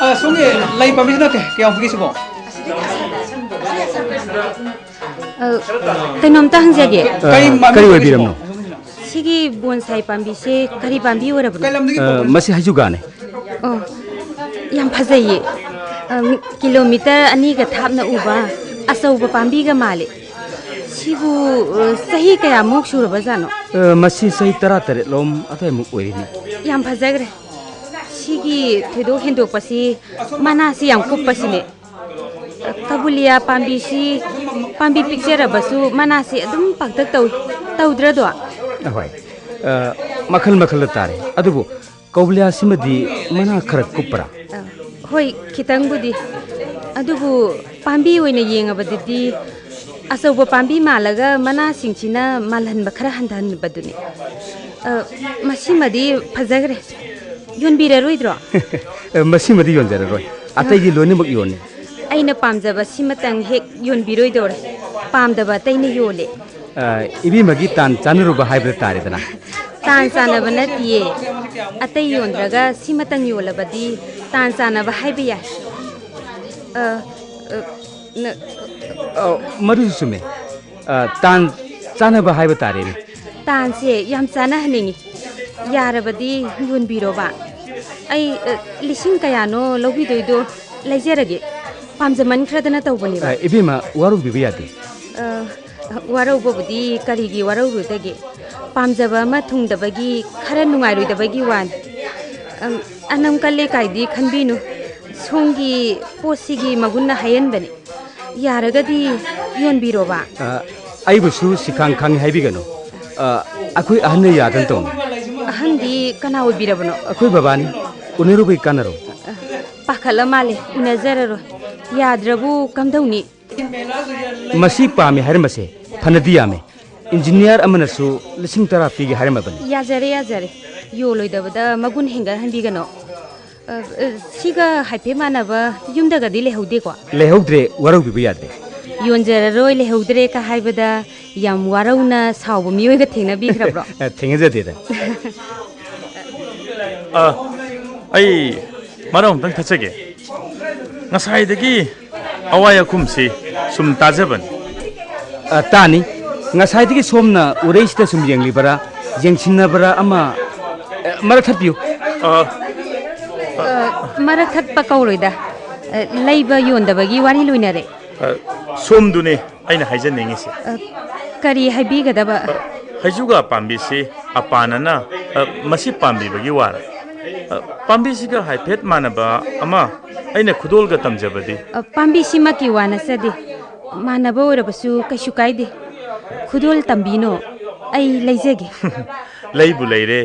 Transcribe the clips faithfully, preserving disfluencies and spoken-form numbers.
ꯑ, ꯁꯣꯝꯒꯤ ꯂꯩ ꯄꯥꯝꯕꯤꯁꯤꯅ ꯀꯌꯥ-, ꯀꯌꯥꯃꯨꯛ ꯄꯤꯒꯦ ꯁꯤꯕꯣ? ꯑ, ꯀꯩꯅꯣꯝꯇ ꯍꯪꯖꯒꯦ꯫ ꯑ, ꯀꯔꯤ ꯄꯥꯝꯕꯤ ꯀꯔꯤ ꯑꯣꯏꯕꯤꯔꯕꯅꯣ? ꯁꯤꯒꯤ ꯕꯣꯟꯁꯥꯏ ꯄꯥꯝꯕꯤꯁꯦ ꯀꯔꯤ ꯄꯥꯝꯕꯤ ꯑꯣꯏꯔꯕꯅꯣ? ꯀꯩ ꯂꯝꯗꯒꯤ ꯑ, ꯄꯨꯔꯛꯄꯅꯣ? ꯃꯁꯤ ꯍꯩꯖꯨꯒꯥꯅꯦ꯫ ꯑꯣ, ꯌꯥꯝ ꯐꯖꯩꯌꯦ꯫ ꯑ, ꯀꯤꯂꯣꯃꯤꯇꯔ ꯑꯅꯤꯒ ꯊꯥꯞꯅ ꯎꯕ ꯑꯆꯧꯕ ꯄꯥꯝꯕꯤꯒ ꯃꯥꯜꯂꯦ꯫ ꯁꯤꯕꯨ, ꯑ, ꯆꯍꯤ ꯀꯌꯥꯃꯨꯛ ꯁꯨꯔꯕꯖꯥꯠꯅꯣ? ꯑ, ꯃꯁꯤ ꯆꯍꯤ ꯇꯔꯥꯇꯔꯦꯠ ꯂꯣꯝ ꯑꯗꯨꯋꯥꯏꯃꯨꯛ ꯑꯣꯏꯔꯤꯅꯤ꯫ ꯌꯥꯝ ꯐꯖꯈ꯭ꯔꯦ꯫ ꯁꯤꯒꯤ ꯊꯣꯏꯗꯣꯛ ꯍꯦꯟꯗꯣꯛꯄꯁꯤ ꯃꯅꯥꯁꯤ ꯌꯥꯝ ꯀꯨꯞꯄꯁꯤꯅꯦ꯫ ꯀꯕꯨꯂꯤꯌꯥ ꯄꯥꯝꯕꯤꯁꯤ, ꯄꯥꯝꯕꯤ ꯄꯤꯛꯆꯔꯕꯁꯨ ꯃꯅꯥꯁꯤ ꯑꯗꯨꯝ ꯄꯥꯛꯇꯛ ꯇꯧꯏ, ꯇꯧꯗ꯭ꯔꯗꯣ? ꯑꯍꯣꯏ꯫ ꯑ, ꯃꯈꯜ ꯃꯈꯜꯗ ꯇꯥꯔꯦ꯫ ꯑꯗꯨꯕꯨ ꯀꯕꯨꯂꯤꯌꯥꯁꯤꯃꯗꯤ ꯃꯅꯥ ꯈꯔ ꯀꯨꯞꯄꯔꯥ? ꯑ, ꯍꯣꯏ, ꯈꯤꯇꯪꯕꯨꯗꯤ꯫ ꯑꯗꯨꯕꯨ ꯄꯥꯝꯕꯤ ꯑꯣꯏꯅ ꯌꯦꯡꯉꯕꯗꯗꯤ ꯑꯆꯧꯕ ꯄꯥꯝꯕꯤ ꯃꯥꯜꯂꯒ ꯃꯅꯥꯁꯤꯡꯁꯤꯅ ꯃꯥꯜꯍꯟꯕ ꯈꯔ ꯍꯟꯊꯍꯟꯕꯗꯨꯅꯤ꯫ ꯑ, ꯃꯁꯤꯃꯗꯤ ꯐꯖꯈ꯭ꯔꯦ꯫ ꯌꯣꯟꯕꯤꯔꯔꯣꯏꯗ꯭ꯔꯣ? ꯃꯁꯤꯃꯗꯤ ꯌꯣꯟꯖꯔꯔꯣꯏ꯫ ꯑꯇꯩꯗꯤ ꯂꯣꯏꯅꯃꯛ ꯌꯣꯟꯅꯤ꯫ ꯑꯩꯅ ꯄꯥꯝꯖꯕ ꯁꯤꯃꯇꯪ ꯍꯦꯛ ꯌꯣꯟꯕꯤꯔꯣꯏꯗꯧꯔꯦ꯫ ꯄꯥꯝꯗꯕ ꯑꯇꯩꯅ ꯌꯣꯜꯂꯦ꯫ ꯑ, ꯏꯕꯦꯝꯃꯒꯤ ꯇꯥꯟ ꯆꯥꯅꯔꯨꯕ ꯍꯥꯏꯕꯗ ꯇꯥꯔꯦꯗꯅ꯫ ꯇꯥꯟ ꯆꯥꯅꯕ ꯅꯠꯇꯤꯌꯦ꯫ ꯑꯇꯩ ꯌꯣꯟꯗ꯭ꯔꯒ ꯁꯤꯃꯇꯪ ꯌꯣꯜꯂꯕꯗꯤ ꯇꯥꯟ ꯆꯥꯅꯕ ꯍꯥꯏꯕ ꯌꯥꯏ꯫ ꯑ, ꯑ, ꯅ- ꯑ, ꯃꯗꯨꯁꯨ ꯆꯨꯝꯃꯦ꯫ ꯑ, ꯇꯥꯟ ꯆꯥꯅꯕ ꯍꯥꯏꯕ ꯇꯥꯔꯦꯅꯦ꯫ ꯇꯥꯟꯁꯦ ꯌꯥꯝ ꯆꯥꯅꯍꯟꯅꯤꯡꯉꯤ꯫ ꯌꯥꯔꯕꯗꯤ ꯌꯣꯟꯕꯤꯔꯣꯕ꯫ ꯑꯩ, ꯑ, ꯂꯤꯁꯤꯡ ꯀꯌꯥꯅꯣ ꯂꯧꯕꯤꯗꯣꯏꯗꯣ ꯂꯩꯖꯔꯒꯦ꯫ ꯄꯥꯝꯖꯃꯟꯈ꯭ꯔꯗꯅ ꯇꯧꯕꯅꯦꯕ꯫ ꯑ, ꯏꯕꯦꯝꯃ, ꯋꯥꯔꯧꯕꯤꯕ ꯌꯥꯗꯦ꯫ ꯑ, ꯋꯥꯔꯧꯕꯕꯨꯗꯤ ꯀꯔꯤꯒꯤ ꯋꯥꯔꯧꯔꯨꯗꯒꯦ? ꯄꯥꯝꯖꯕ ꯑꯃ ꯊꯨꯡꯗꯕꯒꯤ ꯈꯔ ꯅꯨꯡꯉꯥꯏꯔꯣꯏꯗꯕꯒꯤ ꯋꯥꯅꯤ꯫ ꯑꯝ, ꯑꯅꯝ ꯀꯜꯂꯦ ꯀꯥꯏꯗꯤ ꯈꯟꯕꯤꯅꯨ꯫ ꯁꯣꯝꯒꯤ ꯄꯣꯠꯁꯤꯒꯤ ꯃꯒꯨꯟꯅ ꯍꯥꯏꯍꯟꯕꯅꯤ꯫ ꯌꯥꯔꯒꯗꯤ ꯌꯣꯟꯕꯤꯔꯣꯕ꯫ ꯑ, ꯑꯩꯕꯨꯁꯨ ꯁꯤꯈꯥꯡ ꯈꯥꯡꯉꯤ ꯍꯥꯏꯕꯤꯒꯅꯨ꯫ ꯑ, ꯑꯩꯈꯣꯏ ꯑꯍꯟꯅ ꯌꯥꯗꯅ ꯇꯧꯅꯤ꯫ ꯑꯍꯟꯗꯤ ꯀꯅꯥ ꯑꯣꯏꯕꯤꯔꯕꯅꯣ? ꯑꯩꯈꯣꯏ ꯕꯕꯥꯅꯤ꯫ ꯎꯅꯔꯨꯕꯒꯤ ꯀꯥꯟꯅꯔꯣ꯫ ꯑ, ꯄꯥꯈꯠꯂ ꯃꯥꯜꯂꯦ, ꯎꯅꯖꯔꯔꯣꯏ꯫ ꯌꯥꯗ꯭ꯔꯕꯨ ꯀꯝꯗꯧꯅꯤ? ꯃꯁꯤ ꯄꯥꯝꯃꯤ ꯍꯥꯏꯔꯝꯕꯁꯦ ꯐꯅꯗꯤ ꯌꯥꯝꯃꯦ꯫ ꯏꯟꯖꯤꯅꯤꯌꯥꯔ ꯑꯃꯅꯁꯨ ꯂꯤꯁꯤꯡ ꯇꯔꯥ ꯄꯤꯒꯦ ꯍꯥꯏꯔꯝꯃꯕꯅꯤ꯫ ꯌꯥꯖꯔꯦ, ꯌꯥꯖꯔꯦ꯫ ꯌꯣꯜꯂꯣꯏꯗꯕꯗ ꯃꯒꯨꯟ ꯍꯦꯟꯒꯠꯍꯟꯕꯤꯒꯅꯣ꯫ ꯑ, ꯑ, ꯁꯤꯒ ꯍꯥꯏꯐꯦꯠ ꯃꯥꯟꯅꯕ ꯌꯨꯝꯗꯒꯗꯤ ꯂꯩꯍꯧꯗꯦꯀꯣ? ꯂꯩꯍꯧꯗ꯭ꯔꯦ, ꯋꯥꯔꯧꯕꯤꯕ ꯌꯥꯗ꯭ꯔꯦ꯫ ꯌꯣꯟꯖꯔꯔꯣꯏ, ꯂꯩꯍꯧꯗ꯭ꯔꯦ ꯀ ꯍꯥꯏꯕꯗ ꯌꯥꯝ ꯋꯥꯔꯧꯅ ꯁꯥꯎꯕ ꯃꯤꯑꯣꯏꯒ ꯊꯦꯡꯅꯕꯤꯈ꯭ꯔꯕ꯭ꯔꯣ? ꯑ, ꯊꯦꯡꯅꯖꯗꯦꯗ꯫ ꯑ, ꯑꯩ ꯃꯔꯛ ꯑꯃꯨꯛꯇꯪ ꯊꯠꯆꯒꯦ꯫ ꯉꯁꯥꯏꯗꯒꯤ ꯑꯋꯥꯏ ꯑꯈꯨꯝꯁꯤ ꯁꯨꯝ ꯇꯥꯖꯕꯅꯤ꯫ ꯑ, ꯇꯥꯅꯤ꯫ ꯉꯁꯥꯏꯗꯒꯤ ꯁꯣꯝꯅ ꯎꯔꯩꯁꯤꯗ ꯁꯨꯝ ꯌꯦꯡꯂꯤꯕꯔꯥ, ꯌꯦꯡꯁꯤꯟꯅꯕꯔꯥ ꯑꯃ, ꯑ, ꯃꯔꯛ ꯊꯠꯄꯤꯌꯨ꯫ ꯑ, ꯑ, ꯃꯔꯛ ꯊꯠꯄ ꯀꯧꯔꯣꯏꯗ꯫ ꯑ, ꯂꯩꯕ ꯌꯣꯟꯗꯕꯒꯤ ꯋꯥꯔꯤ ꯂꯣꯏꯅꯔꯦ꯫ ꯑ, ꯁꯣꯝꯗꯨꯅꯤ ꯑꯩꯅ ꯍꯥꯏꯖꯅꯤꯡꯉꯤꯁꯦ꯫ ꯑ, ꯀꯔꯤ ꯍꯥꯏꯕꯤꯒꯗꯕ? ꯑ, ꯍꯩꯖꯨꯒꯥ ꯄꯥꯝꯕꯤꯁꯤ ꯑꯄꯥꯅꯅ, ꯑ, ꯃꯁꯤ ꯄꯥꯝꯕꯤꯕꯒꯤ ꯋꯥꯔ? ꯑ, ꯄꯥꯝꯕꯤꯁꯤꯒ ꯍꯥꯏꯐꯦꯠ ꯃꯥꯟꯅꯕ ꯑꯃ ꯑꯩꯅ ꯈꯨꯗꯣꯜꯒ ꯇꯝꯖꯕꯗꯤ? ꯑ, ꯄꯥꯝꯕꯤꯁꯤꯃꯛꯀꯤ ꯋꯥ ꯅꯠꯆꯗꯦ꯫ ꯃꯥꯟꯅꯕ ꯑꯣꯏꯔꯕꯁꯨ ꯀꯩꯁꯨ ꯀꯥꯏꯗꯦ꯫ ꯈꯨꯗꯣꯜ ꯇꯝꯕꯤꯅꯣ, ꯑꯩ ꯂꯩꯖꯒꯦ꯫ ꯂꯩꯕꯨ ꯂꯩꯔꯦ,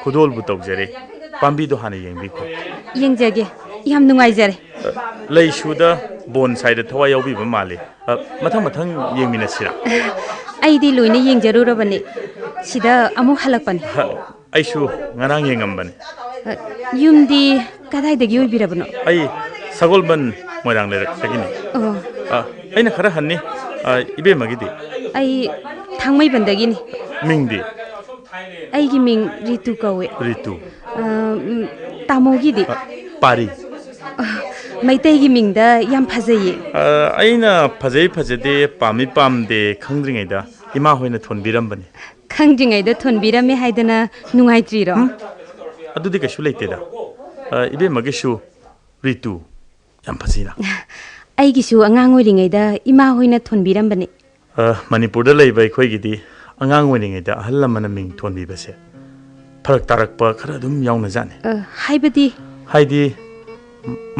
ꯈꯨꯗꯣꯜꯕꯨ ꯇꯧꯖꯔꯦ꯫ ꯄꯥꯝꯕꯤꯗꯣ ꯍꯥꯟꯅ ꯌꯦꯡꯕꯤꯈꯣ꯫ ꯌꯦꯡꯖꯒꯦ꯫ ꯌꯥꯝ ꯅꯨꯡꯉꯥꯏꯖꯔꯦ꯫ ꯑ, ꯂꯩꯁꯨꯗ ꯕꯣꯟꯁꯥꯏꯗ ꯊꯋꯥꯏ ꯌꯥꯎꯕꯤꯕ ꯃꯥꯜꯂꯤ꯫ ꯑ, ꯃꯊꯪ ꯃꯊꯪ ꯌꯦꯡꯃꯤꯟꯅꯁꯤꯔꯥ? ꯑꯩꯗꯤ ꯂꯣꯏꯅ ꯌꯦꯡꯖꯔꯨꯔꯕꯅꯤ꯫ ꯁꯤꯗ ꯑꯃꯨꯛ ꯍꯜꯂꯛꯄꯅꯤ꯫ ꯍ, ꯑꯩꯁꯨ ꯉꯔꯥꯡ ꯌꯦꯡꯉꯝꯕꯅꯤ꯫ ꯑ, ꯌꯨꯝꯗꯤ ꯀꯗꯥꯏꯗꯒꯤ ꯑꯣꯏꯕꯤꯔꯕꯅꯣ? ꯑꯩ ꯁꯒꯣꯜꯕꯟ ꯃꯣꯏꯔꯥꯡ ꯂꯩꯔꯛꯇꯒꯤꯅꯤ꯫ ꯑꯣ꯫ ꯑ, ꯑꯩꯅ ꯈꯔ ꯍꯟꯅꯤ꯫ ꯑ, ꯏꯕꯦꯝꯃꯒꯤꯗꯤ? ꯑꯩ ꯊꯥꯡꯃꯩꯕꯟꯗꯒꯤꯅꯤ꯫ ꯃꯤꯡꯗꯤ? ꯑꯩꯒꯤ ꯃꯤꯡ ꯔꯤꯇꯨ ꯀꯧꯋꯦ꯫ ꯔꯤꯇꯨ꯫ ꯑ, ꯎꯝ, ꯇꯥꯃꯣꯒꯤꯗꯤ? ꯑ, ꯄꯥꯔꯤ꯫ ꯑ, ꯃꯩꯇꯩꯒꯤ ꯃꯤꯡꯗ ꯌꯥꯝ ꯐꯖꯩꯌꯦ꯫ ꯑ, ꯑꯩꯅ ꯐꯖꯩ ꯐꯖꯗꯦ, ꯄꯥꯝꯃꯤ ꯄꯥꯝꯗꯦ ꯈꯪꯗ꯭ꯔꯤꯉꯩꯗ ꯏꯃꯥ ꯍꯣꯏꯅ ꯊꯣꯟꯕꯤꯔꯝꯕꯅꯤ꯫ ꯈꯪꯗ꯭ꯔꯤꯉꯩꯗ ꯊꯣꯟꯕꯤꯔꯝꯃꯦ ꯍꯥꯏꯗꯅ ꯅꯨꯡꯉꯥꯏꯇ꯭ꯔꯤꯔꯣ? ꯎꯝ? ꯑꯗꯨꯗꯤ ꯀꯩꯁꯨ ꯂꯩꯇꯦꯗ꯫ ꯑ, ꯏꯕꯦꯝꯃꯒꯤꯁꯨ ꯔꯤꯇꯨ ꯌꯥꯝ ꯐꯖꯩꯅ꯫ ꯑꯩꯒꯤꯁꯨ ꯑꯉꯥꯡ ꯑꯣꯏꯔꯤꯉꯩꯗ ꯏꯃꯥ ꯍꯣꯏꯅ ꯊꯣꯟꯕꯤꯔꯝꯕꯅꯤ꯫ ꯑ, ꯃꯅꯤꯄꯨꯔꯗ ꯂꯩꯕ ꯑꯩꯈꯣꯏꯒꯤꯗꯤ ꯑꯉꯥꯡ ꯑꯣꯏꯔꯤꯉꯩꯗ ꯑꯍꯜ ꯂꯃꯟꯅ ꯃꯤꯡ ꯊꯣꯟꯕꯤꯕꯁꯦ ꯐꯔꯛ ꯇꯥꯔꯛꯄ ꯈꯔ ꯑꯗꯨꯝ ꯌꯥꯎꯅꯖꯥꯠꯅꯤ꯫ ꯑ, ꯍꯥꯏꯕꯗꯤ? ꯍꯥꯏꯗꯤ,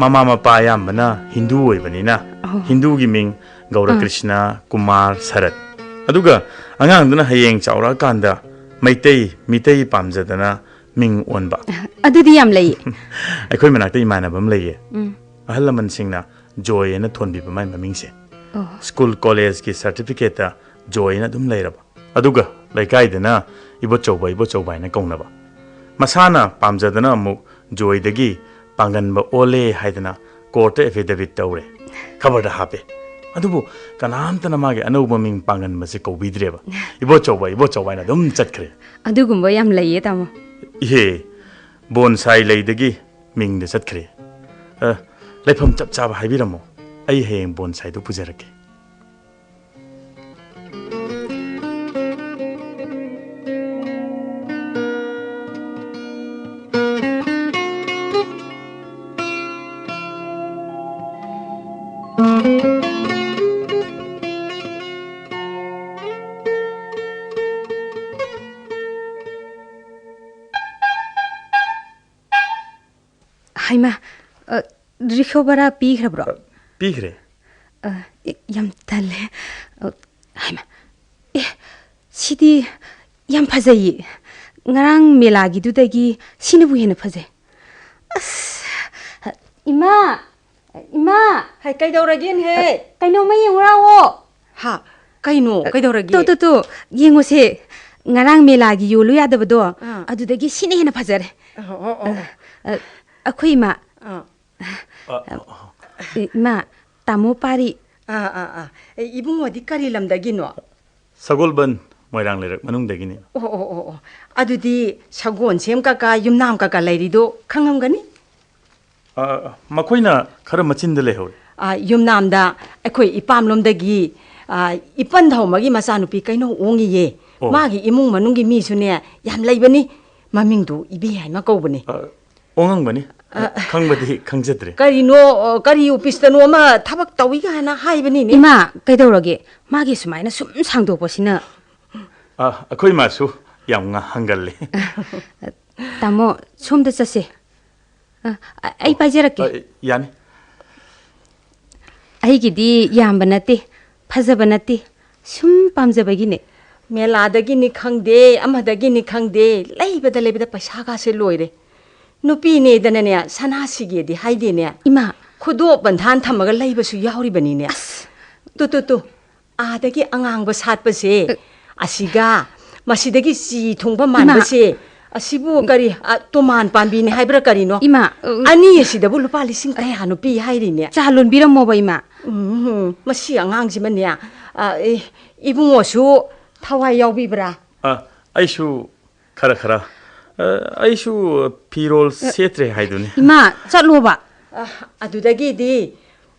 ꯃꯃꯥ ꯃꯄꯥ ꯑꯌꯥꯝꯕꯅ ꯍꯤꯟꯗꯨ ꯑꯣꯏꯕꯅꯤꯅ, ꯑꯣ꯫ ꯍꯤꯟꯗꯨꯒꯤ ꯃꯤꯡ ꯒꯧꯔ ꯑꯥ꯫ ꯀ꯭ꯔꯤꯁꯅ, ꯀꯨꯃꯥꯔ, ꯁꯔꯠ꯫ ꯑꯗꯨꯒ ꯑꯉꯥꯡꯗꯨꯅ ꯍꯌꯦꯡ ꯆꯥꯎꯔꯛꯑꯀꯥꯟꯗ ꯃꯩꯇꯩ, ꯃꯤꯇꯩ ꯄꯥꯝꯖꯗꯅ ꯃꯤꯡ ꯑꯣꯟꯕ꯫ ꯑꯗꯨꯗꯤ ꯌꯥꯝ ꯂꯩꯌꯦ꯫ ꯑꯩꯈꯣꯏ ꯃꯅꯥꯛꯇ ꯏꯃꯥꯟꯅꯕ ꯑꯃ ꯂꯩꯌꯦ꯫ ꯎꯝ꯫ ꯑꯍꯜ ꯂꯃꯟꯁꯤꯡꯅ ꯖꯣꯏ ꯍꯥꯏꯅ ꯊꯣꯟꯕꯤꯕ ꯃꯥꯏ ꯃꯃꯤꯡꯁꯦ꯫ ꯑꯣ꯫ ꯁ꯭ꯀꯨꯜ, ꯀꯣꯂꯦꯖꯀꯤ ꯁꯥꯔꯇꯤꯐꯤꯀꯦꯠꯇ ꯖꯣꯏ ꯍꯥꯏꯅ ꯑꯗꯨꯝ ꯂꯩꯔꯕ꯫ ꯑꯗꯨꯒ ꯂꯩꯀꯥꯏꯗꯅ ꯏꯕꯣꯆꯧꯕ, ꯏꯕꯣꯆꯧꯕ ꯍꯥꯏꯅ ꯀꯧꯅꯕ꯫ ꯃꯁꯥꯅ ꯄꯥꯝꯖꯗꯅ ꯑꯃꯨꯛ ꯖꯣꯏꯗꯒꯤ ꯄꯥꯡꯒꯟꯕ ꯑꯣꯜꯂꯦ ꯍꯥꯏꯗꯅ ꯀꯣꯔꯠꯇ ꯑꯦꯐꯤꯗꯦꯕꯤꯠ ꯇꯧꯔꯦ, ꯈꯕꯔꯗ ꯍꯥꯞꯄꯦ꯫ ꯑꯗꯨꯕꯨ ꯀꯅꯥꯝꯇꯅ ꯃꯥꯒꯤ ꯑꯅꯧꯕ ꯃꯤꯡ ꯄꯥꯡꯒꯟꯕꯁꯦ ꯀꯧꯕꯤꯗ꯭ꯔꯦꯕ꯫ ꯏꯕꯣꯆꯧꯕ, ꯏꯕꯣꯆꯧꯕ ꯍꯥꯏꯅ ꯑꯗꯨꯝ ꯆꯠꯈ꯭ꯔꯦ꯫ ꯑꯗꯨꯒꯨꯝꯕ ꯌꯥꯝ ꯂꯩꯌꯦ, ꯇꯥꯃꯣ꯫ ꯏꯍꯦ, ꯕꯣꯟꯁꯥꯏ ꯂꯩꯗꯒꯤ ꯃꯤꯡꯗ ꯆꯠꯈ꯭ꯔꯦ꯫ ꯑ, ꯂꯩꯐꯝ ꯆꯞ ꯆꯥꯕ ꯍꯥꯏꯕꯤꯔꯝꯃꯣ, ꯑꯩ ꯍꯌꯦꯡ ꯕꯣꯟꯁꯥꯏꯗꯨ ꯄꯨꯖꯔꯛꯀꯦ꯫ ꯍꯩꯃꯥ, ꯑ, ꯔꯤꯛꯁꯣ ꯚꯔꯥ ꯄꯤꯈ꯭ꯔꯕ꯭ꯔꯣ? ꯑ, ꯄꯤꯈ꯭ꯔꯦ꯫ ꯑ, ꯑꯦ, ꯌꯥꯝ ꯇꯜꯂꯦ꯫ ꯑ, ꯍꯩꯃꯥ, ꯑꯦ, ꯁꯤꯗꯤ ꯌꯥꯝ ꯐꯖꯩꯌꯦ꯫ ꯉꯔꯥꯡ ꯃꯦꯂꯥꯒꯤꯗꯨꯗꯒꯤ ꯁꯤꯅꯕꯨ ꯍꯦꯟꯅ ꯐꯖꯩ꯫ ꯑꯁ, ꯏꯃꯥ, ꯏꯃꯥ! ꯍꯥꯏ, ꯀꯩꯗꯧꯔꯒꯦꯅꯦꯍꯦ? ꯀꯩꯅꯣꯝꯃ ꯌꯦꯡꯉꯨ ꯂꯥꯛꯑꯣ꯫ ꯍꯥ? ꯀꯩꯅꯣ? ꯀꯩꯗꯧꯔꯒꯦ? ꯇꯨ, ꯇꯨ, ꯇꯨ, ꯌꯦꯡꯉꯨꯁꯦ꯫ ꯉꯔꯥꯡ ꯃꯦꯂꯥꯒꯤ ꯌꯣꯜꯂꯨ ꯌꯥꯗꯕꯗꯣ, ꯑꯥ꯫ ꯑꯗꯨꯗꯒꯤ ꯁꯤꯅ ꯍꯦꯟꯅ ꯐꯖꯔꯦ꯫ ꯑꯣ, ꯑꯣ, ꯑꯣ, ꯑꯣ꯫ ꯑ, ꯑꯩꯈꯣꯏ ꯏꯃꯥ꯫ ꯑꯥ꯫ ꯑ, ꯑ, ꯑ꯫ ꯏꯃꯥ, ꯇꯥꯃꯣ ꯄꯥꯔꯤ꯫ ꯑꯥ, ꯑꯥ, ꯑꯥ꯫ ꯑꯦ, ꯏꯕꯨꯡꯉꯣꯗꯤ ꯀꯔꯤ ꯂꯝꯗꯒꯤꯅꯣ? ꯁꯒꯣꯜꯕꯟ, ꯃꯣꯏꯔꯥꯡ ꯂꯩꯔꯛ ꯃꯅꯨꯡꯗꯒꯤꯅꯤ꯫ ꯑꯣ, ꯑꯣ, ꯑꯣ, ꯑꯣ꯫ ꯑꯗꯨꯗꯤ ꯁꯒꯣꯜꯁꯦꯝ ꯀꯀꯥ, ꯌꯨꯝꯅꯥꯝ ꯀꯀꯥ ꯂꯩꯔꯤꯗꯣ ꯈꯪꯉꯝꯒꯅꯤ? ꯑ, ꯃꯈꯣꯏꯅ ꯈꯔ ꯃꯆꯤꯟꯗ ꯂꯩꯍꯧꯔꯤ꯫ ꯑ, ꯌꯨꯝꯅꯥꯝꯗ ꯑꯩꯈꯣꯏ ꯏꯄꯥꯝꯂꯣꯝꯗꯒꯤ, ꯑ, ꯏꯄꯟ ꯙꯧꯃꯒꯤ ꯃꯆꯥꯅꯨꯄꯤ ꯀꯩꯅꯧ ꯑꯣꯡꯉꯤꯌꯦ꯫ ꯑꯣ꯫ ꯃꯥꯒꯤ ꯏꯃꯨꯡ ꯃꯅꯨꯡꯒꯤ ꯃꯤꯁꯨꯅꯦ ꯌꯥꯝ ꯂꯩꯕꯅꯤ꯫ ꯃꯃꯤꯡꯗꯨ ꯏꯕꯦ ꯍꯥꯏꯅ ꯀꯧꯕꯅꯤ꯫ ꯑ, ꯑꯣꯉꯝꯒꯅꯤ꯫ ꯑ, ꯈꯪꯕꯗꯤ ꯈꯪꯖꯗ꯭ꯔꯦ꯫ ꯀꯔꯤꯅꯣ, ꯑ, ꯀꯔꯤ ꯑꯣꯐꯤꯁꯇꯅꯣ ꯑꯃ ꯊꯕꯛ ꯇꯧꯏ ꯀꯥꯏꯅ ꯍꯥꯏꯕꯅꯤꯅꯦ꯫ ꯏꯃꯥ, ꯀꯩꯗꯧꯔꯒꯦ? ꯃꯥꯒꯤ ꯁꯨꯃꯥꯏꯅ ꯁꯨꯝ ꯁꯥꯡꯗꯣꯛꯄꯁꯤꯅ꯫ ꯑ, ꯑꯩꯈꯣꯏ ꯏꯃꯥꯁꯨ ꯌꯥꯝ ꯉꯥ-, ꯍꯪꯒꯜꯂꯦ꯫ ꯇꯥꯃꯣ, ꯁꯣꯝꯗ ꯆꯠꯁꯦ꯫ ꯑ, ꯑ, ꯑꯩ ꯑꯣ, ꯄꯥꯏꯖꯔꯛꯀꯦ꯫ ꯑ, ꯌꯥꯅꯤ꯫ ꯑꯩꯒꯤꯗꯤ ꯌꯥꯝꯕ ꯅꯠꯇꯦ, ꯐꯖꯕ ꯅꯠꯇꯦ, ꯁꯨꯝ ꯄꯥꯝꯖꯕꯒꯤꯅꯦ꯫ ꯃꯦꯂꯥꯗꯒꯤꯅꯤ ꯈꯪꯗꯦ, ꯑꯃꯗꯒꯤꯅꯤ ꯈꯪꯗꯦ, ꯂꯩꯕꯗ ꯂꯩꯕꯗ ꯄꯩꯁꯥꯒꯥꯁꯦ ꯂꯣꯏꯔꯦ꯫ ꯅꯨꯄꯤꯅꯦꯗꯅꯅꯦ, ꯁꯅꯥ ꯁꯤꯒꯦꯗꯤ ꯍꯥꯏꯗꯦꯅꯦ꯫ ꯏꯃꯥ! ꯈꯨꯗꯣꯞ ꯕꯟꯙꯥꯟ ꯊꯝꯃꯒ ꯂꯩꯕꯁꯨ ꯌꯥꯎꯔꯤꯕꯅꯤꯅꯦ꯫ ꯑꯁ! ꯇꯨ, ꯇꯨ, ꯇꯨ꯫ ꯑꯥꯗꯒꯤ ꯑꯉꯥꯡꯕ ꯁꯥꯠꯄꯁꯦ, ꯑ, ꯑꯁꯤꯒ ꯃꯁꯤꯗꯒꯤ ꯆꯤ ꯊꯨꯡꯕ ꯏꯃꯥ! ꯃꯥꯟꯕꯁꯦ, ꯑꯁꯤꯕꯨ ꯀꯔꯤ, ꯑ, ꯇꯣꯃꯥꯟ ꯄꯥꯝꯕꯤꯅꯤ ꯍꯥꯏꯕ꯭ꯔꯥ ꯀꯔꯤꯅꯣ? ꯏꯃꯥ, ꯑ, ꯑꯅꯤ ꯑꯁꯤꯗꯕꯨ ꯂꯨꯄꯥ ꯂꯤꯁꯤꯡ ꯀꯌꯥꯅꯣ ꯄꯤ ꯍꯥꯏꯔꯤꯅꯦ? ꯆꯥ ꯂꯣꯟꯕꯤꯔꯝꯃꯣꯕ, ꯏꯃꯥ꯫ ꯎꯝ, ꯃꯁꯤ ꯑꯉꯥꯡꯁꯤꯃꯅꯦ, ꯑ, ꯑꯦ, ꯏꯕꯨꯡꯉꯣꯁꯨ ꯊꯋꯥꯏ ꯌꯥꯎꯕꯤꯕ꯭ꯔꯥ? ꯑ, ꯑꯩꯁꯨ ꯈꯔ ꯈꯔ꯫ ꯑ, ꯑꯩꯁꯨ ꯐꯤꯔꯣꯜ ꯁꯦꯠꯇ꯭ꯔꯦ ꯍꯥꯏꯗꯨꯅꯤ꯫ ꯏꯃꯥ, ꯆꯠꯂꯣꯕ꯫ ꯑ, ꯑꯗꯨꯗꯒꯤꯗꯤ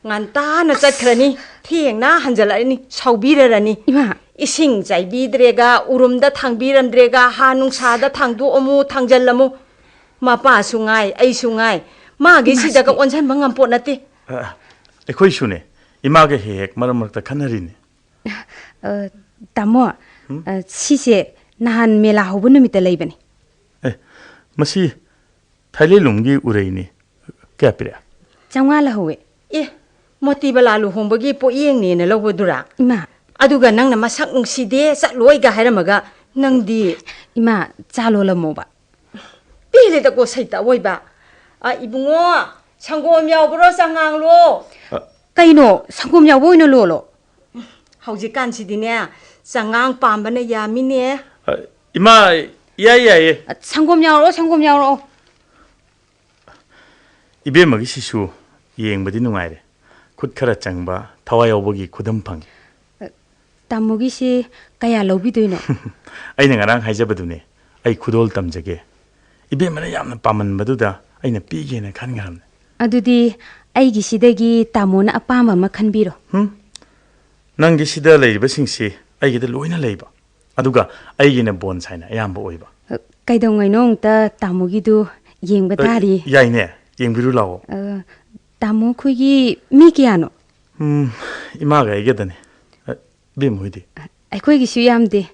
ꯉꯟꯇꯥꯅ ꯆꯠꯈ꯭ꯔꯅꯤ, ꯊꯦꯡꯅ ꯍꯟꯖꯜꯂꯛꯑꯅꯤ, ꯁꯥꯎꯕꯤꯔꯔꯅꯤ꯫ ꯏꯃꯥ! ꯏꯁꯤꯡ ꯆꯥꯏꯕꯤꯗ꯭ꯔꯦꯒ, ꯎꯔꯨꯝꯗ ꯊꯥꯡꯕꯤꯔꯝꯗ꯭ꯔꯦꯒ, ꯍꯥ ꯅꯨꯡꯁꯥꯗ ꯊꯥꯡꯗꯣꯛꯑꯝꯃꯨ, ꯊꯥꯡꯖꯜꯂꯝꯃꯨ꯫ ꯃꯄꯥꯁꯨ ꯉꯥꯏ, ꯑꯩꯁꯨ ꯉꯥꯏ꯫ ꯃꯥꯒꯤ ꯏꯃꯥ, ꯁꯤꯗꯒ ꯁꯤꯗꯤ ꯑꯣꯟꯁꯤꯟꯕ ꯉꯝꯄꯣꯠ ꯅꯠꯇꯦ꯫ ꯑ, ꯑꯩꯈꯣꯏꯁꯨꯅꯦ, ꯏꯃꯥꯒ ꯍꯦꯛ ꯍꯦꯛ ꯃꯔꯛ ꯃꯔꯛꯇ ꯈꯟꯅꯔꯤꯅꯦ꯫ ꯑ, ꯇꯥꯃꯣ, ꯎꯝ? ꯑ, ꯁꯤꯁꯦ ꯅꯍꯥꯟ ꯃꯦꯂꯥ ꯍꯧꯕ ꯅꯨꯃꯤꯠꯇ ꯂꯩꯕꯅꯤ꯫ ꯑꯦ, ꯃꯁꯤ ꯊꯥꯏꯂꯦꯟꯂꯣꯝꯒꯤ ꯎꯔꯩꯅꯤ꯫ ꯀꯌꯥ ꯄꯤꯔꯛꯑꯦ? ꯆꯥꯝꯃꯉꯥ ꯂꯧꯍꯧꯋꯦ꯫ ꯑꯦ, ꯃꯣꯇꯤꯕꯂꯥ ꯂꯨꯍꯣꯡꯕꯒꯤ ꯄꯣꯠꯌꯦꯡꯅꯦꯅ ꯂꯧꯕꯗꯨꯔꯥ? ꯏꯃꯥ꯫ ꯑꯗꯨꯒ ꯅꯪꯅ ꯃꯁꯛ ꯅꯨꯡꯁꯤꯗꯦ, ꯆꯠꯂꯣꯏꯒ ꯍꯥꯏꯔꯝꯃꯒ ꯅꯪꯗꯤ꯫ ꯏꯃꯥ, ꯆꯥ ꯂꯣꯜꯂꯝꯃꯣꯕ꯫ ꯄꯦꯜꯂꯦꯗꯀꯣ ꯁꯩꯇ ꯑꯣꯏꯕ꯫ ꯑ, ꯏꯕꯨꯡꯉꯣ, ꯁꯪꯒꯣꯝ ꯌꯥꯎꯕ꯭ꯔꯣ, ꯆꯉꯥꯡꯂꯣ? ꯑ꯫ ꯀꯩꯅꯣ, ꯁꯪꯒꯣꯝ ꯌꯥꯎꯕ ꯑꯣꯏꯅ ꯂꯣꯜꯂꯣ꯫ ꯍꯧꯖꯤꯛꯀꯥꯟꯁꯤꯗꯤꯅꯦ, ꯆꯉꯥꯡ ꯄꯥꯝꯕꯅ ꯌꯥꯝꯃꯤꯅꯦ꯫ ꯑ, ꯏꯃꯥ, ꯏꯌꯥ ꯌꯥꯏꯌꯦ꯫ ꯑ, ꯁꯪꯒꯣꯝ ꯌꯥꯎꯔꯛꯑꯣ, ꯁꯪꯒꯣꯝ ꯌꯥꯎꯔꯛꯑꯣ꯫ ꯏꯕꯦꯝꯃꯒꯤꯁꯤꯁꯨ ꯌꯦꯡꯕꯗꯤ ꯅꯨꯡꯉꯥꯏꯔꯦ꯫ ꯈꯨꯠ ꯈꯔ ꯆꯪꯕ, ꯊꯋꯥꯏ ꯌꯥꯎꯕꯒꯤ ꯈꯨꯗꯝ ꯐꯪꯉꯤ꯫ ꯑ, ꯇꯥꯃꯣꯒꯤꯁꯤ ꯀꯌꯥ ꯂꯧꯕꯤꯗꯣꯏꯅꯣ? ꯑꯩꯅ ꯉꯔꯥꯡ ꯍꯥꯏꯖꯕꯗꯨꯅꯦ, ꯑꯩ ꯈꯨꯗꯣꯜ ꯇꯝꯖꯒꯦ꯫ ꯏꯕꯦꯝꯃꯅ ꯌꯥꯝꯅ ꯄꯥꯝꯃꯟꯕꯗꯨꯗ ꯑꯩꯅ ꯄꯤꯒꯦꯅ ꯈꯟꯈ꯭ꯔꯕꯅꯦ꯫ ꯑꯗꯨꯗꯤ ꯑꯩꯒꯤꯁꯤꯗꯒꯤ ꯇꯥꯃꯣꯅ ꯑꯄꯥꯝꯕ ꯑꯃ ꯈꯟꯕꯤꯔꯣ꯫ ꯍꯨꯝ? ꯅꯪꯒꯤ ꯁꯤꯗ ꯂꯩꯔꯤꯕꯁꯤꯡꯁꯤ ꯑꯩꯒꯤꯗ ꯂꯣꯏꯅ ꯂꯩꯕ, ꯑꯗꯨꯒ ꯑꯩꯒꯤꯅ ꯕꯣꯟꯁꯥꯏꯅ ꯑꯌꯥꯝꯕ ꯑꯣꯏꯕ꯫ ꯑ, ꯀꯩꯗꯧꯉꯩꯅꯣ ꯑꯃꯨꯛꯇ ꯇꯥꯃꯣꯒꯤꯗꯨ ꯌꯦꯡꯕ ꯑ, ꯇꯥꯔꯤ꯫ ꯌꯥꯏꯅꯦ, ꯌꯦꯡꯕꯤꯔꯨ ꯂꯥꯛꯑꯣ꯫ ꯑ, ꯇꯥꯃꯣ ꯑꯩꯈꯣꯏꯒꯤ ꯃꯤ ꯀꯌꯥꯅꯣ? ꯎꯝ, ꯏꯃꯥꯒ ꯑꯩꯒꯗꯅꯦ꯫ ꯑ, ꯏꯕꯦꯝꯃ ꯍꯣꯏꯗꯤ? ꯑꯩꯈꯣꯏꯒꯤꯁꯨ ꯌꯥꯝꯗꯦ꯫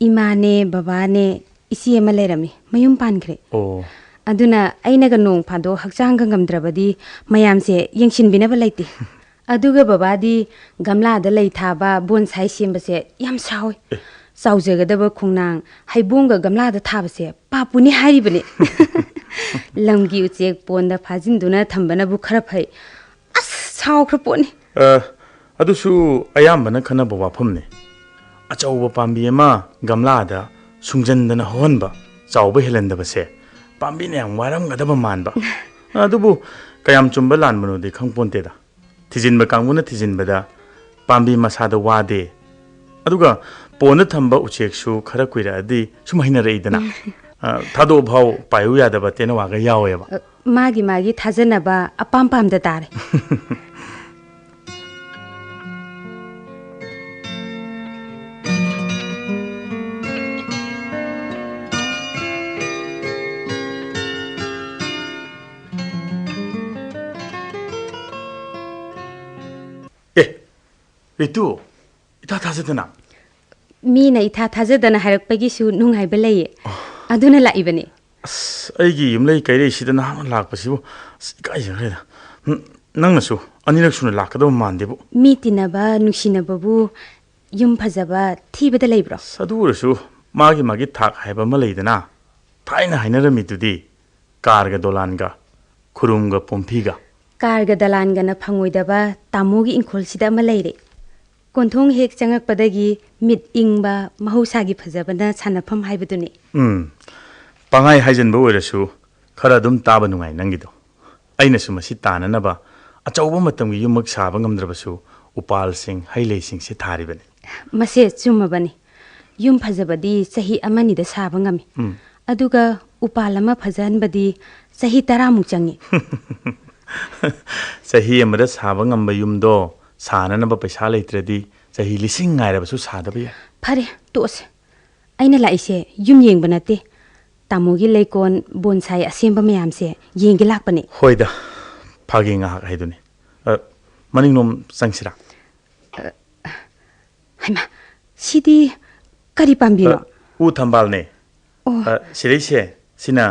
ꯏꯃꯥꯅꯦ, ꯕꯕꯥꯅꯦ, ꯏꯆꯦ ꯑꯃ ꯂꯩꯔꯝꯃꯤ, ꯃꯌꯨꯝ ꯄꯥꯟꯈ꯭ꯔꯦ꯫ ꯑꯣ꯫ ꯑꯗꯨꯅ ꯑꯩꯅꯒ ꯅꯣꯡ ꯐꯥꯗꯣꯛ ꯍꯛꯆꯥꯡꯒ ꯉꯝꯗ꯭ꯔꯕꯗꯤ ꯃꯌꯥꯝꯁꯦ ꯌꯦꯡꯁꯤꯟꯕꯤꯅꯕ ꯂꯩꯇꯦ꯫ ꯑꯗꯨꯒ ꯕꯕꯥꯗꯤ ꯒꯝꯂꯥꯗ ꯂꯩ ꯊꯥꯕ, ꯕꯣꯟꯁꯥꯏ ꯁꯦꯝꯕꯁꯦ ꯌꯥꯝ ꯁꯥꯎꯋꯤ꯫ ꯑꯦ꯫ ꯆꯥꯎꯖꯒꯗꯕ ꯈꯣꯡꯅꯥꯡ ꯍꯩꯕꯣꯡꯒ ꯒꯝꯂꯥꯗ ꯊꯥꯕꯁꯦ ꯄꯥꯞꯄꯨꯅꯤ ꯍꯥꯏꯔꯤꯕꯅꯤ꯫ ꯂꯝꯒꯤ ꯎꯆꯦꯛ ꯄꯣꯟꯗ ꯐꯥꯖꯤꯟꯗꯨꯅ ꯊꯝꯕꯅꯕꯨ ꯈꯔ ꯐꯩ꯫ ꯑꯁ, ꯁꯥꯎꯈ꯭ꯔ ꯄꯣꯠꯅꯤ꯫ ꯑ, ꯑꯗꯨꯁꯨ ꯑꯌꯥꯝꯕꯅ ꯈꯟꯅꯕ ꯋꯥꯐꯝꯅꯤ꯫ ꯑꯆꯧꯕ ꯄꯥꯝꯕꯤ ꯑꯃ ꯒꯝꯂꯥꯗ ꯁꯨꯡꯖꯟꯗꯅ ꯍꯧꯍꯟꯕ, ꯆꯥꯎꯕ ꯍꯦꯜꯍꯟꯗꯕꯁꯦ ꯄꯥꯝꯕꯤꯅ ꯌꯥꯝ ꯋꯥꯔꯝꯒꯗꯕ ꯃꯥꯟꯕ꯫ ꯑꯗꯨꯕꯨ ꯀꯌꯥꯝ ꯆꯨꯝꯕ ꯂꯥꯟꯕꯅꯣꯗꯤ ꯈꯪꯄꯣꯟꯇꯦꯗ꯫ ꯊꯤꯖꯤꯟꯕ ꯀꯥꯡꯕꯨꯅ ꯊꯤꯖꯤꯟꯕꯗ ꯄꯥꯝꯕꯤ ꯃꯁꯥꯗ ꯋꯥꯗꯦ꯫ ꯑꯗꯨꯒ ꯄꯣꯟꯗ ꯊꯝꯕ ꯎꯆꯦꯛꯁꯨ ꯈꯔ ꯀꯨꯏꯔꯛꯑꯗꯤ ꯁꯨꯝ ꯍꯩꯅꯔꯛꯏꯗꯅ꯫ ꯎꯝ꯫ ꯑ, ꯊꯥꯗꯣꯛꯑꯐꯥꯎ ꯄꯥꯏꯌꯨ ꯌꯥꯗꯕ ꯇꯦꯅꯋꯥꯒ ꯌꯥꯎꯋꯦꯕ꯫ ꯑ, ꯃꯥꯒꯤ ꯃꯥꯒꯤ ꯊꯥꯖꯅꯕ ꯑꯄꯥꯝ ꯄꯥꯝꯗ ꯇꯥꯔꯦ꯫ ꯑꯦ, ꯔꯤꯇꯨ, ꯏꯊꯥ ꯊꯥꯖꯗꯅ꯫ ꯃꯤꯅ ꯏꯊꯥ ꯊꯥꯖꯗꯅ ꯍꯥꯏꯔꯛꯄꯒꯤꯁꯨ ꯅꯨꯡꯉꯥꯏꯕ ꯂꯩꯌꯦ꯫ ꯑꯗꯨꯅ ꯂꯥꯛꯏꯕꯅꯦ꯫ ꯑꯁ, ꯑꯩꯒꯤ ꯌꯨꯝꯂꯩ ꯀꯩꯔꯩꯁꯤꯗ ꯅꯍꯥꯛꯅ ꯂꯥꯛꯄꯁꯤꯕꯨ, ꯑꯁ, ꯏꯀꯥꯏꯖꯈ꯭ꯔꯦꯗ꯫ ꯎꯝ, ꯅꯪꯅꯁꯨ ꯑꯅꯤꯔꯛ ꯁꯨꯅ ꯂꯥꯛꯀꯗꯕ ꯃꯥꯟꯗꯦꯕꯨ꯫ ꯃꯤ ꯇꯤꯟꯅꯕ, ꯅꯨꯡꯁꯤꯅꯕꯕꯨ ꯌꯨꯝ ꯐꯖꯕ ꯊꯤꯕꯗ ꯂꯩꯕ꯭ꯔꯣ? ꯑꯁ, ꯑꯗꯨ ꯑꯣꯏꯔꯁꯨ ꯃꯥꯒꯤ ꯃꯥꯒꯤ ꯊꯥꯛ ꯍꯥꯏꯕ ꯑꯃ ꯂꯩꯗꯅ꯫ ꯊꯥꯏꯅ ꯍꯥꯏꯅꯔꯝꯃꯤꯗꯨꯗꯤ, ꯀꯥꯔꯒ ꯗꯣꯂꯥꯟꯒ, ꯈꯨꯔꯨꯝꯒ ꯄꯣꯝꯐꯤꯒ꯫ ꯀꯥꯔꯒ ꯗꯂꯥꯟꯒꯅ ꯐꯪꯉꯣꯏꯗꯕ ꯇꯥꯃꯣꯒꯤ ꯏꯪꯈꯣꯜꯁꯤꯗ ꯑꯃ ꯂꯩꯔꯦ꯫ ꯀꯣꯟꯊꯣꯡ ꯍꯦꯛ ꯆꯪꯉꯛꯄꯗꯒꯤ ꯃꯤꯠ ꯏꯪꯕ ꯃꯍꯧꯁꯥꯒꯤ ꯐꯖꯕꯅ ꯁꯥꯟꯅꯐꯝ ꯍꯥꯏꯕꯗꯨꯅꯤ꯫ ꯎꯝ, ꯄꯪꯍꯥꯏ ꯍꯥꯏꯖꯟꯕ ꯑꯣꯏꯔꯁꯨ ꯈꯔ ꯑꯗꯨꯝ ꯇꯥꯕ ꯅꯨꯡꯉꯥꯏ ꯅꯪꯒꯤꯗꯣ꯫ ꯑꯩꯅꯁꯨ ꯃꯁꯤ ꯇꯥꯅꯅꯕ ꯑꯆꯧꯕ ꯃꯇꯝꯒꯤ ꯌꯨꯝꯃꯛ ꯁꯥꯕ ꯉꯝꯗ꯭ꯔꯕꯁꯨ ꯎꯄꯥꯜꯁꯤꯡ, ꯍꯩ ꯂꯩꯁꯤꯡꯁꯦ ꯊꯥꯔꯤꯕꯅꯤ꯫ ꯃꯁꯦ ꯆꯨꯝꯃꯕꯅꯤ꯫ ꯌꯨꯝ ꯐꯖꯕꯗꯤ ꯆꯍꯤ ꯑꯃꯅꯤꯗ ꯁꯥꯕ ꯉꯝꯃꯤ꯫ ꯎꯝ꯫ ꯑꯗꯨꯒ ꯎꯄꯥꯜ ꯑꯃ ꯐꯖꯍꯟꯕꯗꯤ ꯆꯍꯤ ꯇꯔꯥꯃꯨꯛ ꯆꯪꯉꯤ꯫ ꯆꯍꯤ ꯑꯃꯗ ꯁꯥꯕ ꯉꯝꯕ ꯌꯨꯝꯗꯣ ꯁꯥꯅꯅꯕ ꯄꯩꯁꯥ ꯂꯩꯇ꯭ꯔꯗꯤ ꯆꯍꯤ ꯂꯤꯁꯤꯡ ꯉꯥꯏꯔꯕꯁꯨ ꯁꯥꯗꯕ ꯌꯥꯏ꯫ ꯐꯔꯦ, ꯇꯣꯛꯑꯁꯦ꯫ ꯑꯩꯅ ꯂꯥꯛꯏꯁꯦ ꯌꯨꯝ ꯌꯦꯡꯕ ꯅꯠꯇꯦ꯫ ꯇꯥꯃꯣꯒꯤ ꯂꯩꯀꯣꯜ ꯕꯣꯟꯁꯥꯏ ꯑꯁꯦꯝꯕ ꯃꯌꯥꯝꯁꯦ ꯌꯦꯡꯒꯦ ꯂꯥꯛꯄꯅꯦ꯫ ꯍꯣꯏꯗ, ꯐꯥꯒꯤ ꯉꯥꯏꯍꯥꯛ ꯍꯥꯏꯗꯨꯅꯤ꯫ ꯑ, ꯃꯅꯤꯡꯂꯣꯝ ꯆꯪꯁꯤꯔꯥ? ꯍꯩꯃꯥ, ꯁꯤꯗꯤ ꯀꯔꯤ ꯄꯥꯝꯕꯤꯅꯣ? ꯑ, ꯎ ꯊꯝꯕꯥꯜꯅꯦ꯫ ꯑꯣ꯫ ꯑ, ꯁꯤꯗꯩꯁꯦ, ꯁꯤꯅ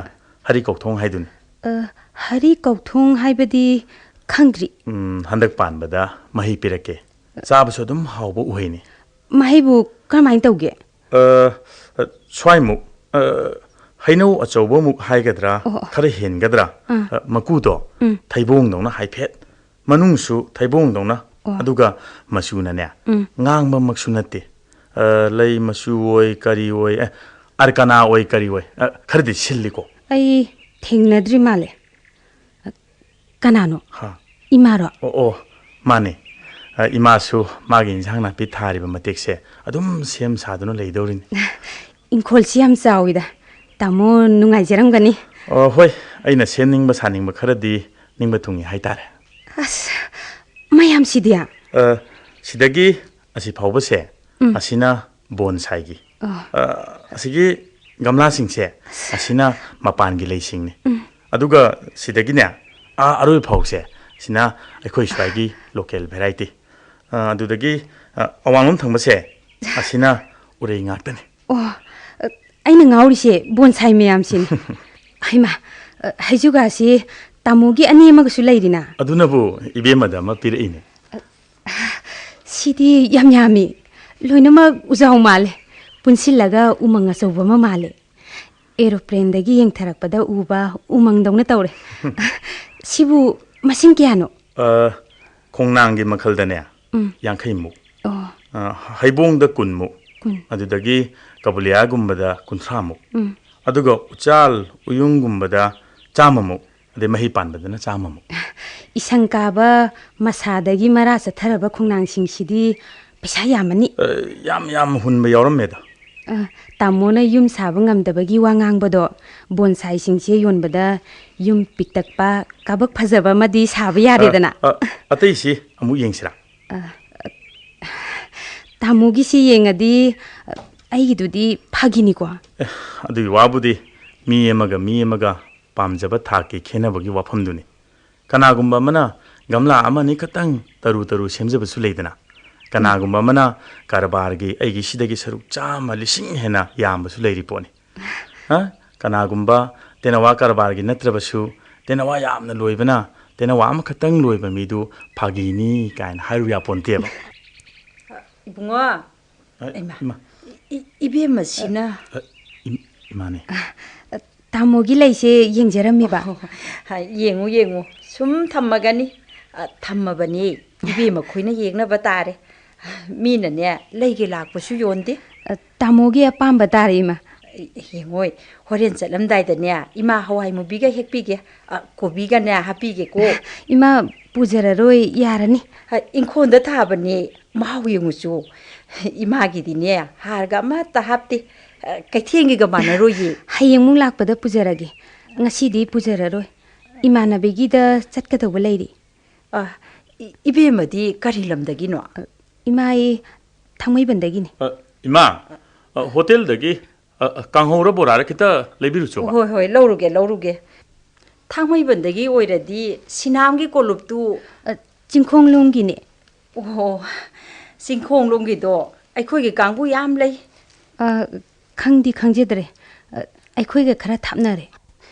ꯍꯔꯤ ꯀꯧꯊꯣꯡ ꯍꯥꯏꯗꯨꯅꯤ꯫ ꯑ, ꯍꯔꯤ ꯀꯧꯊꯣꯡ ꯍꯥꯏꯕꯗꯤ ꯈꯪꯗ꯭ꯔꯤ꯫ ꯎꯝ, ꯍꯟꯗꯛ ꯄꯥꯟꯕꯗ ꯃꯍꯩ ꯄꯤꯔꯛꯀꯦ꯫ ꯆꯥꯕꯁꯨ ꯑꯗꯨꯝ ꯍꯥꯎꯕ ꯎꯍꯩꯅꯤ꯫ ꯃꯍꯩꯕꯨ ꯀꯔꯝꯍꯥꯏꯅ ꯇꯧꯒꯦ? ꯑ, ꯑ, ꯁ꯭ꯋꯥꯏꯃꯨꯛ, ꯑ, ꯍꯩꯅꯧ ꯑꯆꯧꯕꯃꯨꯛ ꯍꯥꯏꯒꯗ꯭ꯔꯥ, ꯑꯣ, ꯑꯣ꯫ ꯈꯔ ꯍꯦꯟꯒꯗ꯭ꯔꯥ, ꯑꯥ꯫ ꯑ, ꯃꯀꯨꯗꯣ ꯎꯝ꯫ ꯊꯩꯕꯣꯡꯗꯧꯅ ꯍꯥꯏꯐꯦꯠ ꯃꯅꯨꯡꯁꯨ ꯊꯩꯕꯣꯡꯗꯧꯅ, ꯑꯣ꯫ ꯑꯗꯨꯒ ꯃꯆꯨꯅꯅꯦ, ꯎꯝ꯫ ꯉꯥꯡꯕꯃꯛꯁꯨ ꯅꯠꯇꯦ꯫ ꯑ, ꯂꯩ ꯃꯆꯨ ꯑꯣꯏ, ꯀꯔꯤ ꯑꯣꯏ, ꯑꯦ, ꯑꯔꯀꯅꯥ ꯑꯣꯏ, ꯀꯔꯤ ꯑꯣꯏ, ꯑ, ꯈꯔꯗꯤ ꯁꯤꯜꯂꯤꯀꯣ꯫ ꯑꯩ ꯊꯦꯡꯅꯗ꯭ꯔꯤ ꯃꯥꯜꯂꯦ꯫ ꯀꯅꯥꯅꯣ? ꯍꯥ? ꯏꯃꯥꯔꯣ? ꯑꯣ, ꯑꯣ, ꯃꯥꯅꯦ꯫ ꯑ, ꯏꯃꯥꯁꯨ ꯃꯥꯒꯤ ꯏꯟꯁꯥꯡ ꯅꯥꯄꯤ ꯊꯥꯔꯤꯕ ꯃꯇꯦꯛꯁꯦ ꯑꯗꯨꯝ ꯁꯦꯝ ꯁꯥꯗꯨꯅ ꯂꯩꯗꯧꯔꯤꯅꯤ꯫ ꯏꯪꯈꯣꯜꯁꯤ ꯌꯥꯝ ꯆꯥꯎꯋꯤꯗ꯫ ꯇꯥꯃꯣ ꯅꯨꯡꯉꯥꯏꯖꯔꯝꯒꯅꯤ꯫ ꯑꯣ, ꯍꯣꯏ꯫ ꯑꯩꯅ ꯁꯦꯝꯅꯤꯡꯕ ꯁꯥꯅꯤꯡꯕ ꯈꯔꯗꯤ ꯅꯤꯡꯕ ꯊꯨꯡꯉꯤ ꯍꯥꯏꯇꯥꯔꯦ꯫ ꯑꯁ, ꯃꯌꯥꯝꯁꯤꯗꯤ? ꯑ, ꯁꯤꯗꯒꯤ ꯑꯁꯤ ꯐꯥꯎꯕꯁꯦ, ꯎꯝ꯫ ꯑꯁꯤꯅ ꯕꯣꯟꯁꯥꯏꯒꯤ꯫ ꯑꯣ꯫ ꯑ, ꯑꯁꯤꯒꯤ ꯒꯝꯂꯥꯁꯤꯡꯁꯦ, ꯑꯁꯤꯅ ꯃꯄꯥꯟꯒꯤ ꯂꯩꯁꯤꯡꯅꯤ꯫ ꯎꯝ꯫ ꯑꯗꯨꯒ ꯁꯤꯗꯒꯤꯅꯦ, ꯑꯥ ꯑꯔꯣꯏ ꯐꯥꯎꯁꯦ, ꯁꯤꯅ ꯑꯩꯈꯣꯏ ꯁ꯭ꯋꯥꯏꯒꯤ local variety꯫ ꯑ, ꯑꯗꯨꯗꯒꯤ, ꯑ, ꯑꯋꯥꯡꯂꯣꯝ ꯊꯪꯕꯁꯦ, ꯑꯁꯤꯅ ꯎꯔꯩ ꯉꯥꯛꯇꯅꯤ꯫ ꯑꯣ, ꯑ, ꯑꯩꯅ ꯉꯥꯎꯔꯤꯁꯦ ꯕꯣꯟꯁꯥꯏ ꯃꯌꯥꯝꯁꯤꯅꯤ꯫ ꯍꯩꯃꯥ, ꯑ, ꯍꯩꯖꯨꯒꯥꯁꯤ ꯇꯥꯃꯣꯒꯤ ꯑꯅꯤ ꯑꯃꯒꯁꯨ ꯂꯩꯔꯤꯅ? ꯑꯗꯨꯅꯕꯨ ꯏꯕꯦꯝꯃꯗ ꯑꯃ ꯄꯤꯔꯛꯏꯅꯦ꯫ ꯁꯤꯗꯤ ꯌꯥꯝ ꯌꯥꯝꯃꯤ꯫ ꯂꯣꯏꯅꯃꯛ ꯎꯖꯥꯎ ꯃꯥꯜꯂꯦ꯫ ꯄꯨꯟꯁꯤꯜꯂꯒ ꯎꯃꯪ ꯑꯆꯧꯕ ꯑꯃ ꯃꯥꯜꯂꯦ꯫ Aeroplanedꯒꯤ ꯌꯦꯡꯊꯔꯛꯄꯗ ꯎꯕ ꯎꯃꯪꯗꯧꯅ ꯇꯧꯔꯦ꯫ ꯁꯤꯕꯨ ꯃꯁꯤꯡ ꯀꯌꯥꯅꯣ? ꯑ, ꯈꯣꯡꯅꯥꯡꯒꯤ ꯃꯈꯜꯗꯅꯦ, ꯎꯝ꯫ ꯌꯥꯡꯈꯩꯃꯨꯛ꯫ ꯑꯣ꯫ ꯑ, ꯍꯩꯕꯣꯡꯗ ꯀꯨꯟꯃꯨꯛ꯫ ꯀꯨꯟ꯫ ꯑꯗꯨꯗꯒꯤ ꯀꯕꯨꯂꯤꯌꯥꯒꯨꯝꯕꯗ ꯀꯨꯟꯊ꯭ꯔꯥꯃꯨꯛ꯫ ꯎꯝ꯫ ꯑꯗꯨꯒ ꯎꯆꯥꯜ ꯎꯌꯨꯡꯒꯨꯝꯕꯗ ꯆꯥꯝꯃꯃꯨꯛ꯫ ꯑꯗꯩ ꯃꯍꯩ ꯄꯥꯟꯕꯗꯅ ꯆꯥꯝꯃꯃꯨꯛ꯫ ꯏꯁꯪ ꯀꯥꯕ ꯃꯁꯥꯗꯒꯤ ꯃꯔꯥ ꯆꯠꯊꯔꯕ ꯈꯣꯡꯅꯥꯡꯁꯤꯡꯁꯤꯗꯤ ꯄꯩꯁꯥ ꯌꯥꯝꯃꯅꯤ꯫ ꯑ, ꯌꯥꯝ ꯌꯥꯝ ꯍꯨꯟꯕ ꯌꯥꯎꯔꯝꯃꯦꯗ꯫ ꯑ, ꯇꯥꯃꯣꯅ ꯌꯨꯝ ꯁꯥꯕ ꯉꯝꯗꯕꯒꯤ ꯋꯥ ꯉꯥꯡꯕꯗꯣ, ꯕꯣꯟꯁꯥꯏꯁꯤꯡꯁꯦ ꯌꯣꯟꯕꯗ ꯌꯨꯝ ꯄꯤꯛꯇꯛꯄ, ꯀꯥꯕꯛ ꯐꯖꯕ ꯑꯃꯗꯤ ꯁꯥꯕ ꯌꯥꯔꯦꯗꯅ꯫ ꯑ, ꯑ, ꯑꯇꯩꯁꯤ ꯑꯃꯨꯛ ꯌꯦꯡꯁꯤꯔꯥ? ꯑ, ꯑ, ꯇꯥꯃꯣꯒꯤꯁꯤ ꯌꯦꯡꯉꯗꯤ, ꯑ, ꯑꯩꯒꯤꯗꯨꯗꯤ ꯐꯥꯒꯤꯅꯤꯀꯣ? ꯑꯦ, ꯑꯗꯨꯒꯤ ꯋꯥꯕꯨꯗꯤ ꯃꯤ ꯑꯃꯒ ꯃꯤ ꯑꯃꯒ ꯄꯥꯝꯖꯕ ꯊꯥꯛꯀꯤ ꯈꯦꯠꯅꯕꯒꯤ ꯋꯥꯐꯝꯗꯨꯅꯤ꯫ ꯀꯅꯥꯒꯨꯝꯕ ꯑꯃꯅ ꯒꯝꯂꯥ ꯑꯃ ꯑꯅꯤ ꯈꯛꯇꯪ ꯇꯔꯨ ꯇꯔꯨ ꯁꯦꯝꯖꯕꯁꯨ ꯂꯩꯗꯅ, ꯀꯅꯥꯒꯨꯝꯕ ꯑꯃꯅ ꯀꯔꯕꯥꯔꯒꯤ ꯑꯩꯒꯤ ꯁꯤꯗꯒꯤ ꯁꯔꯨꯛ ꯆꯥꯝꯃ, ꯂꯤꯁꯤꯡ ꯍꯦꯟꯅ ꯌꯥꯝꯕꯁꯨ ꯂꯩꯔꯤ ꯄꯣꯠꯅꯤ꯫ ꯍꯥ? ꯀꯅꯥꯒꯨꯝꯕ ꯇꯦꯅꯋꯥ ꯀꯔꯕꯥꯔꯒꯤ ꯅꯠꯇ꯭ꯔꯕꯁꯨ, ꯇꯦꯅꯋꯥ ꯌꯥꯝꯅ ꯂꯣꯏꯕꯅ ꯇꯦꯅꯋꯥ ꯑꯃꯈꯛꯇꯪ ꯂꯣꯏꯕ ꯃꯤꯗꯨ ꯐꯥꯒꯤꯅꯤ ꯀꯥꯏꯅ ꯍꯥꯏꯔꯨ ꯌꯥꯄꯣꯟꯇꯦꯕ꯫ ꯏꯕꯨꯡꯉꯣ, ꯑ, ꯏꯃꯥ, ꯏꯃꯥ꯫ E-, E-, ꯏꯕꯦꯝꯃꯁꯤꯅ꯫ ꯑ, ꯏ-, ꯏꯃꯥꯅꯦ꯫ ꯑ, ꯇꯥꯃꯣꯒꯤ ꯂꯩꯁꯦ ꯌꯦꯡꯖꯔꯝꯃꯤꯕ꯫ ꯑꯣ, ꯍꯥꯏ, ꯌꯦꯡꯉꯨ, ꯌꯦꯡꯉꯨ꯫ ꯁꯨꯝ ꯊꯝꯃꯒꯅꯤ꯫ ꯑ, ꯊꯝꯃꯕꯅꯤ꯫ ꯏꯕꯦꯝꯃ ꯈꯣꯏꯅ ꯌꯦꯡꯅꯕ ꯇꯥꯔꯦ꯫ ꯃꯤꯅꯅꯦ, ꯂꯩꯒꯦ ꯂꯥꯛꯄꯁꯨ ꯌꯣꯟꯗꯦ꯫ ꯑ, ꯇꯥꯃꯣꯒꯤ ꯑꯄꯥꯝꯕ ꯇꯥꯔꯦ, ꯏꯃꯥ꯫ ꯌꯦꯡꯉꯣꯏ, ꯍꯣꯔꯦꯟ ꯆꯠꯂꯝꯗꯥꯏꯗꯅꯦ, ꯏꯃꯥ ꯍꯋꯥꯏ ꯃꯨꯕꯤꯒ ꯍꯦꯛꯄꯤꯒꯦ꯫ ꯑ, ꯀꯣꯕꯤꯒꯅꯦ ꯍꯥꯞꯄꯤꯒꯦꯀꯣ꯫ ꯏꯃꯥ, ꯄꯨꯖꯔꯔꯣꯏ, ꯌꯥꯔꯅꯤ꯫ ꯍ, ꯏꯪꯈꯣꯜꯗ ꯊꯥꯕꯅꯦ, ꯃꯍꯥꯎ ꯌꯦꯡꯉꯨꯆꯣ꯫ ꯏꯃꯥꯒꯤꯗꯤꯅꯦ, ꯍꯥꯔꯒ ꯑꯃꯠꯇ ꯍꯥꯞꯇꯦ꯫ ꯑ, ꯀꯩꯊꯦꯜꯒꯤꯒ ꯃꯥꯟꯅꯔꯣꯏꯌꯦ꯫ ꯍꯌꯦꯡꯃꯨꯛ ꯂꯥꯛꯄꯗ ꯄꯨꯖꯔꯒꯦ꯫ ꯉꯁꯤꯗꯤ ꯄꯨꯖꯔꯔꯣꯏ꯫ ꯏꯃꯥꯟꯅꯕꯤꯒꯤꯗ ꯆꯠꯀꯗꯧꯕ ꯂꯩꯔꯤ꯫ ꯑ, ꯏ-, ꯏꯕꯦꯝꯃꯗꯤ ꯀꯔꯤ ꯂꯝꯗꯒꯤꯅꯣ? ꯑ, ꯏꯃꯥ ꯑꯩ ꯊꯥꯡꯃꯩꯕꯟꯗꯒꯤꯅꯤ꯫ ꯑ, ꯏꯃꯥ, ꯑ, ꯍꯣꯇꯦꯜꯗꯒꯤ, ꯑ, ꯑ, ꯀꯥꯡꯍꯧꯔ ꯕꯣꯔꯥꯔ ꯈꯤꯇ ꯂꯩꯕꯤꯔꯨꯆꯣꯕ꯫ ꯍꯣꯏ, ꯍꯣꯏ, ꯂꯧꯔꯨꯒꯦ, ꯂꯧꯔꯨꯒꯦ꯫ ꯊꯥꯡꯃꯩꯕꯟꯗꯒꯤ ꯑꯣꯏꯔꯗꯤ ꯁꯤꯅꯥꯝꯒꯤ ꯀꯣꯂꯨꯞꯇꯨ, ꯑ, ꯆꯤꯡꯈꯣꯡꯂꯣꯝꯒꯤꯅꯦ꯫ ꯑꯣ, ꯆꯤꯡꯈꯣꯡꯂꯣꯝꯒꯤꯗꯣ ꯑꯩꯈꯣꯏꯒꯤ ꯀꯥꯡꯕꯨ ꯌꯥꯝ ꯂꯩ꯫ ꯑ, ꯈꯪꯗꯤ ꯈꯪꯖꯗ꯭ꯔꯦ꯫ ꯑ, ꯑꯩꯈꯣꯏꯒ ꯈꯔ ꯊꯥꯞꯅꯔꯦ꯫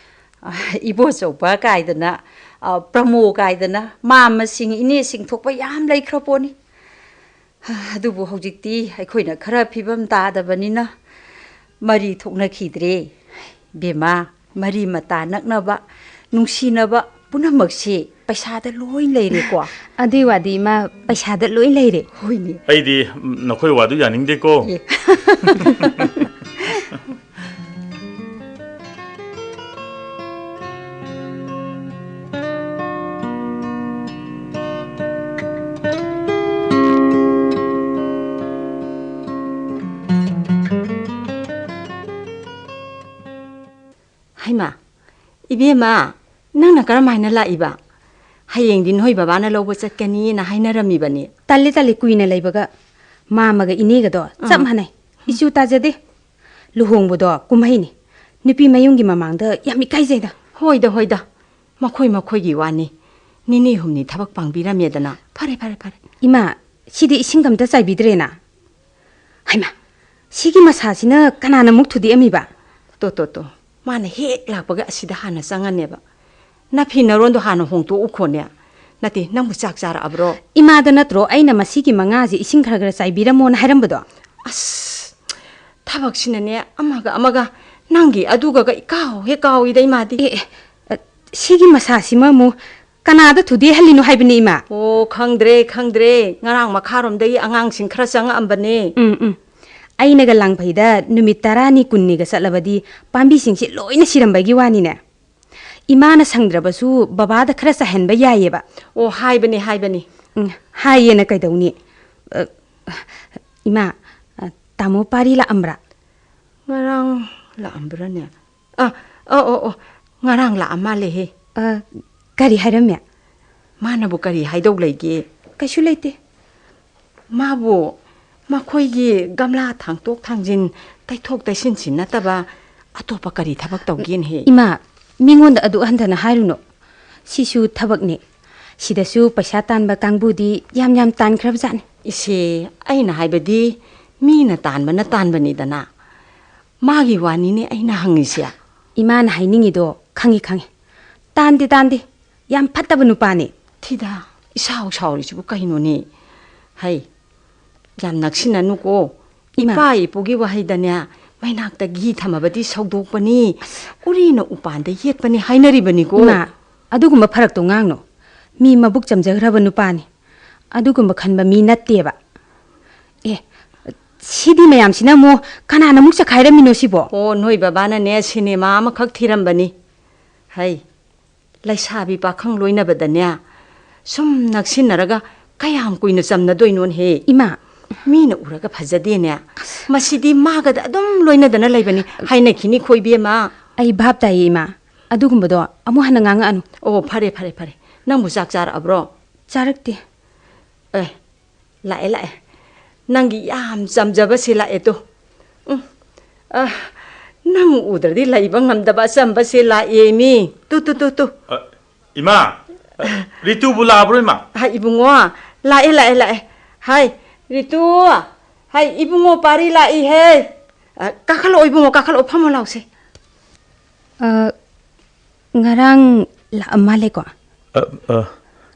ꯑ, ꯏꯕꯣꯆꯧꯕ ꯀꯥꯏꯗꯅ, ꯑ, ꯄ꯭ꯔꯃꯣ ꯀꯥꯏꯗꯅ, ꯃꯥꯝꯃꯁꯤꯡ, ꯏꯅꯦꯁꯤꯡ ꯊꯣꯛꯄ ꯌꯥꯝ ꯂꯩꯈ꯭ꯔ ꯄꯣꯠꯅꯤ꯫ ꯑꯗꯨꯕꯨ ꯍꯧꯖꯤꯛꯇꯤ ꯑꯩꯈꯣꯏꯅ ꯈꯔ ꯐꯤꯕꯝ ꯇꯥꯗꯕꯅꯤꯅ ꯃꯔꯤ ꯊꯣꯛꯅꯈꯤꯗ꯭ꯔꯦ꯫ ꯕꯦꯝꯃ, ꯃꯔꯤ ꯃꯇꯥ ꯅꯛꯅꯕ, ꯅꯨꯡꯁꯤꯅꯕ ꯄꯨꯝꯅꯃꯛꯁꯤ ꯄꯩꯁꯥꯗ ꯂꯣꯏ ꯂꯩꯔꯦꯀꯣ꯫ ꯑꯗꯨꯏ ꯋꯥꯗꯤ, ꯏꯃꯥ, ꯄꯩꯁꯥꯗ ꯂꯣꯏ ꯂꯩꯔꯦ꯫ ꯍꯣꯏꯅꯦ꯫ ꯑꯩꯗꯤ, ꯎꯝ, ꯅꯈꯣꯏ ꯋꯥꯗꯨ ꯌꯥꯅꯤꯡꯗꯦꯀꯣ꯫ ꯑꯦ꯫ ꯍꯩꯃꯥ, ꯏꯕꯦꯝꯃ, ꯅꯪꯅ ꯀꯔꯝ ꯍꯥꯏꯅ ꯂꯥꯛꯏꯕ? ꯍꯌꯦꯡꯗꯤ ꯅꯣꯏ ꯕꯕꯥꯅ ꯂꯧꯕ ꯆꯠꯀꯅꯤꯅ ꯍꯥꯏꯅꯔꯝꯃꯤꯕꯅꯤ꯫ ꯇꯜꯂꯤ, ꯇꯜꯂꯤ, ꯀꯨꯏꯅ ꯂꯩꯕꯒ꯫ ꯃꯥꯃꯒ ꯏꯅꯦꯒꯗꯣ ꯆꯞ ꯑꯥ꯫ ꯃꯥꯟꯅꯩ꯫ ꯏꯁꯨ ꯇꯥꯖꯗꯦ꯫ ꯂꯨꯍꯣꯡꯕꯗꯣ ꯀꯨꯝꯍꯩꯅꯤ꯫ ꯅꯨꯄꯤ ꯃꯌꯨꯝꯒꯤ ꯃꯃꯥꯡꯗ ꯌꯥꯝ ꯏꯀꯥꯏꯖꯩꯗ꯫ ꯍꯣꯏꯗ, ꯍꯣꯏꯗ꯫ ꯃꯈꯣꯏ ꯃꯈꯣꯏꯒꯤ ꯋꯥꯅꯤ꯫ ꯅꯤꯅꯤ ꯍꯨꯝꯅꯤ ꯊꯕꯛ ꯄꯥꯡꯕꯤꯔꯝꯃꯦꯗꯅ꯫ ꯐꯔꯦ, ꯐꯔꯦ, ꯐꯔꯦ꯫ ꯏꯃꯥ, ꯁꯤꯗꯤ ꯏꯁꯤꯡꯒ ꯑꯝꯇ ꯆꯥꯏꯕꯤꯗ꯭ꯔꯦꯅ꯫ ꯍꯩꯃꯥ, ꯁꯤꯒꯤ ꯃꯁꯥꯁꯤꯅ ꯀꯅꯥꯅ ꯃꯨꯛ ꯊꯨꯗꯦꯛꯑꯝꯃꯤꯕ? ꯇꯣ, ꯇꯣ, ꯇꯣ꯫ ꯃꯥꯅ ꯍꯦꯛ ꯂꯥꯛꯄꯒ ꯑꯁꯤꯗ ꯍꯥꯟꯅ ꯆꯪꯉꯅꯦꯕ꯫ ꯅꯐꯤ ꯅꯔꯣꯟꯗꯣ ꯍꯥꯟꯅ ꯍꯣꯡꯇꯣꯛꯎꯈꯣꯅꯦ꯫ ꯅꯠꯇꯦ, ꯅꯪꯕꯨ ꯆꯥꯛ ꯆꯥꯔꯛꯑꯕ꯭ꯔꯣ? ꯏꯃꯥꯗ ꯅꯠꯇ꯭ꯔꯣ ꯑꯩꯅ ꯃꯁꯤꯒꯤ ꯃꯉꯥꯁꯦ ꯏꯁꯤꯡ ꯈꯔ ꯈꯔ ꯆꯥꯏꯕꯤꯔꯝꯃꯣꯅ ꯍꯥꯏꯔꯝꯕꯗꯣ? ꯑꯁ, ꯊꯕꯛꯁꯤꯅꯅꯦ, ꯑꯃꯒ ꯑꯃꯒ, ꯅꯪꯒꯤ ꯑꯗꯨꯒꯒ ꯏꯀꯥꯎ ꯍꯦꯛ ꯀꯥꯎꯏꯗ ꯏꯃꯥꯗꯤ꯫ ꯑꯦ, ꯑꯦ, ꯑ, ꯁꯤꯒꯤ ꯃꯁꯥꯁꯤꯃ ꯑꯃꯨꯛ ꯀꯅꯥꯗ ꯊꯨꯗꯦꯛꯍꯜꯂꯤꯅꯣ ꯍꯥꯏꯕꯅꯤ, ꯏꯃꯥ? ꯑꯣ, ꯈꯪꯗ꯭ꯔꯦ, ꯈꯪꯗ꯭ꯔꯦ꯫ ꯉꯔꯥꯡ ꯃꯈꯥꯔꯣꯝꯗꯒꯤ ꯑꯉꯥꯡꯁꯤꯡ ꯈꯔ ꯆꯪꯉꯛꯑꯝꯕꯅꯦ꯫ ꯎꯝ, ꯎꯝ꯫ ꯑꯩꯅꯒ ꯂꯥꯡꯐꯩꯗ ꯅꯨꯃꯤꯠ ꯇꯔꯥꯅꯤ ꯀꯨꯟꯅꯤꯒ ꯆꯠꯂꯕꯗꯤ ꯄꯥꯝꯕꯤꯁꯤꯡꯁꯦ ꯂꯣꯏꯅ ꯁꯤꯔꯝꯕꯒꯤ ꯋꯥꯅꯤꯅꯦ꯫ ꯏꯃꯥꯅ ꯁꯪꯗ꯭ꯔꯕꯁꯨ ꯕꯕꯥꯗ ꯈꯔ ꯆꯥꯏꯍꯟꯕ ꯌꯥꯏꯌꯦꯕ꯫ ꯑꯣ, ꯍꯥꯏꯕꯅꯤ, ꯍꯥꯏꯕꯅꯤ꯫ ꯎꯝ, ꯍꯥꯏꯌꯦꯅ ꯀꯩꯗꯧꯅꯤ? ꯑ, ꯏꯃꯥ, ꯑ, ꯇꯥꯃꯣ ꯄꯥꯔꯤ ꯂꯥꯛꯑꯝꯕ꯭ꯔꯥ? ꯉꯔꯥꯡ ꯂꯥꯛꯑꯝꯕ꯭ꯔꯥꯅꯦ? ꯑ, ꯑ, ꯑꯣ, ꯑꯣ, ꯉꯔꯥꯡ ꯂꯥꯛꯑ ꯃꯥꯜꯂꯦꯍꯦ꯫ ꯑ, ꯀꯔꯤ ꯍꯥꯏꯔꯝꯃꯦ? ꯃꯥꯅꯕꯨ ꯀꯔꯤ ꯍꯥꯏꯗꯧ ꯂꯩꯒꯦ? ꯀꯩꯁꯨ ꯂꯩꯇꯦ꯫ ꯃꯥꯕꯨ ꯃꯈꯣꯏꯒꯤ ꯒꯝꯂꯥ ꯊꯥꯡꯇꯣꯛ ꯊꯥꯡꯖꯤꯟ, ꯇꯩꯊꯣꯛ ꯇꯩꯁꯤꯟꯁꯤ ꯅꯠꯇꯕ ꯑꯇꯣꯞꯄ ꯀꯔꯤ ꯊꯕꯛ ꯇꯧꯒꯦꯅꯍꯦ? ꯏꯃꯥ, ꯃꯤꯉꯣꯟꯗ ꯑꯗꯨ ꯍꯟꯊꯅ ꯍꯥꯏꯔꯨꯅꯨ꯫ ꯁꯤꯁꯨ ꯊꯕꯛꯅꯤ꯫ ꯁꯤꯗꯁꯨ ꯄꯩꯁꯥ ꯇꯥꯟꯕ ꯀꯥꯡꯕꯨꯗꯤ ꯌꯥꯝ ꯌꯥꯝ ꯇꯥꯟꯈ꯭ꯔꯕꯖꯥꯠꯅꯤ꯫ ꯏꯆꯦ, ꯑꯩꯅ ꯍꯥꯏꯕꯗꯤ ꯃꯤꯅ ꯇꯥꯟꯕꯅ ꯇꯥꯟꯕꯅꯤꯗꯅ꯫ ꯃꯥꯒꯤ ꯋꯥꯅꯤꯅꯦ ꯑꯩꯅ ꯍꯪꯉꯤꯁꯦ꯫ ꯏꯃꯥꯅ ꯍꯥꯏꯅꯤꯡꯉꯤꯗꯣ ꯈꯪꯉꯤ, ꯈꯪꯉꯤ꯫ ꯇꯥꯟꯗꯦ, ꯇꯥꯟꯗꯦ꯫ ꯌꯥꯝ ꯐꯠꯇꯕ ꯅꯨꯄꯥꯅꯤ꯫ ꯊꯤꯗ, ꯏꯁꯥꯎ ꯁꯥꯎꯔꯤꯁꯤꯕꯨ ꯀꯩꯅꯣꯅꯦ? ꯍꯩ, ꯌꯥꯝ ꯅꯛꯁꯤꯟꯅꯅꯨꯀꯣ꯫ ꯏꯃꯥ꯫ ꯏꯄꯥ ꯏꯄꯨꯒꯤ ꯋꯥꯍꯩꯗꯅꯦ, "ꯃꯩꯅꯥꯛꯇ ꯘꯤ ꯊꯝꯃꯕꯗꯤ ꯁꯧꯗꯣꯛꯄꯅꯤ, ꯎꯔꯤꯅ ꯎꯄꯥꯟꯗ ꯌꯦꯠꯄꯅꯤ" ꯍꯥꯏꯅꯔꯤꯕꯅꯤꯀꯣ꯫ ꯏꯃꯥ, ꯑꯗꯨꯒꯨꯝꯕ ꯐꯔꯛꯇꯣ ꯉꯥꯡꯅꯨ꯫ ꯃꯤ ꯃꯕꯨꯛ ꯆꯝꯖꯈ꯭ꯔꯕ ꯅꯨꯄꯥꯅꯤ꯫ ꯑꯗꯨꯒꯨꯝꯕ ꯈꯟꯕ ꯃꯤ ꯅꯠꯇꯦꯕ꯫ ꯑꯦ, ꯁꯤꯗꯤ ꯃꯌꯥꯝꯁꯤꯅ ꯑꯃꯨꯛ ꯀꯅꯥꯅ ꯑꯃꯨꯛ ꯆꯈꯥꯏꯔꯝꯃꯤꯅꯣ ꯁꯤꯕꯣ? ꯑꯣ, ꯅꯣꯏ ꯕꯕꯥꯅꯅꯦ ꯁꯤꯅꯦꯃꯥ ꯑꯃꯈꯛ ꯊꯤꯔꯝꯕꯅꯤ꯫ ꯍꯩ, ꯂꯩꯁꯥꯕꯤ ꯄꯥꯈꯪ ꯂꯣꯏꯅꯕꯗꯅꯦ, ꯁꯨꯝ ꯅꯛꯁꯤꯟꯅꯔꯒ ꯀꯌꯥꯝ ꯀꯨꯏꯅ ꯆꯝꯅꯗꯣꯏꯅꯣꯅꯦꯍꯦ? ꯏꯃꯥ꯫ ꯃꯤꯅ ꯎꯔꯒ ꯐꯖꯗꯦꯅꯦ꯫ ꯃꯁꯤꯗꯤ ꯃꯥꯒꯗ ꯑꯗꯨꯝ ꯂꯣꯏꯅꯗꯅ ꯂꯩꯕꯅꯤ꯫ ꯍꯥꯏꯅꯈꯤꯅꯤꯀꯣ, ꯏꯕꯦꯝꯃ꯫ ꯑꯩ ꯚꯥꯞ ꯇꯥꯏꯌꯦ, ꯏꯃꯥ꯫ ꯑꯗꯨꯒꯨꯝꯕꯗꯣ ꯑꯃꯨꯛ ꯍꯟꯅ ꯉꯥꯡꯉꯛꯑꯅꯨ꯫ ꯑꯣ, ꯐꯔꯦ, ꯐꯔꯦ, ꯐꯔꯦ꯫ ꯅꯪꯕꯨ ꯆꯥꯛ ꯆꯥꯔꯛꯑꯕ꯭ꯔꯣ? ꯆꯥꯔꯛꯇꯦ꯫ ꯑꯦ, ꯂꯥꯛꯑꯦ, ꯂꯥꯛꯑꯦ꯫ ꯅꯪꯒꯤ ꯌꯥꯝ ꯆꯝꯖꯕꯁꯦ ꯂꯥꯛꯑꯦ ꯇꯨ꯫ ꯎꯝ꯫ ꯑ, ꯅꯪ ꯎꯗ꯭ꯔꯗꯤ ꯂꯩꯕ ꯉꯝꯗꯕ ꯑꯆꯝꯕꯁꯦ ꯂꯥꯛꯑꯦ ꯃꯤ꯫ ꯇꯨ, ꯇꯨ, ꯇꯨ, ꯇꯨ꯫ ꯑ, ꯏꯃꯥ, ꯑ, ꯔꯤꯇꯨꯕꯨ ꯂꯥꯛꯑꯕ꯭ꯔꯣ, ꯏꯃꯥ? ꯍꯥꯏ, ꯏꯕꯨꯡꯉꯣ, ꯂꯥꯛꯑꯦ, ꯂꯥꯛꯑꯦ, ꯂꯥꯛꯑꯦ꯫ ꯍꯥꯏ, ꯔꯤꯇꯨ, ꯍꯥꯏ, ꯏꯕꯨꯡꯉꯣ ꯄꯥꯔꯤ ꯂꯥꯛꯏꯍꯦ꯫ ꯑ, ꯀꯥꯈꯠꯂꯛꯑꯣ, ꯏꯕꯨꯡꯉꯣ, ꯀꯥꯈꯠꯂꯛꯑꯣ, ꯐꯝꯃꯣ ꯂꯥꯎꯁꯦ꯫ ꯑ, ꯉꯔꯥꯡ ꯂꯥꯛꯑ ꯃꯥꯜꯂꯦꯀꯣ? ꯑ, ꯑ,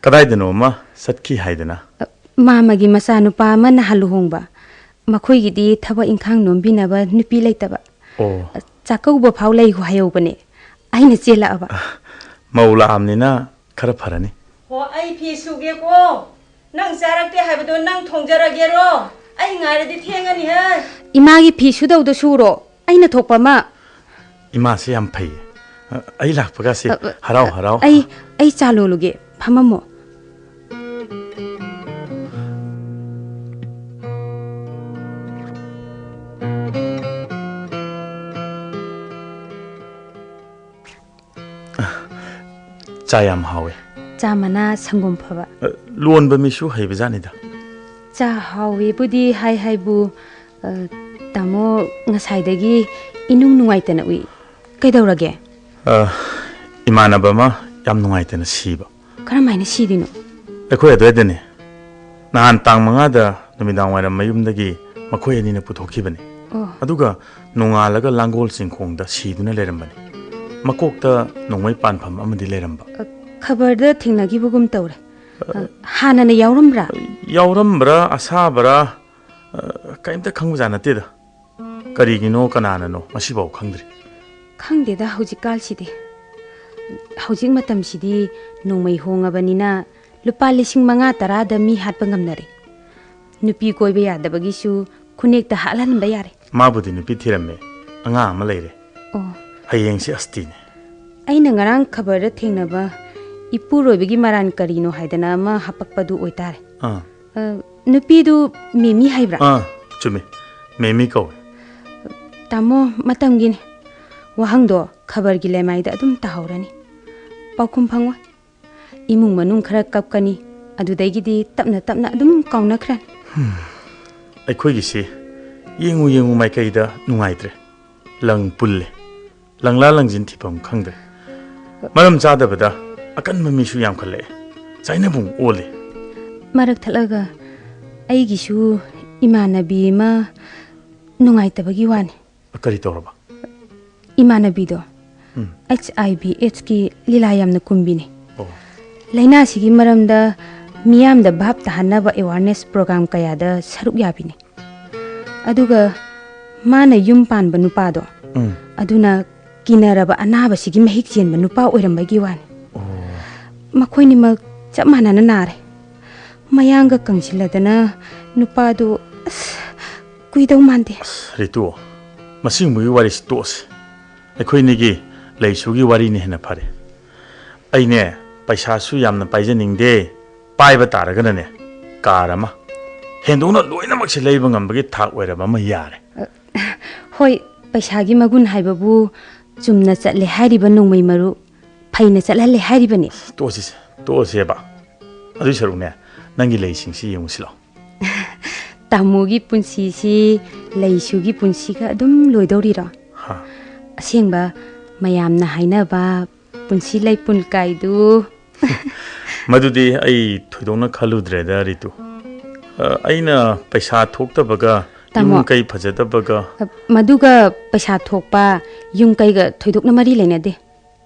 ꯀꯗꯥꯏꯗꯅꯣ ꯑꯃ ꯆꯠꯈꯤ ꯍꯥꯏꯗꯅ? ꯑ, ꯃꯥꯃꯒꯤ ꯃꯆꯥꯅꯨꯄꯥ ꯑꯃ ꯅꯍꯥꯟ ꯂꯨꯍꯣꯡꯕ꯫ ꯃꯈꯣꯏꯒꯤꯗꯤ ꯊꯕꯛ ꯏꯪꯈꯥꯡ ꯅꯣꯝꯕꯤꯅꯕ ꯅꯨꯄꯤ ꯂꯩꯇꯕ꯫ ꯑꯣ꯫ ꯑ, ꯆꯥꯛꯀꯧꯕ ꯐꯥꯎ ꯂꯩꯈꯣ ꯍꯥꯏꯍꯧꯕꯅꯦ꯫ ꯑꯩꯅ ꯆꯦꯜꯂꯛꯑꯕ꯫ ꯑ, ꯃꯧ ꯂꯥꯛꯑꯕꯅꯤꯅ ꯈꯔ ꯐꯔꯅꯤ꯫ ꯍꯣ, ꯑꯩ ꯐꯤ ꯁꯨꯒꯦꯀꯣ꯫ ꯅꯪ ꯆꯥꯔꯛꯇꯦ ꯍꯥꯏꯕꯗꯣ ꯅꯪ ꯊꯣꯡꯖꯔꯒꯦꯔꯣ? ꯑꯩ ꯉꯥꯏꯔꯗꯤ ꯊꯦꯡꯉꯅꯤꯍꯦ꯫ ꯏꯃꯥꯒꯤ ꯐꯤ ꯁꯨꯗꯧꯗꯣ ꯁꯨꯔꯣ꯫ ꯑꯩꯅ ꯊꯣꯛꯄ ꯑꯃ꯫ ꯏꯃꯥꯁꯦ ꯌꯥꯝ ꯐꯩꯌꯦ꯫ ꯑ, ꯑꯩ ꯂꯥꯛꯄꯒꯁꯦ ꯑ, ꯑ, ꯍꯔꯥꯎ ꯍꯔꯥꯎ꯫ ꯑꯩ, ꯑꯩ ꯆꯥ ꯂꯣꯜꯂꯨꯒꯦ꯫ ꯐꯝꯃꯝꯃꯣ꯫ ꯆꯥ ꯌꯥꯝ ꯍꯥꯎꯋꯦ꯫ ꯆꯥ ꯃꯅꯥ ꯁꯪꯒꯣꯝ ꯐꯕ꯫ ꯑ, ꯂꯣꯟꯕ ꯃꯤꯁꯨ ꯍꯩꯕꯖꯥꯠꯅꯤꯗ꯫ ꯆꯥ ꯍꯥꯎꯋꯦꯕꯨꯗꯤ ꯍꯥꯏ ꯍꯥꯏꯕꯨ, ꯑ, ꯇꯥꯃꯣ ꯉꯁꯥꯏꯗꯒꯤ ꯏꯅꯨꯡ ꯅꯨꯡꯉꯥꯏꯇꯅ ꯎꯏ꯫ ꯀꯩꯗꯧꯔꯒꯦ? ꯑ, ꯏꯃꯥꯟꯅꯕ ꯑꯃ ꯌꯥꯝ ꯅꯨꯡꯉꯥꯏꯇꯅ ꯁꯤꯕ꯫ ꯀꯔꯝꯍꯥꯏꯅ ꯁꯤꯔꯤꯅꯣ? ꯑꯩꯈꯣꯏ ꯑꯗꯨꯋꯥꯏꯗꯅꯦ꯫ ꯅꯍꯥꯟ ꯇꯥꯡ ꯃꯉꯥꯗ ꯅꯨꯃꯤꯗꯥꯡ ꯋꯥꯏꯔꯝ ꯃꯌꯨꯝꯗꯒꯤ ꯃꯈꯣꯏ ꯑꯅꯤꯅ ꯄꯨꯊꯣꯛꯈꯤꯕꯅꯤ꯫ ꯑꯣ꯫ ꯑꯗꯨꯒ ꯅꯣꯡꯉꯥꯜꯂꯒ ꯂꯥꯡꯒꯣꯜ ꯆꯤꯡꯈꯣꯡꯗ ꯁꯤꯗꯨꯅ ꯂꯩꯔꯝꯕꯅꯤ꯫ ꯃꯀꯣꯛꯇ ꯅꯣꯡꯃꯩ ꯄꯥꯟꯐꯝ ꯑꯃꯗꯤ ꯂꯩꯔꯝꯕ꯫ ꯑ, ꯈꯕꯔꯗ ꯊꯦꯡꯅꯈꯤꯕꯒꯨꯝ ꯇꯧꯔꯦ꯫ ꯑ, ꯍꯥꯟꯅꯅ ꯌꯥꯎꯔꯝꯕ꯭ꯔꯥ? ꯌꯥꯎꯔꯝꯕ꯭ꯔꯥ, ꯑꯁꯥꯕ꯭ꯔꯥ, ꯑ, ꯀꯔꯤꯝꯇ ꯈꯪꯕꯖꯥꯠ ꯅꯠꯇꯦꯗ꯫ ꯀꯔꯤꯒꯤꯅꯣ, ꯀꯅꯥꯅꯅꯣ, ꯉꯁꯤꯐꯥꯎ ꯈꯪꯗ꯭ꯔꯤ꯫ ꯈꯪꯗꯦꯗ ꯍꯧꯖꯤꯛꯀꯥꯜꯁꯤꯗꯤ꯫ ꯍꯧꯖꯤꯛ ꯃꯇꯝꯁꯤꯗꯤ ꯅꯣꯡꯃꯩ ꯍꯣꯡꯉꯕꯅꯤꯅ ꯂꯨꯄꯥ ꯂꯤꯁꯤꯡ ꯃꯉꯥ ꯇꯔꯥꯗ ꯃꯤ ꯍꯥꯠꯄ ꯉꯝꯅꯔꯦ꯫ ꯅꯨꯄꯤ ꯀꯣꯏꯕ ꯌꯥꯗꯕꯒꯤꯁꯨ ꯈꯨꯅꯦꯛꯇ ꯍꯥꯠꯍꯟꯕ ꯌꯥꯔꯦ꯫ ꯃꯥꯕꯨꯗꯤ ꯅꯨꯄꯤ ꯊꯤꯔꯝꯃꯦ, ꯑꯉꯥꯡ ꯑꯃ ꯂꯩꯔꯦ꯫ ꯑꯣ꯫ ꯍꯌꯦꯡꯁꯤ ꯑꯁꯇꯤꯅꯦ꯫ ꯑꯩꯅ ꯉꯔꯥꯡ ꯈꯕꯔꯗ ꯊꯦꯡꯅꯕ ꯏꯄꯨꯔꯣꯏꯕꯒꯤ ꯃꯔꯥꯟ ꯀꯔꯤꯅꯣ ꯍꯥꯏꯗꯅ ꯑꯃ ꯍꯥꯄꯛꯄꯗꯨ ꯑꯣꯏꯇꯥꯔꯦ꯫ ꯑꯥ꯫ ꯑ, ꯅꯨꯄꯤꯗꯨ ꯃꯦꯃꯤ ꯍꯥꯏꯕ꯭ꯔꯥ? ꯑꯥ, ꯆꯨꯝꯃꯤ꯫ ꯃꯦꯃꯤ ꯀꯧꯋꯦ꯫ ꯇꯥꯃꯣ, ꯃꯇꯝꯒꯤꯅꯤ꯫ ꯋꯥꯍꯪꯗꯣ ꯈꯕꯔꯒꯤ ꯂꯩꯃꯥꯏꯗ ꯑꯗꯨꯝ ꯇꯥꯍꯧꯔꯅꯤ꯫ ꯄꯥꯎꯈꯨꯝ ꯐꯪꯉꯣꯏ꯫ ꯏꯃꯨꯡ ꯃꯅꯨꯡ ꯈꯔ ꯀꯞꯀꯅꯤ, ꯑꯗꯨꯗꯒꯤꯗꯤ ꯇꯞꯅ ꯇꯞꯅ ꯑꯗꯨꯝ ꯀꯥꯎꯅꯈ꯭ꯔꯅꯤ꯫ ꯑꯩꯈꯣꯏꯒꯤꯁꯤ ꯌꯦꯡꯉꯨ ꯌꯦꯡꯉꯨ ꯃꯥꯏꯀꯩꯗ ꯅꯨꯡꯉꯥꯏꯇ꯭ꯔꯦ꯫ ꯂꯪ ꯄꯨꯜꯂꯦ꯫ ꯂꯪꯂꯥ ꯂꯪꯖꯤꯟ ꯊꯤꯐꯝ ꯈꯪꯗ꯭ꯔꯦ꯫ ꯃꯔꯝ ꯆꯥꯗꯕꯗ ꯑꯀꯟꯕ ꯃꯤꯁꯨ ꯌꯥꯝꯈꯠꯂꯛꯑꯦ꯫ ꯆꯥꯏꯅꯕꯨꯡ ꯑꯣꯜꯂꯦ꯫ ꯃꯔꯛ ꯊꯠꯂꯒ ꯑꯩꯒꯤꯁꯨ ꯏꯃꯥꯟꯅꯕꯤ ꯑꯃ ꯅꯨꯡꯉꯥꯏꯇꯕꯒꯤ ꯋꯥꯅꯤ꯫ ꯀꯔꯤ ꯇꯧꯔꯕ? ꯏꯃꯥꯟꯅꯕꯤꯗꯣ ꯎꯝ꯫ ꯑꯩꯆ ꯑꯥꯏ ꯚꯤ ꯑꯦꯗꯁꯀꯤ ꯂꯤꯂꯥ ꯌꯥꯝꯅ ꯀꯨꯝꯕꯤꯅꯦ꯫ ꯑꯣ꯫ ꯂꯥꯏꯅꯥꯁꯤꯒꯤ ꯃꯔꯝꯗ ꯃꯤꯌꯥꯝꯗ ꯚꯥꯞ ꯇꯥꯍꯟꯅꯕ ꯑꯦꯋꯥꯔꯅꯦꯁ ꯄ꯭ꯔꯣꯒ꯭ꯔꯥꯝ ꯀꯌꯥꯗ ꯁꯔꯨꯛ ꯌꯥꯕꯤꯅꯦ꯫ ꯑꯗꯨꯒ ꯃꯥꯅ ꯌꯨꯝ ꯄꯥꯟꯕ ꯅꯨꯄꯥꯗꯣ ꯎꯝ꯫ ꯑꯗꯨꯅ ꯀꯤꯅꯔꯕ ꯑꯅꯥꯕꯁꯤꯒꯤ ꯃꯍꯤꯛ ꯆꯦꯟꯕ ꯅꯨꯄꯥ ꯑꯣꯏꯔꯝꯕꯒꯤ ꯋꯥꯅꯤ꯫ ꯑꯣ꯫ ꯃꯈꯣꯏꯅꯤꯃꯛ ꯆꯞ ꯃꯥꯟꯅꯅ ꯅꯥꯔꯦ꯫ ꯃꯌꯥꯡꯒ ꯀꯪꯁꯤꯜꯂꯗꯅ ꯅꯨꯄꯥꯗꯨ, ꯑꯁ, ꯀꯨꯏꯗꯧ ꯃꯥꯟꯗꯦ꯫ ꯑꯁ, ꯔꯤꯇꯨ, ꯃꯁꯤꯒꯨꯝꯕꯒꯤ ꯋꯥꯔꯤꯁꯤ ꯇꯣꯛꯑꯁꯤ꯫ ꯑꯩꯈꯣꯏꯅꯤꯒꯤ ꯂꯩꯁꯨꯒꯤ ꯋꯥꯔꯤꯅ ꯍꯦꯟꯅ ꯐꯔꯦ꯫ ꯑꯩꯅꯦ, ꯄꯩꯁꯥꯁꯨ ꯌꯥꯝꯅ ꯄꯥꯏꯖꯅꯤꯡꯗꯦ, ꯄꯥꯏꯕ ꯇꯥꯔꯒꯅꯅꯦ, ꯀꯥꯔ ꯑꯃ, ꯍꯦꯟꯗꯣꯛꯅ ꯂꯣꯏꯅꯃꯛꯁꯦ ꯂꯩꯕ ꯉꯝꯕꯒꯤ ꯊꯥꯛ ꯑꯣꯏꯔꯕ ꯑꯃ ꯌꯥꯔꯦ꯫ ꯑ, ꯍꯣꯏ, ꯄꯩꯁꯥꯒꯤ ꯃꯒꯨꯟ ꯍꯥꯏꯕꯕꯨ ꯆꯨꯝꯅ ꯆꯠꯂꯦ ꯍꯥꯏꯔꯤꯕ ꯅꯣꯡꯃꯩ ꯃꯔꯨ ꯐꯩꯅ ꯆꯠꯍꯜꯂꯦ ꯍꯥꯏꯔꯤꯕꯅꯤ꯫ ꯇꯣꯛꯑꯁꯤꯁꯦ, ꯇꯣꯛꯑꯁꯦꯕ꯫ ꯑꯗꯨꯏ ꯁꯔꯨꯛꯅꯦ, ꯅꯪꯒꯤ ꯂꯩꯁꯤꯡꯁꯤ ꯌꯦꯡꯉꯨꯁꯤ ꯂꯥꯎ꯫ ꯇꯥꯃꯣꯒꯤ ꯄꯨꯟꯁꯤꯁꯤ ꯂꯩꯁꯨꯒꯤ ꯄꯨꯟꯁꯤꯒ ꯑꯗꯨꯝ ꯂꯣꯏꯗꯧꯔꯤꯔꯣ? ꯍꯥ? ꯑꯁꯦꯡꯕ ꯃꯌꯥꯝꯅ ꯍꯥꯏꯅꯕ ꯄꯨꯟꯁꯤ ꯂꯩꯄꯨꯟ ꯀꯥꯏꯗꯨ꯫ ꯃꯗꯨꯗꯤ ꯑꯩ ꯊꯣꯏꯗꯣꯛꯅ ꯈꯜꯂꯨꯗ꯭ꯔꯦꯗ, ꯔꯤꯇꯨ꯫ ꯑ, ꯑꯩꯅ ꯄꯩꯁꯥ ꯊꯣꯛꯇꯕꯒ, ꯇꯥꯃꯣ, ꯌꯨꯝ ꯀꯩ ꯐꯖꯗꯕꯒ꯫ ꯑ, ꯃꯗꯨꯒ ꯄꯩꯁꯥ ꯊꯣꯛꯄ, ꯌꯨꯝ ꯀꯩꯒ ꯊꯣꯏꯗꯣꯛꯅ ꯃꯔꯤ ꯂꯩꯅꯗꯦ꯫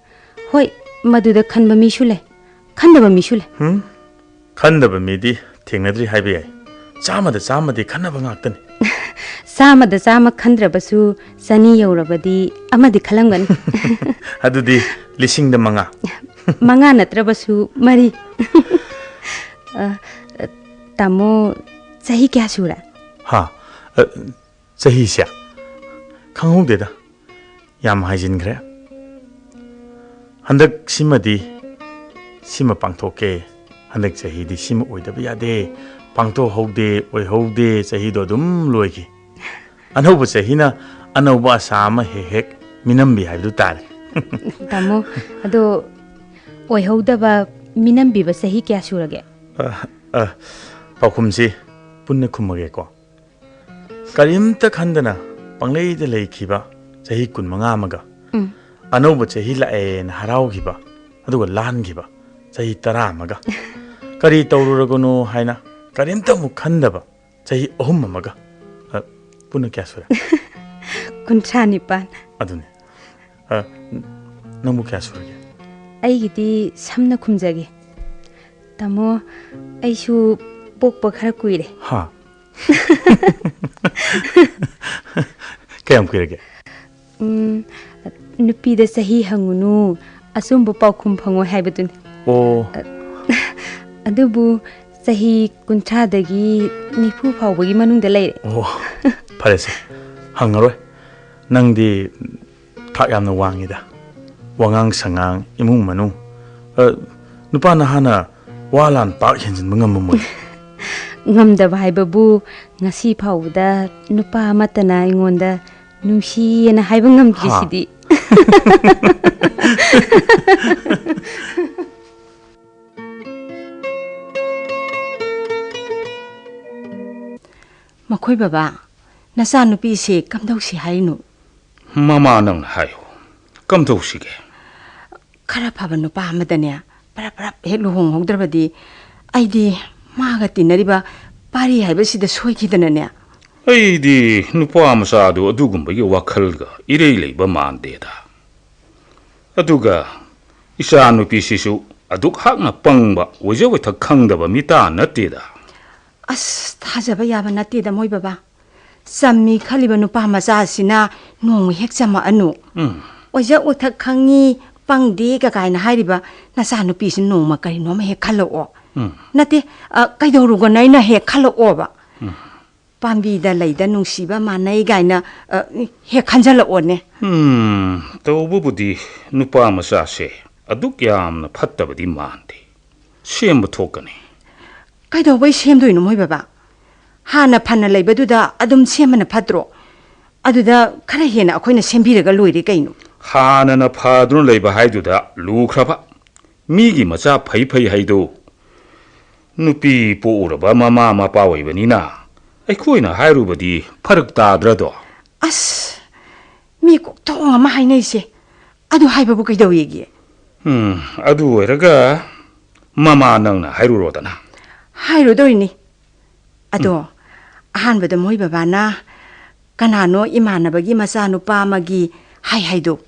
ꯍꯣꯏ, ꯃꯗꯨꯗ ꯈꯟꯕ ꯃꯤꯁꯨ ꯂꯩ, ꯈꯟꯗꯕ ꯃꯤꯁꯨ ꯂꯩ꯫ ꯍꯨꯝ? ꯈꯟꯗꯕ ꯃꯤꯗꯤ ꯊꯦꯡꯅꯗ꯭ꯔꯤ ꯍꯥꯏꯕ ꯌꯥꯏ꯫ ꯆꯥꯝꯃꯗ ꯆꯥꯝꯃꯗꯤ ꯈꯟꯅꯕ ꯉꯥꯛꯇꯅꯤ꯫ ꯆꯥꯝꯃꯗ ꯆꯥꯝꯃ ꯈꯟꯗ꯭ꯔꯕꯁꯨ ꯆꯅꯤ ꯌꯧꯔꯕꯗꯤ ꯑꯃꯗꯤ ꯈꯜꯂꯝꯒꯅꯤ꯫ ꯑꯗꯨꯗꯤ ꯂꯤꯁꯤꯡꯗ ꯃꯉꯥ꯫ ꯃꯉꯥ ꯅꯠꯇ꯭ꯔꯕꯁꯨ ꯃꯔꯤ꯫ ꯑ, ꯑ, ꯇꯥꯃꯣ, ꯆꯍꯤ ꯀꯌꯥ ꯁꯨꯔꯦ? ꯍꯥ? ꯑ, ꯆꯍꯤꯁꯦ? ꯈꯪꯍꯧꯗꯦꯗ꯫ ꯌꯥꯝ ꯍꯥꯏꯖꯤꯟꯈ꯭ꯔꯦ꯫ ꯍꯟꯗꯛ ꯁꯤꯃꯗꯤ ꯁꯤꯃ ꯄꯥꯡꯊꯣꯛꯀꯦ, ꯍꯟꯗꯛ ꯆꯍꯤꯗꯤ ꯁꯤꯃ ꯑꯣꯏꯗꯕ ꯌꯥꯗꯦ, ꯄꯥꯡꯊꯣꯛꯍꯧꯗꯦ, ꯑꯣꯏꯍꯧꯗꯦ, ꯆꯍꯤꯗꯣ ꯑꯗꯨꯝ ꯂꯣꯏꯈꯤ꯫ ꯑꯅꯧꯕ ꯆꯍꯤꯅ ꯑꯅꯧꯕ ꯑꯁꯥ ꯑꯃ ꯍꯦꯛ ꯍꯦꯛ ꯃꯤꯅꯝꯕꯤ ꯍꯥꯏꯕꯗꯨ ꯇꯥꯔꯦ꯫ ꯇꯥꯃꯣ, ꯑꯗꯣ ꯑꯣꯏꯍꯧꯗꯕ ꯃꯤꯅꯝꯕꯤꯕ ꯆꯍꯤ ꯀꯌꯥ ꯁꯨꯔꯒꯦ? ꯑ, ꯑ, ꯄꯥꯎꯈꯨꯝꯁꯤ ꯄꯨꯟꯅ ꯈꯨꯝꯃꯒꯦꯀꯣ꯫ ꯀꯔꯤꯝꯇ ꯈꯟꯗꯅ ꯄꯪꯂꯩꯗ ꯂꯩꯈꯤꯕ ꯆꯍꯤ ꯀꯨꯟꯃꯉꯥ ꯑꯃꯒ, ꯎꯝ꯫ ꯑꯅꯧꯕ ꯆꯍꯤ ꯂꯥꯛꯑꯦꯅ ꯍꯔꯥꯎꯈꯤꯕ, ꯑꯗꯨꯒ ꯂꯥꯟꯈꯤꯕ ꯆꯍꯤ ꯇꯔꯥ ꯑꯃꯒ, ꯀꯔꯤ ꯇꯧꯔꯨꯔꯒꯅꯣ ꯍꯥꯏꯅ ꯀꯔꯤꯝꯇ ꯑꯃꯨꯛ ꯈꯟꯗꯕ ꯆꯍꯤ ꯑꯍꯨꯝ ꯑꯃꯒ, ꯑ, ꯄꯨꯟꯅ ꯀꯌꯥ ꯁꯨꯔꯦ? ꯀꯨꯟꯊ꯭ꯔꯥ ꯅꯤꯄꯥꯟ꯫ ꯑꯗꯨꯅꯦ꯫ ꯑ, ꯅꯪꯕꯨ ꯀꯌꯥ ꯁꯨꯔꯒꯦ? ꯑꯩꯒꯤꯗꯤ ꯁꯝꯅ ꯈꯨꯝꯖꯒꯦ꯫ ꯇꯥꯃꯣ, ꯑꯩꯁꯨ ꯄꯣꯛꯄ ꯈꯔ ꯀꯨꯏꯔꯦ꯫ ꯍꯥ? ꯀꯌꯥꯝ ꯀꯨꯏꯔꯒꯦ? ꯎꯝ, ꯅꯨꯄꯤꯗ ꯆꯍꯤ ꯍꯪꯉꯨꯅꯨ, ꯑꯆꯨꯝꯕ ꯄꯥꯎꯈꯨꯝ ꯐꯪꯉꯣꯏ ꯍꯥꯏꯕꯗꯨꯅꯤ꯫ ꯑꯣ꯫ ꯑꯗꯨꯕꯨ ꯆꯍꯤ ꯀꯨꯟꯊ꯭ꯔꯥꯗꯒꯤ ꯅꯤꯐꯨ ꯐꯥꯎꯕꯒꯤ ꯃꯅꯨꯡꯗ ꯂꯩꯔꯦ꯫ ꯑꯣ, ꯐꯔꯦꯁꯦ, ꯍꯪꯉꯔꯣꯏ꯫ ꯅꯪꯗꯤ ꯊꯥꯛ ꯌꯥꯝꯅ ꯋꯥꯡꯉꯤꯗ, ꯋꯥꯉꯥꯡ ꯁꯉꯥꯡ, ꯏꯃꯨꯡ ꯃꯅꯨꯡ꯫ ꯑ, ꯅꯨꯄꯥ ꯅꯍꯥꯅ ꯋꯥ ꯂꯥꯟ ꯄꯥꯛ ꯍꯦꯟꯖꯤꯟꯕ ꯉꯝꯃꯝꯃꯣꯏ꯫ ꯉꯝꯗꯕ ꯍꯥꯏꯕꯕꯨ, ꯉꯁꯤ ꯐꯥꯎꯕꯗ ꯅꯨꯄꯥ ꯑꯃꯠꯇꯅ ꯑꯩꯉꯣꯟꯗ ꯅꯨꯡꯁꯤꯌꯦꯅ ꯍꯥꯏꯕ ꯉꯝꯗ꯭ꯔꯤꯁꯤꯗꯤ꯫ ꯍꯥ? ꯃꯈꯣꯏ ꯕꯕꯥ, ꯅꯆꯥꯅꯨꯄꯤꯁꯦ ꯀꯝꯗꯧꯁꯤ ꯍꯥꯏꯅꯣ? ꯃꯃꯥ, ꯅꯪꯅ ꯍꯥꯏꯌꯨ, ꯀꯝꯗꯧꯁꯤꯒꯦ? ꯈꯔ ꯐꯕ ꯅꯨꯄꯥ ꯑꯃꯗꯅꯦ ꯄꯔꯞ ꯄꯔꯞ ꯍꯦꯛ ꯂꯨꯍꯣꯡꯍꯧꯗ꯭ꯔꯕꯗꯤ ꯑꯩꯗꯤ ꯃꯥꯒ ꯇꯤꯟꯅꯔꯤꯕ ꯄꯥꯔꯤ ꯍꯥꯏꯕꯁꯤꯗ ꯁꯣꯏꯈꯤꯗꯅꯅꯦ꯫ ꯑꯩꯗꯤ ꯅꯨꯄꯥ ꯃꯆꯥꯗꯨ ꯑꯗꯨꯒꯨꯝꯕꯒꯤ ꯋꯥꯈꯜꯒ ꯏꯔꯩ ꯂꯩꯕ ꯃꯥꯟꯗꯦꯗ꯫ ꯑꯗꯨꯒ ꯏꯆꯥ ꯅꯨꯄꯤꯁꯤꯁꯨ ꯑꯗꯨꯛ ꯍꯥꯛꯅ ꯄꯪꯕ, ꯑꯣꯏꯖ ꯑꯣꯏꯊꯛ ꯈꯪꯗꯕ ꯃꯤꯇꯥ ꯅꯠꯇꯦꯗ꯫ ꯑꯁ, ꯊꯥꯖꯕ ꯌꯥꯕ ꯅꯠꯇꯦꯗ ꯃꯣꯏ ꯕꯕꯥ꯫ ꯆꯝꯃꯤ ꯈꯜꯂꯤꯕ ꯅꯨꯄꯥ ꯃꯆꯥꯁꯤꯅ ꯅꯣꯡꯃ ꯍꯦꯛ ꯆꯝꯃꯛꯑꯅꯨ꯫ ꯎꯝ꯫ ꯑꯣꯏꯖ ꯑꯣꯏꯊꯛ ꯈꯪꯉꯤ, ꯄꯪꯗꯦ ꯀ ꯀꯥꯏꯅ ꯍꯥꯏꯔꯤꯕ ꯅꯆꯥꯅꯨꯄꯤꯁꯤ ꯅꯣꯡꯃ ꯀꯔꯤꯅꯣꯃ ꯍꯦꯛ ꯈꯜꯂꯛꯑꯣ꯫ ꯎꯝ꯫ ꯅꯠꯇꯦ, ꯑ, ꯀꯩꯗꯧꯔꯨꯒꯅ ꯑꯩꯅ ꯍꯦꯛ ꯈꯜꯂꯛꯑꯣꯕ꯫ ꯎꯝ꯫ ꯄꯥꯝꯕꯤꯗ ꯂꯩꯗ ꯅꯨꯡꯁꯤꯕ ꯃꯥꯟꯅꯩ ꯀꯥꯏꯅ, ꯑ, ꯍꯦꯛ ꯈꯟꯖꯜꯂꯛꯑꯣꯅꯦ꯫ ꯎꯝ, ꯇꯧꯕꯕꯨꯗꯤ ꯅꯨꯄꯥ ꯃꯆꯥꯁꯦ ꯑꯗꯨꯛ ꯌꯥꯝꯅ ꯐꯠꯇꯕꯗꯤ ꯃꯥꯟꯗꯦ꯫ ꯁꯦꯝꯕ ꯊꯣꯛꯀꯅꯤ꯫ ꯀꯩꯗꯧꯕꯩ ꯁꯦꯝꯗꯣꯏꯅꯣ ꯃꯣꯏ ꯕꯕꯥ? ꯍꯥꯟꯅ ꯐꯅ ꯂꯩꯕꯗꯨꯗ ꯑꯗꯨꯝ ꯁꯦꯝꯕꯅ ꯐꯠꯇ꯭ꯔꯣ? ꯑꯗꯨꯗ ꯈꯔ ꯍꯦꯟꯅ ꯑꯩꯈꯣꯏꯅ ꯁꯦꯝꯕꯤꯔꯒ ꯂꯣꯏꯔꯦ ꯀꯩꯅꯣ꯫ ꯍꯥꯟꯅꯅ ꯐꯗꯨꯅ ꯂꯩꯕ ꯍꯥꯏꯗꯨꯗ ꯂꯨꯈ꯭ꯔꯕ꯫ ꯃꯤꯒꯤ ꯃꯆꯥ ꯐꯩ ꯐꯩ ꯍꯥꯏꯗꯣ ꯅꯨꯄꯤ ꯄꯣꯛꯎꯔꯕ ꯃꯃꯥ ꯃꯄꯥ ꯑꯣꯏꯕꯅꯤꯅ ꯑꯩꯈꯣꯏꯅ ꯍꯥꯏꯔꯨꯕꯗꯤ ꯐꯔꯛ ꯇꯥꯗ꯭ꯔꯗꯣ? ꯑꯁ, ꯃꯤ ꯀꯣꯛꯊꯣꯡ ꯑꯃ ꯍꯥꯏꯅꯩꯁꯦ꯫ ꯑꯗꯨ ꯍꯥꯏꯕꯕꯨ ꯀꯩꯗꯧꯋꯦꯒꯦ? ꯎꯝ, ꯑꯗꯨ ꯑꯣꯏꯔꯒ ꯃꯃꯥ ꯅꯪꯅ ꯍꯥꯏꯔꯨꯔꯣꯗꯅ꯫ ꯍꯥꯏꯔꯨꯗꯣꯏꯅꯤ꯫ ꯑꯗꯣ, ꯎꯝ꯫ ꯑꯍꯥꯟꯕꯗ ꯃꯣꯏ ꯕꯕꯥꯅ ꯀꯅꯥꯅꯣ ꯏꯃꯥꯟꯅꯕꯒꯤ ꯃꯆꯥꯅꯨꯄꯥ ꯑꯃꯒꯤ ꯍꯥꯏ ꯍꯥꯏꯗꯣ?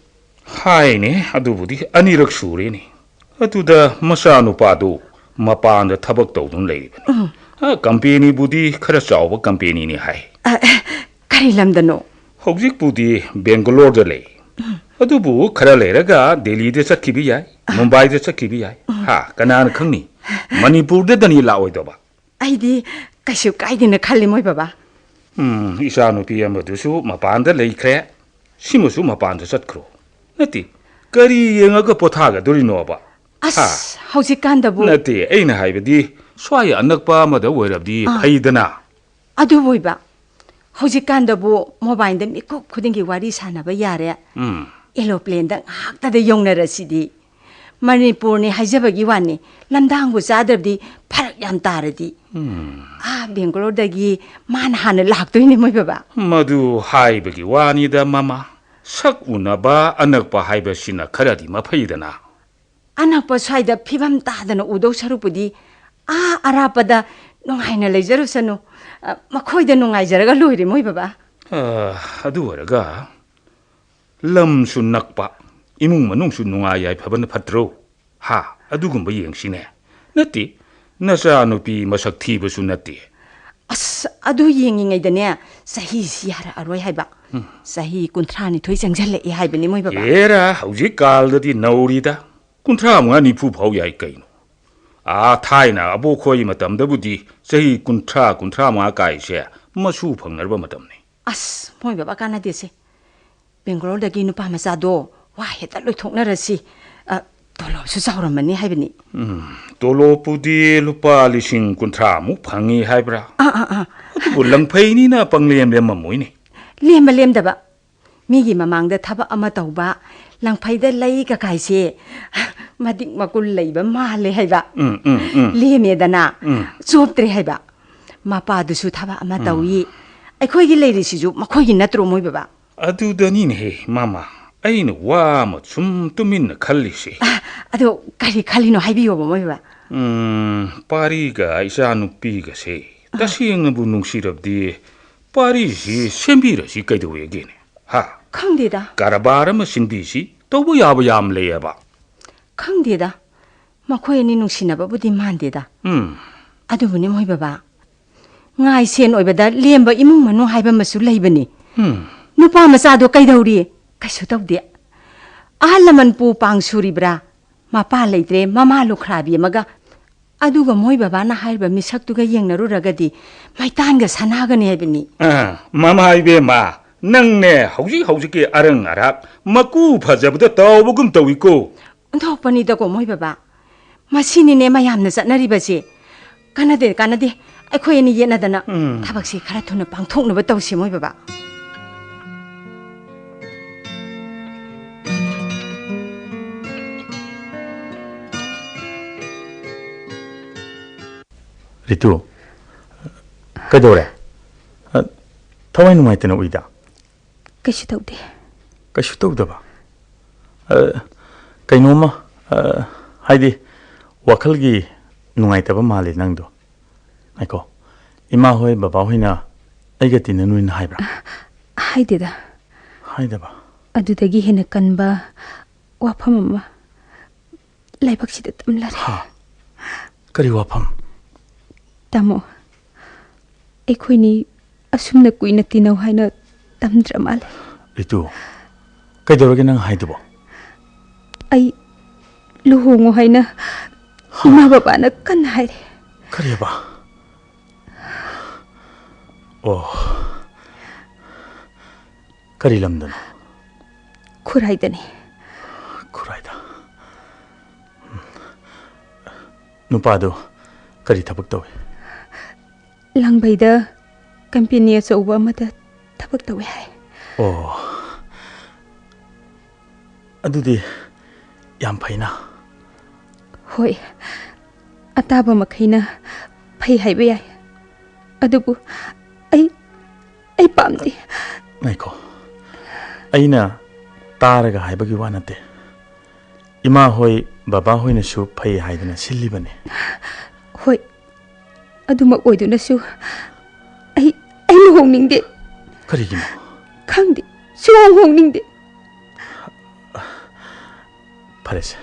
ꯍꯥꯏꯅꯦ, ꯑꯗꯨꯕꯨꯗꯤ ꯑꯅꯤꯔꯛ ꯁꯨꯔꯦꯅꯦ꯫ ꯑꯗꯨꯗ ꯃꯆꯥꯅꯨꯄꯥꯗꯨ ꯃꯄꯥꯟꯗ ꯊꯕꯛ ꯇꯧꯗꯨꯅ ꯂꯩꯔꯤꯕꯅꯤ꯫ ꯎꯝ꯫ ꯑ, ꯀꯝꯄꯦꯅꯤꯕꯨꯗꯤ ꯈꯔ ꯆꯥꯎꯕ ꯀꯝꯄꯦꯅꯤꯅꯤ ꯍꯥꯏ꯫ ꯑ, ꯀꯔꯤ ꯂꯝꯗꯅꯣ? ꯍꯧꯖꯤꯛꯄꯨꯗꯤ ꯕꯦꯡꯒꯂꯣꯔꯗ ꯂꯩ꯫ ꯎꯝ꯫ ꯑꯗꯨꯕꯨ ꯈꯔ ꯂꯩꯔꯒ ꯗꯦꯜꯂꯤꯗ ꯆꯠꯈꯤꯕ ꯌꯥꯏ, ꯃꯨꯝꯕꯥꯏꯗ ꯆꯠꯈꯤꯕ ꯌꯥꯏ꯫ ꯎꯝ꯫ ꯍꯥ, ꯀꯅꯥꯅ ꯈꯪꯅꯤ? ꯃꯅꯤꯄꯨꯔꯗꯗꯅꯤ ꯂꯥꯛꯑꯣꯏꯗꯧꯕ꯫ ꯑꯩꯗꯤ ꯀꯩꯁꯨ ꯀꯥꯏꯗꯦꯅ ꯈꯜꯂꯤ, ꯃꯣꯏ ꯕꯕꯥ꯫ ꯎꯝ, ꯏꯆꯥꯅꯨꯄꯤ ꯑꯃꯗꯨꯁꯨ ꯃꯄꯥꯟꯗ ꯂꯩꯈ꯭ꯔꯦ, ꯁꯤꯃꯁꯨ ꯃꯄꯥꯟꯗ ꯆꯠꯈ꯭ꯔꯣ꯫ ꯅꯠꯇꯦ, ꯀꯔꯤ ꯌꯦꯡꯉꯒ ꯄꯣꯊꯥꯒꯗꯣꯔꯤꯅꯣꯕ? ꯑꯁ, ꯍꯥ? ꯍꯧꯖꯤꯛꯀꯥꯟꯗꯕꯨ ꯅꯠꯇꯦ, ꯑꯩꯅ ꯍꯥꯏꯕꯗꯤ ꯁ꯭ꯋꯥꯏ ꯑꯅꯛꯄ ꯑꯃꯗ ꯑꯣꯏꯔꯕꯗꯤ ꯑꯥ꯫ ꯐꯩꯗꯅ꯫ ꯑꯗꯨꯕꯨ ꯑꯣꯏꯕ, ꯍꯧꯖꯤꯛꯀꯥꯟꯗꯕꯨ ꯃꯣꯕꯥꯏꯜꯗ ꯃꯤꯀꯨꯞ ꯈꯨꯗꯤꯡꯒꯤ ꯋꯥꯔꯤ ꯁꯥꯟꯅꯕ ꯌꯥꯔꯦ꯫ ꯎꯝ꯫ ꯑꯦꯔꯣꯄ꯭ꯂꯦꯟꯗ ꯉꯥꯏꯍꯥꯛꯇꯗ ꯌꯧꯅꯔꯁꯤꯗꯤ꯫ ꯃꯅꯤꯄꯨꯔꯅꯤ ꯍꯥꯏꯖꯕꯒꯤ ꯋꯥꯅꯤ, ꯂꯝꯗꯥꯡꯕꯨ ꯆꯥꯗ꯭ꯔꯕꯗꯤ ꯐꯔꯛ ꯌꯥꯝ ꯇꯥꯔꯗꯤ꯫ ꯑꯥ ꯕꯦꯡꯒꯂꯣꯔꯗꯒꯤ ꯃꯥꯅ ꯍꯥꯟꯅ ꯂꯥꯛꯇꯣꯏꯅꯦ, ꯃꯣꯏ ꯕꯕꯥ꯫ ꯃꯗꯨ ꯍꯥꯏꯕꯒꯤ ꯋꯥꯅꯤꯗ, ꯃꯃꯥ꯫ ꯁꯛ ꯎꯅꯕ ꯑꯅꯛꯄ ꯍꯥꯏꯕꯁꯤꯅ ꯈꯔꯗꯤ ꯃꯐꯩꯗꯅ꯫ ꯑꯅꯛꯄ ꯁ꯭ꯋꯥꯏꯗ ꯐꯤꯕꯝ ꯇꯥꯗꯅ ꯎꯗꯧ ꯁꯔꯨꯛꯄꯨꯗꯤ, ꯑꯥ ꯑꯔꯥꯞꯄꯗ ꯅꯨꯡꯉꯥꯏꯅ ꯂꯩꯖꯔꯨꯁꯅꯨ꯫ ꯑ, ꯃꯈꯣꯏꯗ ꯅꯨꯡꯉꯥꯏꯖꯔꯒ ꯂꯣꯏꯔꯦ, ꯃꯣꯏ ꯕꯕꯥ꯫ ꯑ, ꯑꯗꯨ ꯑꯣꯏꯔꯒ, ꯂꯝꯁꯨ ꯅꯛꯄ, ꯏꯃꯨꯡ ꯃꯅꯨꯡꯁꯨ ꯅꯨꯡꯉꯥꯏ ꯌꯥꯏꯐꯕꯅ ꯐꯠꯇ꯭ꯔꯣ? ꯍꯥ? ꯑꯗꯨꯒꯨꯝꯕ ꯌꯦꯡꯁꯤꯅꯦ꯫ ꯅꯠꯇꯦ, ꯅꯆꯥꯅꯨꯄꯤ ꯃꯁꯛ ꯊꯤꯕꯁꯨ ꯅꯠꯇꯦ꯫ ꯑꯁ, ꯑꯗꯨ ꯌꯦꯡꯉꯤꯉꯩꯗꯅꯦ, ꯆꯍꯤꯁꯤ ꯌꯥꯔꯛꯑꯔꯣꯏ ꯍꯥꯏꯕ꯫ ꯆꯍꯤ ꯀꯨꯟꯊ꯭ꯔꯥ ꯅꯤꯊꯣꯏ ꯆꯪꯁꯤꯜꯂꯛꯑꯦ ꯍꯥꯏꯕꯅꯤ, ꯃꯣꯏ ꯕꯕꯥ꯫ ꯑꯦꯔꯥ, ꯍꯧꯖꯤꯛ ꯀꯥꯜꯗꯗꯤ ꯅꯧꯔꯤꯗ꯫ ꯀꯨꯟꯊ꯭ꯔꯥ ꯃꯉꯥ ꯅꯤꯐꯨ ꯐꯥꯎ ꯌꯥꯏ ꯀꯩꯅꯣ꯫ ꯑꯥ ꯊꯥꯏꯅ ꯑꯕꯣꯛꯈꯣꯏ ꯃꯇꯝꯗꯕꯨꯗꯤ ꯆꯍꯤ ꯀꯨꯟꯊ꯭ꯔꯥ, ꯀꯨꯟꯊ꯭ꯔꯥ ꯃꯉꯥ ꯀꯥꯏꯁꯦ ꯃꯁꯨ ꯐꯪꯅꯔꯕ ꯃꯇꯝꯅꯤ꯫ ꯑꯁ, ꯃꯣꯏ ꯕꯕꯥ ꯀꯥꯟꯅꯗꯦꯁꯦ꯫ ꯕꯦꯡꯒ꯭ꯂꯣꯔꯗꯒꯤ ꯅꯨꯄꯥ ꯃꯆꯥꯗꯣ ꯋꯥ ꯍꯦꯛꯇ ꯂꯣꯏꯊꯣꯛꯅꯔꯁꯤ꯫ ꯑ, ꯇꯣꯂꯣꯞꯁꯨ ꯆꯥꯎꯔꯝꯃꯅꯤ ꯍꯥꯏꯕꯅꯤ꯫ ꯎꯝ, ꯇꯣꯂꯣꯞꯄꯨꯗꯤ ꯂꯨꯄꯥ ꯂꯤꯁꯤꯡ ꯀꯨꯟꯊ꯭ꯔꯥꯃꯨꯛ ꯐꯪꯉꯤ ꯍꯥꯏꯕ꯭ꯔꯥ? ꯑꯥ, ꯑꯥ, ꯑꯥ꯫ ꯑꯗꯨꯕꯨ ꯂꯪꯐꯩꯅꯤꯅ ꯄꯪꯂꯦꯝ ꯂꯦꯝꯃꯝꯃꯣꯏꯅꯦ꯫ ꯂꯦꯝꯕ ꯂꯦꯝꯗꯕ, ꯃꯤꯒꯤ ꯃꯃꯥꯡꯗ ꯊꯕꯛ ꯑꯃ ꯇꯧꯕ, ꯂꯪꯐꯩꯗ ꯂꯩ ꯀꯀꯥꯏꯁꯦ ꯃꯗꯤꯛ ꯃꯀꯨꯜ ꯂꯩꯕ ꯃꯥꯜꯂꯦ ꯍꯥꯏꯕ꯫ ꯎꯝ, ꯎꯝ, ꯎꯝ꯫ ꯂꯦꯝꯃꯦꯗꯅ, ꯎꯝ꯫ ꯆꯣꯞꯇ꯭ꯔꯦ ꯍꯥꯏꯕ꯫ ꯃꯄꯥꯗꯨꯁꯨ ꯊꯕꯛ ꯑꯃ ꯎꯝ꯫ ꯇꯧꯏ꯫ ꯑꯩꯈꯣꯏꯒꯤ ꯂꯩꯔꯤꯁꯤꯁꯨ ꯃꯈꯣꯏꯒꯤ ꯅꯠꯇ꯭ꯔꯣ, ꯃꯣꯏ ꯕꯕꯥ? ꯑꯗꯨꯗꯅꯤꯅꯦꯍꯦ, ꯃꯃꯥ, ꯑꯩꯅ ꯋꯥ ꯑꯃ ꯁꯨꯝ ꯇꯨꯃꯤꯟꯅ ꯈꯜꯂꯤꯁꯦ꯫ ꯑ, ꯑꯗꯣ ꯀꯔꯤ ꯈꯜꯂꯤꯅꯣ ꯍꯥꯏꯕꯤꯌꯣꯕ, ꯃꯣꯏ ꯕꯕꯥ꯫ ꯎꯝ, ꯄꯥꯔꯤꯒ ꯏꯆꯥꯅꯨꯄꯤꯒꯁꯦ ꯑꯥ꯫ ꯇꯁꯦꯡꯅꯕꯨ ꯅꯨꯡꯁꯤꯔꯕꯗꯤ ꯄꯥꯔꯤꯁꯤ ꯁꯦꯝꯕꯤꯔꯁꯤ ꯀꯩꯗꯧꯋꯦꯒꯦꯅꯦ? ꯍꯥ? ꯈꯪꯗꯦꯗ꯫ ꯀꯔꯕꯥꯔ ꯑꯃ ꯁꯤꯟꯕꯤꯁꯤ, ꯇꯧꯕ ꯌꯥꯕ ꯌꯥꯝ ꯂꯩꯌꯦꯕ꯫ ꯈꯪꯗꯦꯗ꯫ ꯃꯈꯣꯏ ꯑꯅꯤ ꯅꯨꯡꯁꯤꯅꯕꯕꯨꯗꯤ ꯃꯥꯟꯗꯦꯗ꯫ ꯎꯝ꯫ ꯑꯗꯨꯕꯨꯅꯦ, ꯃꯣꯏ ꯕꯕꯥ, ꯉꯥꯏ ꯁꯦꯟ ꯑꯣꯏꯕꯗ ꯂꯦꯝꯕ ꯏꯃꯨꯡ ꯃꯅꯨꯡ ꯍꯥꯏꯕ ꯑꯃꯁꯨ ꯂꯩꯕꯅꯤ꯫ ꯎꯝ꯫ ꯅꯨꯄꯥ ꯃꯆꯥꯗꯣ ꯀꯩꯗꯧꯔꯤ? ꯀꯩꯁꯨ ꯇꯧꯗꯦ꯫ ꯑꯍꯜ ꯂꯃꯟ ꯄꯨ ꯄꯥꯡ ꯁꯨꯔꯤꯕ꯭ꯔꯥ? ꯃꯄꯥ ꯂꯩꯇ꯭ꯔꯦ, ꯃꯃꯥ ꯂꯨꯈ꯭ꯔꯥꯕꯤ ꯑꯃꯒ꯫ ꯑꯗꯨꯒ ꯃꯣꯏ ꯕꯕꯥꯅ ꯍꯥꯏꯔꯤꯕ ꯃꯤꯁꯛꯇꯨꯒ ꯌꯦꯡꯅꯔꯨꯔꯒꯗꯤ ꯃꯩꯇꯥꯟꯒ ꯁꯅꯥꯒꯅꯤ ꯍꯥꯏꯕꯅꯤ꯫ ꯑꯥ, ꯃꯃꯥ ꯏꯕꯦꯝꯃ, ꯅꯪꯅꯦ ꯍꯧꯖꯤꯛ ꯍꯧꯖꯤꯛꯀꯤ ꯑꯔꯪ ꯑꯔꯥꯛ ꯃꯀꯨ ꯐꯖꯕꯗ ꯇꯥꯎꯕꯒꯨꯝ ꯇꯧꯏꯀꯣ꯫ ꯑꯣꯟꯊꯣꯛꯄꯅꯤꯗꯀꯣ, ꯃꯣꯏ ꯕꯕꯥ꯫ ꯃꯁꯤꯅꯤꯅꯦ ꯃꯌꯥꯝꯅ ꯆꯠꯅꯔꯤꯕꯁꯦ꯫ ꯀꯥꯟꯅꯗꯦ, ꯀꯥꯟꯅꯗꯦ꯫ ꯑꯩꯈꯣꯏ ꯑꯅꯤ ꯌꯦꯠꯅꯗꯅ ꯎꯝ꯫ ꯊꯕꯛꯁꯤ ꯈꯔ ꯊꯨꯅ ꯄꯥꯡꯊꯣꯛꯅꯕ ꯇꯧꯁꯤ, ꯃꯣꯏ ꯕꯕꯥ꯫ ꯔꯤꯇꯨ, ꯀꯩꯗꯧꯔꯦ? ꯑ, ꯊꯋꯥꯏ ꯅꯨꯡꯉꯥꯏꯇꯅ ꯎꯏꯗ꯫ ꯀꯩꯁꯨ ꯇꯧꯗꯦ꯫ ꯀꯩꯁꯨ ꯇꯧꯗꯕ? ꯑ, ꯀꯩꯅꯣꯝꯃ, ꯑ, ꯍꯥꯏꯗꯤ, ꯋꯥꯈꯜꯒꯤ ꯅꯨꯡꯉꯥꯏꯇꯕ ꯃꯥꯜꯂꯤ ꯅꯪꯗꯣ꯫ ꯉꯥꯏꯈꯣ, ꯏꯃꯥ ꯍꯣꯏ, ꯕꯕꯥ ꯍꯣꯏꯅ ꯑꯩꯒ ꯇꯤꯟꯅꯅꯨꯅ ꯍꯥꯏꯕ꯭ꯔꯥ? ꯍꯥꯏꯗꯦꯗ꯫ ꯍꯥꯏꯗꯕ? ꯑꯗꯨꯗꯒꯤ ꯍꯦꯟꯅ ꯀꯟꯕ ꯋꯥꯐꯝ ꯑꯃ ꯂꯥꯏꯕꯛꯁꯤꯗ ꯇꯝꯂꯔꯦ꯫ ꯍꯥ? ꯀꯔꯤ ꯋꯥꯐꯝ? ꯇꯥꯃꯣ, ꯑꯩꯈꯣꯏꯅꯤ ꯑꯁꯨꯝꯅ ꯀꯨꯏꯅ ꯇꯤꯟꯅꯧ ꯍꯥꯏꯅ ꯇꯝꯗ꯭ꯔ ꯃꯥꯜꯂꯦ꯫ ꯔꯤꯇꯨ, ꯀꯩꯗꯧꯔꯒꯦ ꯅꯪ ꯍꯥꯏꯗꯨꯕꯣ? ꯑꯩ ꯂꯨꯍꯣꯡꯉꯣ ꯍꯥꯏꯅ ꯍꯥ? ꯏꯃꯥ ꯕꯕꯥꯅ ꯀꯟꯅ ꯍꯥꯏꯔꯦ꯫ ꯀꯔꯤꯕ? ꯑꯣ꯫ ꯀꯔꯤ ꯂꯝꯗꯅꯣ? ꯈꯨꯔꯥꯏꯗꯅꯤ꯫ ꯈꯨꯔꯥꯏꯗ? ꯎꯝ꯫ ꯅꯨꯄꯥꯗꯨ ꯀꯔꯤ ꯊꯕꯛ ꯇꯧꯏ? ꯂꯥꯡꯕꯩꯗ ꯀꯝꯄꯦꯅꯤ ꯑꯆꯧꯕ ꯑꯃꯗ ꯊꯕꯛ ꯇꯧꯏ ꯍꯥꯏ꯫ ꯑꯣ꯫ ꯑꯗꯨꯗꯤ ꯌꯥꯝ ꯐꯩꯅ꯫ ꯍꯣꯏ, ꯑꯇꯥꯕ ꯃꯈꯩꯅ ꯐꯩ ꯍꯥꯏꯕ ꯌꯥꯏ, ꯑꯗꯨꯕꯨ ꯑꯩ, ꯑꯩ ꯄꯥꯝꯗꯦ꯫ ꯉꯥꯏꯈꯣ, ꯑꯩꯅ ꯇꯥꯔꯒ ꯍꯥꯏꯕꯒꯤ ꯋꯥ ꯅꯠꯇꯦ꯫ ꯏꯃꯥ ꯍꯣꯏ, ꯕꯕꯥ ꯍꯣꯏꯅꯁꯨ ꯐꯩ ꯍꯥꯏꯗꯅ ꯁꯤꯜꯂꯤꯕꯅꯤ꯫ ꯍꯣꯏ, ꯑꯗꯨꯃꯛ ꯑꯣꯏꯗꯨꯅꯁꯨ ꯑꯩ, ꯑꯩ ꯂꯨꯍꯣꯡꯅꯤꯡꯗꯦ꯫ ꯀꯔꯤꯒꯤꯅꯣ? ꯈꯪꯗꯦ, ꯁꯨꯡꯍꯣꯡ ꯍꯣꯡꯅꯤꯡꯗꯦ꯫ ꯐꯔꯦꯁꯦ,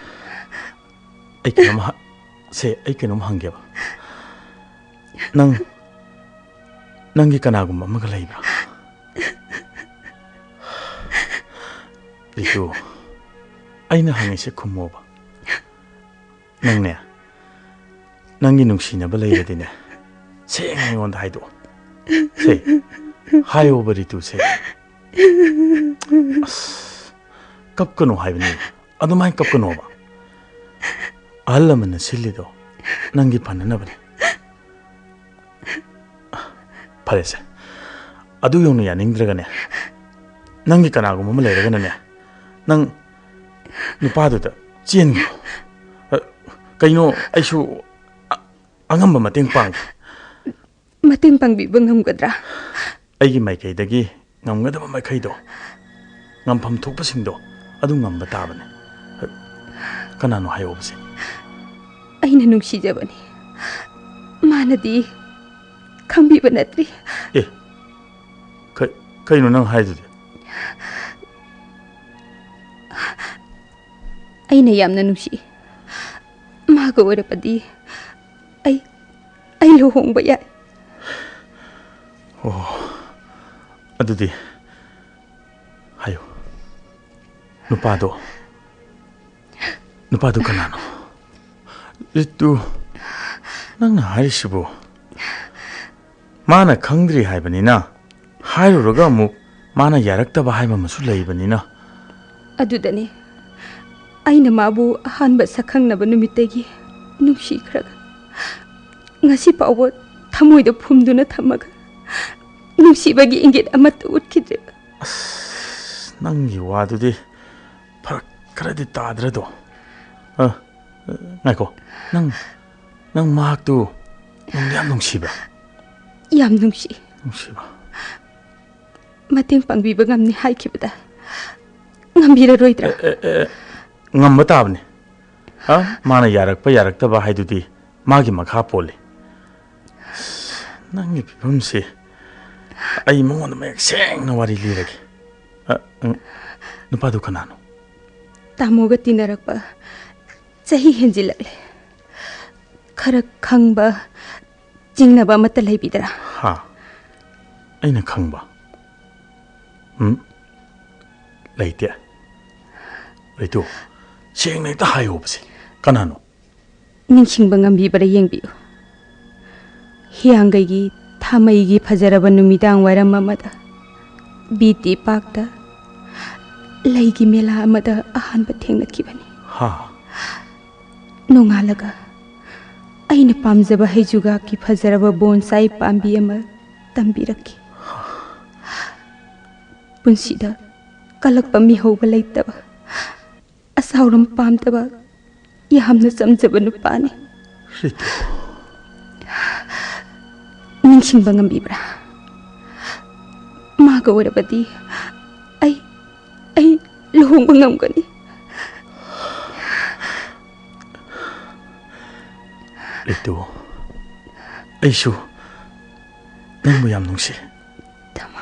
ꯑꯩ ꯀꯩꯅꯣꯝ ꯍ-, ꯁꯦ, ꯑꯩ ꯀꯩꯅꯣꯝ ꯍꯪꯒꯦꯕ꯫ ꯅꯪ, ꯅꯪꯒꯤ ꯀꯅꯥꯒꯨꯝꯕ ꯑꯃꯒ ꯂꯩꯕ꯭ꯔꯥ? ꯔꯤꯇꯨ, ꯑꯩꯅ ꯍꯪꯉꯤꯁꯦ ꯈꯨꯝꯃꯣꯕ꯫ ꯅꯪꯅꯦ, ꯅꯪꯒꯤ ꯅꯨꯡꯁꯤꯅꯕ ꯂꯩꯔꯗꯤꯅꯦ, ꯁꯦꯡꯅ ꯑꯩꯉꯣꯟꯗ ꯍꯥꯏꯗꯣꯛꯑꯣ꯫ ꯁꯦ, ꯍꯥꯏꯌꯣꯕ ꯔꯤꯇꯨ, ꯁꯦ꯫ ꯑꯁ, ꯀꯞꯀꯅꯨ ꯍꯥꯏꯕꯅꯤ꯫ ꯑꯗꯨꯃꯥꯏꯅ ꯀꯞꯀꯅꯣꯕ꯫ ꯑꯍꯜ ꯂꯃꯟꯅ ꯁꯤꯜꯂꯤꯗꯣ ꯅꯪꯒꯤ ꯐꯅꯅꯕꯅꯤ꯫ ꯐꯔꯦꯁꯦ, ꯑꯗꯨ ꯌꯧꯅ ꯌꯥꯅꯤꯡꯗ꯭ꯔꯒꯅꯦ, ꯅꯪꯒꯤ ꯀꯅꯥꯒꯨꯝꯕ ꯑꯃ ꯂꯩꯔꯒꯅꯅꯦ, ꯅꯪ ꯅꯨꯄꯥꯗꯨꯗ ꯆꯦꯟꯈ꯭ꯔꯣ꯫ ꯑ, ꯀꯩꯅꯣ, ꯑꯩꯁꯨ, ꯑ, ꯑꯉꯝꯕ ꯃꯇꯦꯡ ꯄꯥꯡꯒꯦ꯫ ꯃꯇꯦꯡ ꯄꯥꯡꯕꯤꯕ ꯉꯝꯒꯗ꯭ꯔꯥ? ꯑꯩꯒꯤ ꯃꯥꯏꯀꯩꯗꯒꯤ ꯉꯝꯒꯗꯕ ꯃꯈꯩꯗꯣ, ꯉꯝꯐꯝ ꯊꯣꯛꯄꯁꯤꯡꯗꯣ ꯑꯗꯨ ꯉꯝꯕ ꯇꯥꯕꯅꯦ꯫ ꯀꯅꯥꯅꯣ ꯍꯥꯏꯍꯧꯕꯁꯦ? ꯑꯩꯅ ꯅꯨꯡꯁꯤꯖꯕꯅꯤ꯫ ꯃꯥꯅꯗꯤ ꯈꯪꯕꯤꯕ ꯅꯠꯇ꯭ꯔꯤ꯫ ꯑꯦ, ꯀ-, ꯀꯩꯅꯣ ꯅꯪ ꯍꯥꯏꯗꯨꯗꯤ? ꯑꯩꯅ ꯌꯥꯝꯅ ꯅꯨꯡꯁꯤ꯫ ꯃꯥꯒ ꯑꯣꯏꯔꯕꯗꯤ ꯑꯩ, ꯑꯩ ꯂꯨꯍꯣꯡꯕ ꯌꯥꯏ꯫ ꯑꯣ, ꯑꯗꯨꯗꯤ ꯍꯥꯏꯌꯨ꯫ ꯅꯨꯄꯥꯗꯣ, ꯅꯨꯄꯥꯗꯨ ꯀꯅꯥꯅꯣ? ꯔꯤꯇꯨ, ꯅꯪꯅ ꯍꯥꯏꯔꯤꯁꯤꯕꯨ? ꯃꯥꯅ ꯈꯪꯗ꯭ꯔꯤ ꯍꯥꯏꯕꯅꯤꯅ, ꯍꯥꯏꯔꯨꯔꯒ ꯑꯃꯨꯛ ꯃꯥꯅ ꯌꯥꯔꯛꯇꯕ ꯍꯥꯏꯕ ꯑꯃꯁꯨ ꯂꯩꯕꯅꯤꯅ꯫ ꯑꯗꯨꯗꯅꯤ ꯑꯩꯅ ꯃꯥꯕꯨ ꯑꯍꯥꯟꯕ ꯁꯛꯈꯪꯅꯕ ꯅꯨꯃꯤꯠꯇꯒꯤ ꯅꯨꯡꯁꯤꯈ꯭ꯔꯒ, ꯉꯁꯤ ꯐꯥꯎꯕ ꯊꯃꯣꯏꯗ ꯐꯨꯝꯗꯨꯅ ꯊꯝꯃꯒ, ꯅꯨꯡꯁꯤꯕꯒꯤ ꯏꯪꯒꯤꯠ ꯑꯃꯠꯇ ꯎꯠꯈꯤꯗ꯭ꯔꯤꯕ꯫ ꯑꯁ, ꯅꯪꯒꯤ ꯋꯥꯗꯨꯗꯤ ꯐꯔꯛ ꯈꯔꯗꯤ ꯇꯥꯗ꯭ꯔꯗꯣ꯫ ꯑ, ꯉꯥꯏꯈꯣ, ꯅꯪ, ꯅꯪ ꯃꯍꯥꯛꯇꯨ ꯅꯨꯡꯗꯤ ꯌꯥꯝ ꯅꯨꯡꯁꯤꯕ꯭ꯔꯥ? ꯌꯥꯝ ꯅꯨꯡꯁꯤ꯫ ꯅꯨꯡꯁꯤꯕ? ꯃꯇꯦꯡ ꯄꯥꯡꯕꯤꯕ ꯉꯝꯅꯤ ꯍꯥꯏꯈꯤꯕꯗ ꯉꯝꯕꯤꯔꯔꯣꯏꯗ꯭ꯔꯥ? ꯑꯦ, ꯑꯦ, ꯑꯦ, ꯉꯝꯕ ꯇꯥꯕꯅꯤ꯫ ꯑ? ꯃꯥꯅ ꯌꯥꯔꯛꯄ ꯌꯥꯔꯛꯇꯕ ꯍꯥꯏꯗꯨꯗꯤ ꯃꯥꯒꯤ ꯃꯈꯥ ꯄꯣꯜꯂꯤ꯫ ꯅꯪꯒꯤ ꯐꯤꯕꯝꯁꯤ ꯑꯩ ꯃꯉꯣꯟꯗ ꯃꯌꯦꯛ ꯁꯦꯡꯅ ꯋꯥꯔꯤ ꯂꯤꯔꯒꯦ꯫ ꯑ, ꯎꯝ, ꯅꯨꯄꯥꯗꯨ ꯀꯅꯥꯅꯣ? ꯇꯥꯃꯣꯒ ꯇꯤꯟꯅꯔꯛꯄ ꯆꯍꯤ ꯍꯦꯟꯖꯤꯜꯂꯛꯂꯦ꯫ ꯈꯔ ꯈꯪꯕ, ꯆꯤꯡꯅꯕ ꯑꯃꯠꯇ ꯂꯩꯕꯤꯗ꯭ꯔꯥ? ꯍꯥ? ꯑꯩꯅ ꯈꯪꯕ? ꯎꯝ? ꯂꯩꯇꯦ꯫ ꯂꯩꯇꯨ, ꯁꯦꯡꯅ ꯍꯦꯛꯇ ꯍꯥꯏꯌꯣꯕꯁꯦ꯫ ꯀꯅꯥꯅꯣ? ꯅꯤꯡꯁꯤꯡꯕ ꯉꯝꯕꯤꯕ꯭ꯔꯥ ꯌꯦꯡꯕꯤꯌꯨ꯫ ꯍꯤꯌꯥꯡꯒꯩꯒꯤ ꯊꯥꯃꯩꯒꯤ ꯐꯖꯔꯕ ꯅꯨꯃꯤꯗꯥꯡ ꯋꯥꯏꯔꯝ ꯑꯃꯗ ꯕꯤ ꯇꯤ ꯄꯥꯛꯇ ꯂꯩꯒꯤ ꯃꯦꯂꯥ ꯑꯃꯗ ꯑꯍꯥꯟꯕ ꯊꯦꯡꯅꯈꯤꯕꯅꯤ꯫ ꯍꯥ? ꯅꯣꯡꯉꯥꯜꯂꯒ ꯑꯩꯅ ꯄꯥꯝꯖꯕ ꯍꯩꯖꯨꯒꯥꯛꯀꯤ ꯐꯖꯔꯕ ꯕꯣꯟꯁꯥꯏ ꯄꯥꯝꯕꯤ ꯑꯃ ꯇꯝꯕꯤꯔꯛꯈꯤ꯫ ꯄꯨꯟꯁꯤꯗ ꯀꯜꯂꯛꯄ ꯃꯤꯍꯧꯕ ꯂꯩꯇꯕ, ꯑꯁꯥꯎꯔꯝ ꯄꯥꯝꯗꯕ, ꯌꯥꯝꯅ ꯆꯝꯖꯕ ꯅꯨꯄꯥꯅꯤ꯫ ꯔꯤꯇꯨ꯫ ꯅꯤꯡꯁꯤꯡꯕ ꯉꯝꯕꯤꯕ꯭ꯔꯥ? ꯃꯥꯒ ꯑꯣꯏꯔꯕꯗꯤ ꯑꯩ, ꯑꯩ ꯂꯨꯍꯣꯡꯕ ꯉꯝꯒꯅꯤ꯫ ꯔꯤꯇꯨ, ꯑꯩꯁꯨ ꯅꯪꯕꯨ ꯌꯥꯝ ꯅꯨꯡꯁꯤ꯫ ꯇꯥꯃꯣ꯫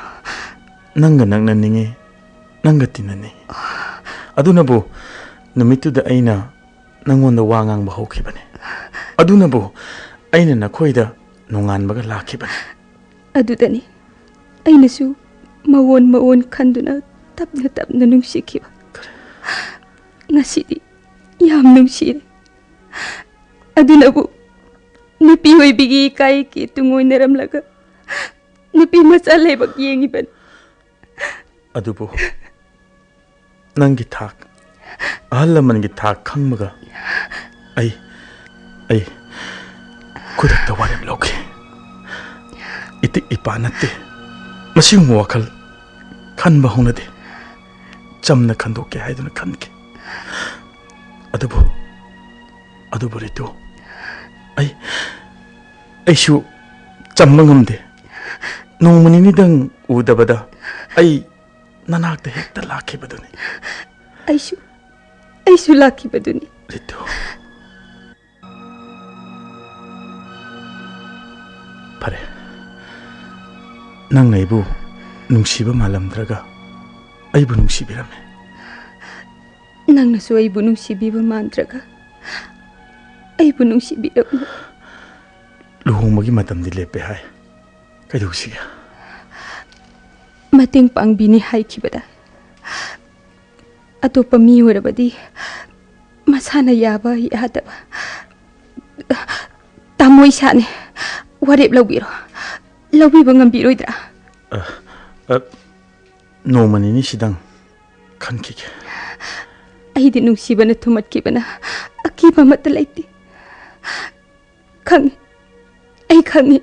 ꯅꯪꯒ ꯅꯛꯅꯅꯤꯡꯉꯤ, ꯅꯪꯒ ꯇꯤꯟꯅꯅꯤꯡꯉꯤ꯫ ꯑꯗꯨꯅꯕꯨ ꯅꯨꯃꯤꯠꯇꯨꯗ ꯑꯩꯅ ꯅꯪꯉꯣꯟꯗ ꯋꯥ ꯉꯥꯡꯕ ꯍꯧꯈꯤꯕꯅꯤ꯫ ꯑꯗꯨꯅꯕꯨ ꯑꯩꯅ ꯅꯈꯣꯏꯗ ꯅꯣꯡꯉꯥꯟꯕꯒ ꯂꯥꯛꯈꯤꯕꯅꯤ꯫ ꯑꯗꯨꯗꯅꯤ ꯑꯩꯅꯁꯨ ꯃꯑꯣꯟ ꯃꯑꯣꯟ ꯈꯟꯗꯨꯅ ꯇꯞꯅ ꯇꯞꯅ ꯅꯨꯡꯁꯤꯈꯤꯕ꯫ ꯉꯁꯤꯗꯤ ꯌꯥꯝ ꯅꯨꯡꯁꯤꯔꯦ꯫ ꯑꯗꯨꯅꯕꯨ ꯅꯨꯄꯤ ꯑꯣꯏꯕꯤꯒꯤ ꯏꯀꯥꯏꯒꯤ ꯇꯨꯡ ꯑꯣꯏꯅꯔꯝꯂꯒ ꯅꯨꯄꯤ ꯃꯆꯥ ꯂꯥꯏꯕꯛ ꯌꯦꯡꯉꯤꯕꯅꯤ꯫ ꯑꯗꯨꯕꯨ ꯅꯪꯒꯤ ꯊꯥꯛ, ꯑꯍꯜ ꯂꯃꯟꯒꯤ ꯊꯥꯛ ꯈꯪꯕꯒ ꯑꯩ, ꯑꯩ ꯈꯨꯗꯛꯇ ꯋꯥꯔꯦꯞ ꯂꯧꯈꯤ꯫ ꯏꯇꯤꯛ ꯏꯄꯥ ꯅꯠꯇꯦ꯫ ꯃꯁꯤꯒꯨꯝꯕ ꯋꯥꯈꯜ ꯈꯟꯕ ꯍꯧꯅꯗꯦ꯫ ꯆꯝꯅ ꯈꯟꯗꯣꯛꯀꯦ ꯍꯥꯏꯗꯨꯅ ꯈꯟꯈꯤ꯫ ꯑꯗꯨꯕꯨ, ꯑꯗꯨꯕꯨ ꯔꯤꯇꯨ, ꯑꯩ, ꯑꯩꯁꯨ ꯆꯝꯕ ꯉꯝꯗꯦ꯫ ꯅꯣꯡꯃ ꯅꯤꯅꯤꯗꯪ ꯎꯗꯕꯗ ꯑꯩ ꯅꯅꯥꯛꯇ ꯍꯦꯛꯇ ꯂꯥꯛꯈꯤꯕꯗꯨꯅꯤ꯫ ꯑꯩꯁꯨ, ꯑꯩꯁꯨ ꯂꯥꯛꯈꯤꯕꯗꯨꯅꯤ꯫ ꯔꯤꯇꯨ꯫ ꯐꯔꯦ꯫ ꯅꯪ ꯑꯩꯕꯨ ꯅꯨꯡꯁꯤꯕ ꯃꯥꯜꯂꯝꯗ꯭ꯔꯒ ꯑꯩꯕꯨ ꯅꯨꯡꯁꯤꯕꯤꯔꯝꯃꯦ꯫ ꯅꯪꯅꯁꯨ ꯑꯩꯕꯨ ꯅꯨꯡꯁꯤꯕꯤꯕ ꯃꯥꯟꯗ꯭ꯔꯒ ꯑꯩꯕꯨ ꯅꯨꯡꯁꯤꯕꯤꯔꯝꯃꯤ꯫ ꯂꯨꯍꯣꯡꯕꯒꯤ ꯃꯇꯝꯗꯤ ꯂꯦꯞꯄꯦ ꯍꯥꯏ꯫ ꯀꯩꯗꯧꯁꯤꯒꯦ? ꯃꯇꯦꯡ ꯄꯥꯡꯕꯤꯅꯤ ꯍꯥꯏꯈꯤꯕꯗ ꯑꯇꯣꯞꯄ ꯃꯤ ꯑꯣꯏꯔꯕꯗꯤ ꯃꯁꯥꯅ ꯌꯥꯕ ꯌꯥꯗꯕ꯫ ꯇꯥꯃꯣ ꯏꯁꯥꯅꯦ꯫ ꯋꯥꯔꯦꯞ ꯂꯧꯕꯤꯔꯣ꯫ ꯂꯧꯕꯤꯕ ꯉꯝꯕꯤꯔꯣꯏꯗ꯭ꯔꯥ? ꯑ, ꯑ, ꯅꯣꯡꯃ ꯅꯤꯅꯤꯁꯤꯗꯪ ꯈꯟꯈꯤꯒꯦ꯫ ꯑꯩꯗꯤ ꯅꯨꯡꯁꯤꯕꯅ ꯊꯨꯝꯃꯠꯈꯤꯕꯅ ꯑꯀꯤꯕ ꯑꯃꯠꯇ ꯂꯩꯇꯦ꯫ ꯈꯪꯉꯤ, ꯑꯩ ꯈꯪꯉꯤ꯫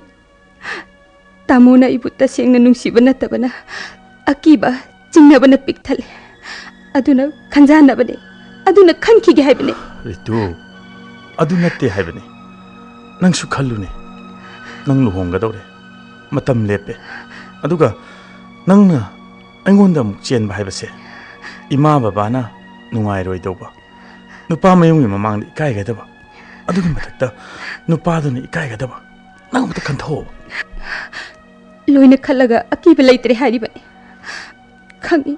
ꯇꯥꯃꯣꯅ ꯑꯩꯕꯨ ꯇꯁꯦꯡꯅ ꯅꯨꯡꯁꯤꯕ ꯅꯠꯇꯕꯅ ꯑꯀꯤꯕ, ꯆꯤꯡꯅꯕꯅ ꯄꯤꯛ ꯊꯜꯂꯦ꯫ ꯑꯗꯨꯅ ꯈꯟꯖꯥꯟꯅꯕꯅꯦ, ꯑꯗꯨꯅ ꯈꯟꯈꯤꯒꯦ ꯍꯥꯏꯕꯅꯦ꯫ ꯔꯤꯇꯨ, ꯑꯗꯨ ꯅꯠꯇꯦ ꯍꯥꯏꯕꯅꯦ꯫ ꯅꯪꯁꯨ ꯈꯜꯂꯨꯅꯦ, ꯅꯪ ꯂꯨꯍꯣꯡꯒꯗꯧꯔꯦ꯫ ꯃꯇꯝ ꯂꯦꯞꯄꯦ꯫ ꯑꯗꯨꯒ ꯅꯪꯅ ꯑꯩꯉꯣꯟꯗ ꯑꯃꯨꯛ ꯆꯦꯟꯕ ꯍꯥꯏꯕꯁꯦ ꯏꯃꯥ ꯕꯕꯥꯅ ꯅꯨꯡꯉꯥꯏꯔꯣꯏꯗꯧꯕ, ꯅꯨꯄꯥ ꯃꯌꯨꯝꯒꯤ ꯃꯃꯥꯡꯗ ꯏꯀꯥꯏꯒꯗꯕ, ꯑꯗꯨꯒꯤ ꯃꯊꯛꯇ ꯅꯨꯄꯥꯗꯨꯅ ꯏꯀꯥꯏꯒꯗꯕ꯫ ꯅꯪ ꯑꯃꯨꯛꯇ ꯈꯟꯊꯣꯛꯑꯣ꯫ ꯂꯣꯏꯅ ꯈꯜꯂꯒ ꯑꯀꯤꯕ ꯂꯩꯇ꯭ꯔꯦ ꯍꯥꯏꯔꯤꯕꯅꯤ꯫ ꯈꯪꯏ,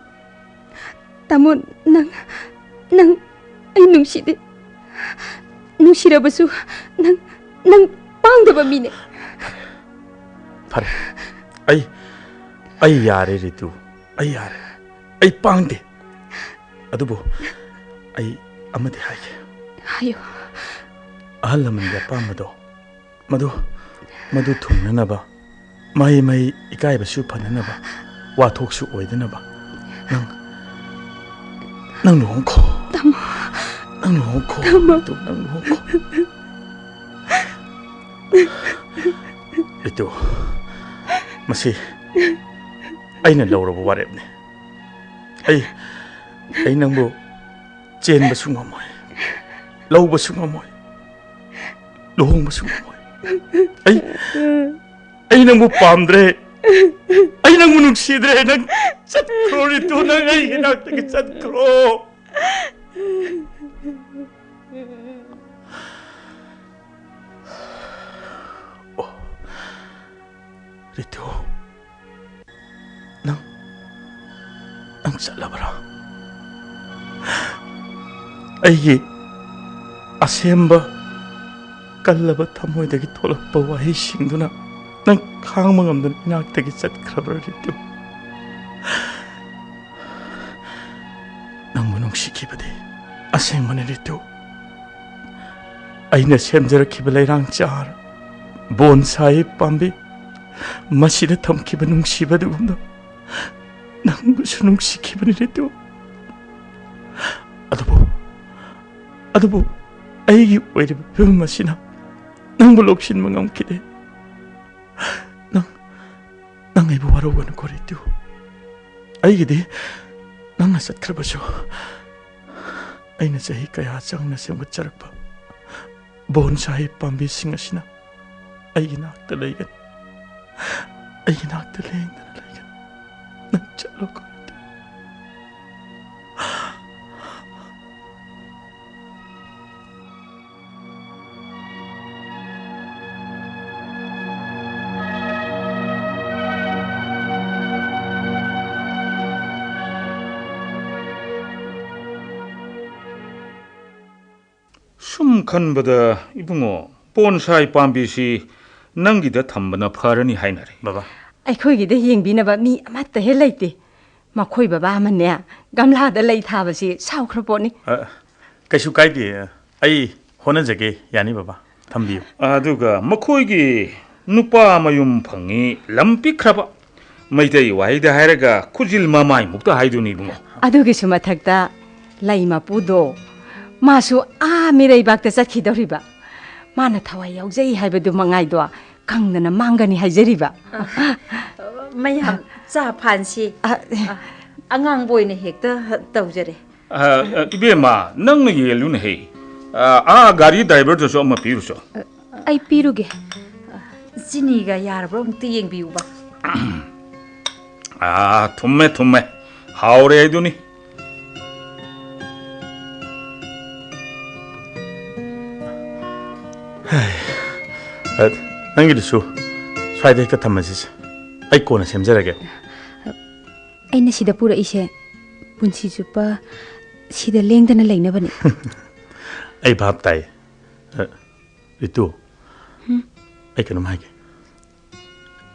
ꯇꯥꯃꯣ, ꯅꯪ, ꯅꯪ ꯑꯩ ꯅꯨꯡꯁꯤꯗꯦ꯫ ꯅꯨꯡꯁꯤꯔꯕꯁꯨ ꯅꯪ, ꯅꯪ ꯄꯥꯡꯗꯕ ꯃꯤꯅꯦ꯫ ꯐꯔꯦ, ꯑꯩ, ꯑꯩ ꯌꯥꯔꯦ ꯔꯤꯇꯨ, ꯑꯩ ꯌꯥꯔꯦ꯫ ꯑꯩ ꯄꯥꯡꯗꯦ꯫ ꯑꯗꯨꯕꯨ ꯑꯩ ꯑꯃꯗꯤ ꯍꯥꯏꯒꯦ꯫ ꯍꯥꯏꯌꯨ꯫ ꯑꯍꯜ ꯂꯃꯟꯒꯤ ꯑꯄꯥꯝꯕꯗꯣ, ꯃꯗꯨ, ꯃꯗꯨ ꯊꯨꯡꯅꯅꯕ, ꯃꯍꯩ ꯃꯍꯩ ꯏꯀꯥꯏꯕꯁꯨ ꯐꯅꯅꯕ, ꯋꯥꯊꯣꯛꯁꯨ ꯑꯣꯏꯗꯅꯕ, ꯅꯪ, ꯅꯪ ꯂꯨꯍꯣꯡꯈꯣ꯫ ꯇꯥꯃꯣ꯫ ꯅꯪ ꯂꯨꯍꯣꯡꯈꯣ꯫ ꯇꯥꯃꯣ꯫ ꯔꯤꯇꯨ, ꯅꯪ ꯂꯨꯍꯣꯡꯈꯣ꯫ ꯔꯤꯇꯨ, ꯃꯁꯤ ꯑꯩꯅ ꯂꯧꯔꯕ ꯋꯥꯔꯦꯞꯅꯤ꯫ ꯑꯩ, ꯑꯩ ꯅꯪꯕꯨ ꯆꯦꯟꯕꯁꯨ ꯉꯝꯃꯣꯏ, ꯂꯧꯕꯁꯨ ꯉꯝꯃꯣꯏ, ꯂꯨꯍꯣꯡꯕꯁꯨ ꯉꯝꯃꯣꯏ꯫ ꯑꯩ, ꯑꯩ ꯅꯪꯕꯨ ꯄꯥꯝꯗ꯭ꯔꯦ꯫ ꯑꯩ ꯅꯪꯕꯨ ꯅꯨꯡꯁꯤꯗ꯭ꯔꯦ꯫ ꯅꯪ ꯆꯠꯈ꯭ꯔꯣ ꯔꯤꯇꯨ, ꯅꯪ ꯑꯩꯒꯤ ꯅꯥꯛꯇꯒꯤ ꯆꯠꯈ꯭ꯔꯣ꯫ ꯑꯣ, ꯔꯤꯇꯨ, ꯅꯪ, ꯅꯪ ꯆꯠꯂꯕ꯭ꯔꯥ? ꯑꯩꯒꯤ ꯑꯁꯦꯡꯕ ꯀꯜꯂꯕ ꯊꯃꯣꯏꯗꯒꯤ ꯊꯣꯛꯂꯛꯄ ꯋꯥꯍꯩꯁꯤꯡꯗꯨꯅ ꯅꯪ ꯈꯥꯡꯕ ꯉꯝꯗꯅ ꯏꯅꯥꯛꯇꯒꯤ ꯆꯠꯈ꯭ꯔꯕ꯭ꯔꯥ, ꯔꯤꯇꯨ? ꯅꯪꯕꯨ ꯅꯨꯡꯁꯤꯈꯤꯕꯗꯤ ꯑꯁꯦꯡꯕꯅꯤ, ꯔꯤꯇꯨ꯫ ꯑꯩꯅ ꯁꯦꯝꯖꯔꯛꯈꯤꯕ ꯂꯩꯔꯥꯡ ꯆꯥꯔ, ꯕꯣꯟꯁꯥꯏ ꯄꯥꯝꯕꯤ, ꯃꯁꯤꯗ ꯊꯝꯈꯤꯕ ꯅꯨꯡꯁꯤꯕ ꯑꯗꯨꯒꯨꯝꯅ ꯅꯪꯕꯨꯁꯨ ꯅꯨꯡꯁꯤꯈꯤꯕꯅꯤ, ꯔꯤꯇꯨ꯫ ꯑꯗꯨꯕꯨ, ꯑꯗꯨꯕꯨ ꯑꯩꯒꯤ ꯑꯣꯏꯔꯤꯕ ꯐꯤꯕꯝ ꯑꯁꯤꯅ ꯅꯪꯕꯨ ꯂꯧꯁꯤꯟꯕ ꯉꯝꯈꯤꯗꯦ꯫ ꯅꯪ, ꯅꯪ ꯑꯩꯕꯨ ꯋꯥꯔꯧꯒꯅꯨꯀꯣ, ꯔꯤꯇꯨ꯫ ꯑꯩꯒꯤꯗꯤ ꯅꯪꯅ ꯆꯠꯈ꯭ꯔꯕꯁꯨ, ꯑꯩꯅ ꯆꯍꯤ ꯀꯌꯥ ꯆꯪꯅ ꯁꯦꯝꯒꯠꯆꯔꯛꯄ ꯕꯣꯟꯁꯥꯏ ꯄꯥꯝꯕꯤꯁꯤꯡ ꯑꯁꯤꯅ ꯑꯩꯒꯤ ꯅꯥꯛꯇ ꯂꯩꯒꯅꯤ꯫ ꯑꯩꯒꯤ ꯅꯥꯛꯇ ꯂꯦꯡꯗꯅ ꯂꯩꯒꯅꯨ꯫ ꯅꯪ ꯆꯠꯂꯣ ꯀꯣ꯫ ꯁꯨꯝ ꯈꯟꯕꯗ, ꯏꯕꯨꯡꯉꯣ, ꯕꯣꯟꯁꯥꯏ ꯄꯥꯝꯕꯤꯁꯤ ꯅꯪꯒꯤꯗ ꯊꯝꯕꯅ ꯐꯔꯅꯤ ꯍꯥꯏꯅꯔꯦ꯫ ꯕꯕꯥ꯫ ꯑꯩꯈꯣꯏꯒꯤꯗ ꯌꯦꯡꯕꯤꯅꯕ ꯃꯤ ꯑꯃꯠꯇ ꯍꯦꯛ ꯂꯩꯇꯦ꯫ ꯃꯈꯣꯏ ꯕꯕꯥ ꯑꯃꯅꯦ, ꯒꯝꯂꯥꯗ ꯂꯩ ꯊꯥꯕꯁꯤ ꯁꯥꯎꯈ꯭ꯔ ꯄꯣꯠꯅꯤ꯫ ꯑ, ꯀꯩꯁꯨ ꯀꯥꯏꯗꯦ꯫ ꯑꯩ ꯍꯣꯠꯅꯖꯒꯦ꯫ ꯌꯥꯅꯤ, ꯕꯕꯥ꯫ ꯊꯝꯕꯤꯌꯨ꯫ ꯑꯗꯨꯒ ꯃꯈꯣꯏꯒꯤ ꯅꯨꯄꯥ ꯃꯌꯨꯝ ꯐꯪꯉꯤ, ꯂꯝ ꯄꯤꯛꯈ꯭ꯔꯕ꯫ ꯃꯩꯇꯩ ꯋꯥꯍꯩꯗ ꯍꯥꯏꯔꯒ ꯈꯨꯖꯤꯜ ꯃꯃꯥꯏꯃꯨꯛꯇ ꯍꯥꯏꯗꯨꯅꯤ, ꯏꯕꯨꯡꯉꯣ꯫ ꯑꯗꯨꯒꯤꯁꯨ ꯃꯊꯛꯇ ꯂꯩ ꯃꯄꯨꯗꯣ, ꯃꯥꯁꯨ ꯑꯥ ꯃꯤꯔꯩꯕꯥꯛꯇ ꯆꯠꯈꯤꯗꯧꯔꯤꯕ꯫ ꯃꯥꯅ ꯊꯋꯥꯏ ꯌꯥꯎꯖꯩ ꯍꯥꯏꯕꯗꯨ ꯃꯉꯥꯏꯗꯣ ꯀꯪꯗꯅ ꯃꯥꯡꯒꯅꯤ ꯍꯥꯏꯖꯔꯤꯕ꯫ ꯃꯌꯥꯝ ꯆꯥ ꯐꯥꯟꯁꯤ꯫ ꯑ, ꯑ, ꯑꯉꯥꯡꯕ ꯑꯣꯏꯅ ꯍꯦꯛꯇ ꯇꯧꯖꯔꯦ꯫ ꯑ, ꯑ, ꯏꯕꯦꯝꯃ, ꯅꯪꯅ ꯌꯦꯜꯂꯨꯅꯦꯍꯦ꯫ ꯑ, ꯑꯥ, ꯒꯥꯔꯤ ꯗ꯭ꯔꯥꯏꯚꯔꯗꯨꯁꯨ ꯑꯃ ꯄꯤꯔꯨꯆꯣ꯫ ꯑꯩ ꯄꯤꯔꯨꯒꯦ꯫ ꯆꯤꯅꯤꯒ ꯌꯥꯔꯕ꯭ꯔꯣ? ꯑꯃꯨꯛꯇ ꯌꯦꯡꯕꯤꯌꯨꯕ꯫ ꯑꯥ, ꯊꯨꯝꯃꯦ, ꯊꯨꯝꯃꯦ꯫ ꯍꯥꯎꯔꯦ ꯍꯥꯏꯗꯨꯅꯤ꯫ ꯍꯩ, ꯑ, ꯅꯪꯒꯤꯗꯨꯁꯨ ꯁ꯭ꯋꯥꯏꯗ ꯍꯦꯛꯇ ꯊꯝꯃꯁꯤꯁꯦ꯫ ꯑꯩ ꯀꯣꯟꯅ ꯁꯦꯝꯖꯔꯒꯦ꯫ ꯑꯩꯅ ꯁꯤꯗ ꯄꯨꯔꯛꯏꯁꯦ ꯄꯨꯟꯁꯤ ꯆꯨꯞꯄ ꯁꯤꯗ ꯂꯦꯡꯗꯅ ꯂꯩꯅꯕꯅꯤ꯫ ꯑꯩ ꯚꯥꯞ ꯇꯥꯏ꯫ ꯑ, ꯔꯤꯇꯨ, ꯍꯨꯝ? ꯑꯩ ꯀꯩꯅꯣꯝ ꯍꯥꯏꯒꯦ꯫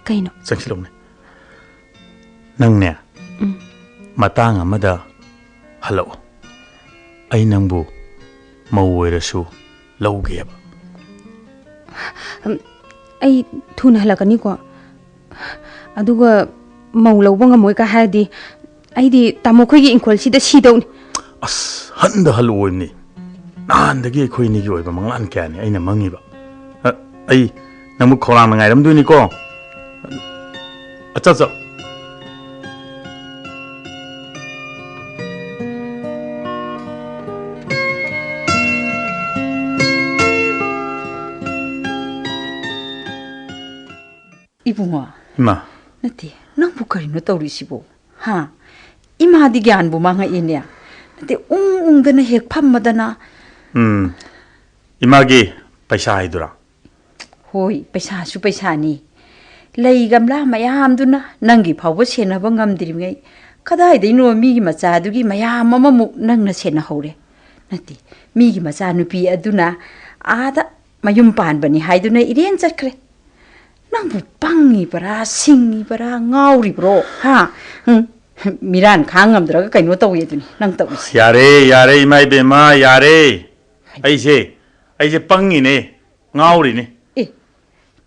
ꯀꯩꯅꯣ? ꯆꯪꯁꯤꯜꯂꯛꯎꯅꯦ꯫ ꯅꯪꯅꯦ, ꯎꯝ꯫ ꯃꯇꯥꯡ ꯑꯃꯗ ꯍꯜꯂꯛꯑꯣ꯫ ꯑꯩ ꯅꯪꯕꯨ ꯃꯧ ꯑꯣꯏꯔꯁꯨ ꯂꯧꯒꯦꯕ꯫ ꯎꯝ, ꯑꯩ ꯊꯨꯅ ꯍꯜꯂꯛꯀꯅꯤꯀꯣ꯫ ꯑꯗꯨꯒ ꯃꯧ ꯂꯧꯕ ꯉꯝꯃꯣꯏ ꯀꯥꯏ ꯍꯥꯏꯔꯗꯤ ꯑꯩꯗꯤ ꯇꯥꯃꯣ ꯈꯣꯏꯒꯤ ꯏꯪꯈꯣꯜꯁꯤꯗ ꯁꯤꯗꯧꯅꯤ꯫ ꯑꯁ, ꯍꯟꯗ ꯍꯜꯂꯛꯑꯣꯏꯕꯅꯤ꯫ ꯅꯍꯥꯟꯗꯒꯤ ꯑꯩꯈꯣꯏ ꯑꯅꯤꯒꯤ ꯑꯣꯏꯕ ꯃꯪꯂꯥꯟ ꯀꯌꯥꯅꯤ ꯑꯩꯅ ꯃꯪꯉꯤꯕ꯫ ꯑ, ꯑꯩ ꯅꯪꯕꯨ ꯈꯧꯔꯥꯡꯅ ꯉꯥꯏꯔꯝꯗꯣꯏꯅꯤꯀꯣ꯫ ꯑꯠꯆꯥ, ꯑꯠꯆꯥ꯫ ꯏꯕꯨꯡꯉꯣ, ꯏꯃꯥ꯫ ꯅꯠꯇꯦ, ꯅꯪꯕꯨ ꯀꯔꯤꯅꯣ ꯇꯧꯔꯤꯁꯤꯕꯣ? ꯍꯥ? ꯏꯃꯥꯗꯤ ꯒ꯭ꯌꯥꯟꯕꯨ ꯃꯥꯡꯉꯛꯏꯅꯦ꯫ ꯅꯠꯇꯦ, ꯎꯪ ꯎꯪꯗꯅ ꯍꯦꯛ ꯐꯝꯃꯗꯅ꯫ ꯎꯝ꯫ ꯏꯃꯥꯒꯤ ꯄꯩꯁꯥ ꯍꯥꯏꯗꯨꯔꯥ? ꯍꯣꯏ, ꯄꯩꯁꯥꯁꯨ ꯄꯩꯁꯥꯅꯤ꯫ ꯂꯩ ꯒꯝꯂꯥ ꯃꯌꯥꯝꯗꯨꯅ ꯅꯪꯒꯤ ꯐꯥꯎꯕ ꯁꯦꯟꯅꯕ ꯉꯝꯗ꯭ꯔꯤꯉꯩ, ꯀꯗꯥꯏꯗꯩꯅꯣ ꯃꯤꯒꯤ ꯃꯆꯥꯗꯨꯒꯤ ꯃꯌꯥꯝ ꯑꯃꯃꯨꯛ ꯅꯪꯅ ꯁꯦꯟꯅꯍꯧꯔꯦ꯫ ꯅꯠꯇꯦ, ꯃꯤꯒꯤ ꯃꯆꯥꯅꯨꯄꯤ ꯑꯗꯨꯅ ꯑꯥꯗ ꯃꯌꯨꯝ ꯄꯥꯟꯕꯅꯤ ꯍꯥꯏꯗꯨꯅ ꯏꯔꯦꯟ ꯆꯠꯈ꯭ꯔꯦ꯫ ꯅꯪꯕꯨ ꯄꯪꯉꯤꯕꯔꯥ, ꯁꯤꯡꯉꯤꯕꯔꯥ, ꯉꯥꯎꯔꯤꯕ꯭ꯔꯣ? ꯍꯥ? ꯎꯝ, ꯃꯤꯔꯥꯟ ꯈꯥꯡ ꯉꯝꯗ꯭ꯔꯒ ꯀꯩꯅꯣ ꯇꯧꯏ ꯑꯗꯨꯅꯤ ꯅꯪ ꯇꯧꯔꯤꯁꯦ꯫ ꯌꯥꯔꯦ, ꯌꯥꯔꯦ, ꯏꯃꯥ ꯏꯕꯦꯝꯃ, ꯌꯥꯔꯦ꯫ ꯑꯩꯁꯦ, ꯑꯩꯁꯦ ꯄꯪꯉꯤꯅꯦ, ꯉꯥꯎꯔꯤꯅꯦ꯫ ꯑꯦ,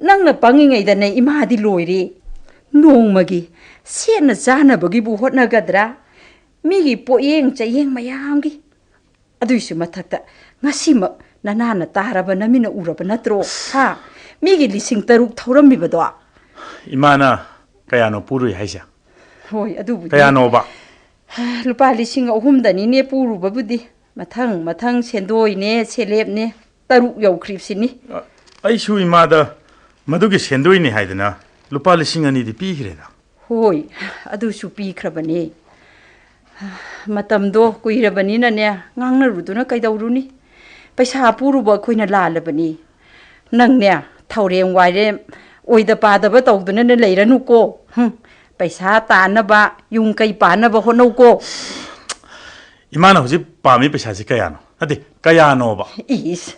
ꯅꯪꯅ ꯄꯪꯉꯤꯉꯩꯗꯅꯦ ꯏꯃꯥꯗꯤ ꯂꯣꯏꯔꯦ꯫ ꯅꯣꯡꯃꯒꯤ ꯁꯦꯠꯅ ꯆꯥꯅꯕꯒꯤꯕꯨ ꯍꯣꯠꯅꯒꯗ꯭ꯔꯥ? ꯃꯤꯒꯤ ꯄꯣꯠꯌꯦꯡ ꯆꯌꯦꯡ ꯃꯌꯥꯝꯒꯤ꯫ ꯑꯗꯨꯏꯁꯨ ꯃꯊꯛꯇ ꯉꯁꯤꯃꯛ ꯅꯅꯥꯅ ꯇꯥꯔꯕ, ꯅꯃꯤꯠꯅ ꯎꯔꯕ ꯅꯠꯇ꯭ꯔꯣ? ꯍꯥ? ꯃꯤꯒꯤ ꯂꯤꯁꯤꯡ ꯇꯔꯨꯛ ꯊꯧꯔꯝꯃꯤꯕꯗꯣ꯫ ꯏꯃꯥꯅ ꯀꯌꯥꯅꯣ ꯄꯨꯔꯨꯏ ꯍꯥꯏꯁꯦ? ꯍꯣꯏ, ꯑꯗꯨꯕꯨꯗꯤ꯫ ꯀꯌꯥꯅꯣꯕ? ꯂꯨꯄꯥ ꯂꯤꯁꯤꯡ ꯑꯍꯨꯝꯗꯅꯤꯅꯦ ꯄꯨꯔꯨꯕꯕꯨꯗꯤ꯫ ꯃꯊꯪ ꯃꯊꯪ ꯁꯦꯟꯗꯣꯏꯅꯦ, ꯁꯦꯂꯦꯞꯅꯦ, ꯇꯔꯨꯛ ꯌꯧꯈ꯭ꯔꯤꯕꯁꯤꯅꯤ꯫ ꯑ, ꯑꯩꯁꯨ ꯏꯃꯥꯗ ꯃꯗꯨꯒꯤ ꯁꯦꯟꯗꯣꯏꯅꯤ ꯍꯥꯏꯗꯅ ꯂꯨꯄꯥ ꯂꯤꯁꯤꯡ ꯑꯅꯤꯗꯤ ꯄꯤꯈ꯭ꯔꯦꯗ꯫ ꯍꯣꯏ, ꯑꯗꯨꯁꯨ ꯄꯤꯈ꯭ꯔꯕꯅꯦ꯫ ꯃꯇꯝꯗꯣ ꯀꯨꯏꯔꯕꯅꯤꯅꯅꯦ, ꯉꯥꯡꯅꯔꯨꯗꯨꯅ ꯀꯩꯗꯧꯔꯨꯅꯤ? ꯄꯩꯁꯥ ꯄꯨꯔꯨꯕ ꯑꯩꯈꯣꯏꯅ ꯂꯥꯜꯂꯕꯅꯤ꯫ ꯅꯪꯅꯦ, ꯊꯧꯔꯦꯝ ꯋꯥꯏꯔꯦꯝ ꯑꯣꯏꯗ ꯄꯥꯗꯕ ꯇꯧꯗꯨꯅꯅꯦ ꯂꯩꯔꯅꯨꯀꯣ꯫ ꯍꯨꯝ, ꯄꯩꯁꯥ ꯇꯥꯅꯕ, ꯌꯨꯝ ꯀꯩ ꯄꯥꯅꯕ ꯍꯣꯠꯅꯧꯀꯣ꯫ ꯏꯃꯥꯅ ꯍꯧꯖꯤꯛ ꯄꯥꯝꯃꯤ ꯄꯩꯁꯥꯁꯤ ꯀꯌꯥꯅꯣ? ꯅꯠꯇꯦ, ꯀꯌꯥꯅꯣꯕ? ꯏꯁ,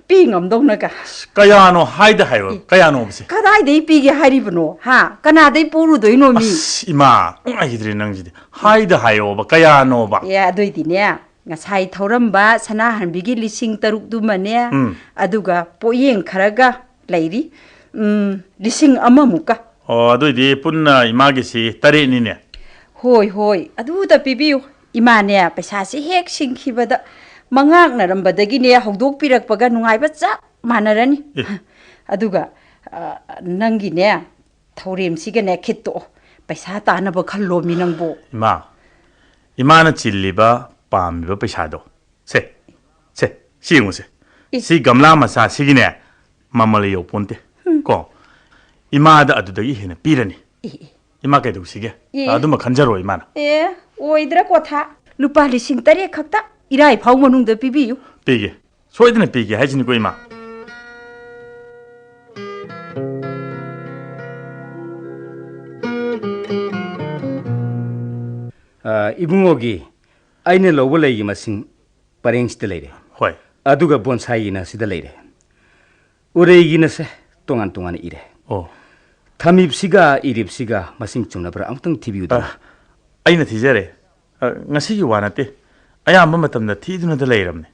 ꯄꯤ ꯉꯝꯗꯧꯅꯒ꯫ ꯀꯌꯥꯅꯣ ꯍꯥꯏꯗ ꯍꯥꯏꯔꯣ, ꯏ, ꯀꯌꯥꯅꯣꯕꯁꯦ? ꯀꯗꯥꯏꯗꯩ ꯄꯤꯒꯦ ꯍꯥꯏꯔꯤꯕꯅꯣ? ꯍꯥ? ꯀꯅꯥꯗꯩ ꯄꯨꯔꯨꯗꯣꯏꯅꯣ ꯃꯤ? ꯑꯁ, ꯏꯃꯥ, ꯅꯨꯡꯉꯥꯏꯈꯤꯗ꯭ꯔꯦ ꯅꯪꯁꯤꯗꯤ꯫ ꯍꯥꯏꯗ ꯍꯥꯏꯌꯣꯕ, ꯀꯌꯥꯅꯣꯕ? ꯑꯦ, ꯑꯗꯨꯏꯗꯤꯅꯦ, ꯉꯁꯥꯏ ꯊꯧꯔꯝꯕ ꯁꯅꯥꯍꯟꯕꯤꯒꯤ ꯂꯤꯁꯤꯡ ꯇꯔꯨꯛꯇꯨꯃꯅꯦ, ꯎꯝ꯫ ꯑꯗꯨꯒ ꯄꯣꯠꯌꯦꯡ ꯈꯔꯒ ꯂꯩꯔꯤ꯫ ꯎꯝ, ꯂꯤꯁꯤꯡ ꯑꯃꯃꯨꯛꯀ꯫ ꯑꯣ, ꯑꯗꯨꯏꯗꯤ ꯄꯨꯟꯅ ꯏꯃꯥꯒꯤꯁꯤ ꯇꯔꯦꯠꯅꯤꯅꯦ꯫ ꯍꯣꯏ, ꯍꯣꯏ, ꯑꯗꯨꯗ ꯄꯤꯕꯤꯌꯨ꯫ ꯏꯃꯥꯅꯦ, ꯄꯩꯁꯥꯁꯤ ꯍꯦꯛ ꯁꯤꯡꯈꯤꯕꯗ ꯃꯉꯥꯛꯅꯔꯝꯕꯗꯒꯤꯅꯦ ꯍꯧꯗꯣꯛꯄꯤꯔꯛꯄꯒ ꯅꯨꯡꯉꯥꯏꯕ ꯆꯞ ꯃꯥꯟꯅꯔꯅꯤ꯫ ꯑꯦ꯫ ꯑꯗꯨꯒ, ꯑ, ꯅꯪꯒꯤꯅꯦ, ꯊꯧꯔꯦꯝꯁꯤꯒꯅꯦ ꯈꯤꯠꯇꯣꯛꯑꯣ꯫ ꯄꯩꯁꯥ ꯇꯥꯅꯕ ꯈꯜꯂꯣꯃꯤ ꯅꯪꯕꯨ꯫ ꯏꯃꯥ, ꯏꯃꯥꯅ ꯆꯤꯜꯂꯤꯕ, ꯄꯥꯝꯃꯤꯕ ꯄꯩꯁꯥꯗꯣ꯫ ꯁꯦ, ꯁꯦ, ꯁꯤ ꯌꯦꯡꯉꯨꯁꯦ꯫ ꯏ꯫ ꯁꯤ ꯒꯝꯂꯥ ꯃꯆꯥꯁꯤꯒꯤꯅꯦ, ꯃꯃꯜ ꯌꯧꯄꯣꯟꯇꯦ꯫ ꯍꯨꯝ꯫ ꯀꯣ? ꯏꯃꯥꯗ ꯑꯗꯨꯗꯒꯤ ꯍꯦꯟꯅ ꯄꯤꯔꯅꯤ꯫ ꯑꯦ, ꯑꯦ꯫ ꯏꯃꯥ ꯀꯩꯗꯧꯁꯤꯒꯦ? ꯑꯦ꯫ ꯑꯗꯨꯃ ꯈꯟꯖꯔꯣ ꯏꯃꯥꯅ꯫ ꯑꯦ, ꯑꯣꯏꯗ꯭ꯔꯥ ꯀꯣꯊꯥ? ꯂꯨꯄꯥ ꯂꯤꯁꯤꯡ ꯇꯔꯦꯠ ꯈꯛꯇ ꯏꯔꯥꯏ ꯐꯥꯎ ꯃꯅꯨꯡꯗ ꯄꯤꯕꯤꯌꯨ꯫ ꯄꯤꯒꯦ꯫ ꯁꯣꯏꯗꯅ ꯄꯤꯒꯦ ꯍꯥꯏꯁꯤꯅꯤꯀꯣ, ꯏꯃꯥ꯫ ꯑ, ꯏꯕꯨꯡꯉꯣꯒꯤ ꯑꯩꯅ ꯂꯧꯕ ꯂꯩꯒꯤ ꯃꯁꯤꯡ ꯄꯔꯦꯡꯁꯤꯗ ꯂꯩꯔꯦ꯫ ꯍꯣꯏ꯫ ꯑꯗꯨꯒ ꯕꯣꯟꯁꯥꯏꯒꯤꯅ ꯁꯤꯗ ꯂꯩꯔꯦ꯫ ꯎꯔꯩꯒꯤꯅꯁꯦ ꯇꯣꯉꯥꯟ ꯇꯣꯉꯥꯟꯅ ꯏꯔꯦ꯫ ꯑꯣ꯫ ꯊꯝꯃꯤꯕꯁꯤꯒ ꯏꯔꯤꯕꯁꯤꯒ ꯃꯁꯤꯡ ꯆꯨꯝꯅꯕ꯭ꯔꯥ? ꯑꯃꯨꯛꯇꯪ ꯊꯤꯕꯤꯌꯨꯗꯅ꯫ ꯑ, ꯑꯩꯅ ꯊꯤꯖꯔꯦ꯫ ꯑ, ꯉꯁꯤꯒꯤ ꯋꯥ ꯅꯠꯇꯦ꯫ ꯑꯌꯥꯝꯕ ꯃꯇꯝꯗ ꯊꯤꯗꯨꯅꯗ ꯂꯩꯔꯕꯅꯦ꯫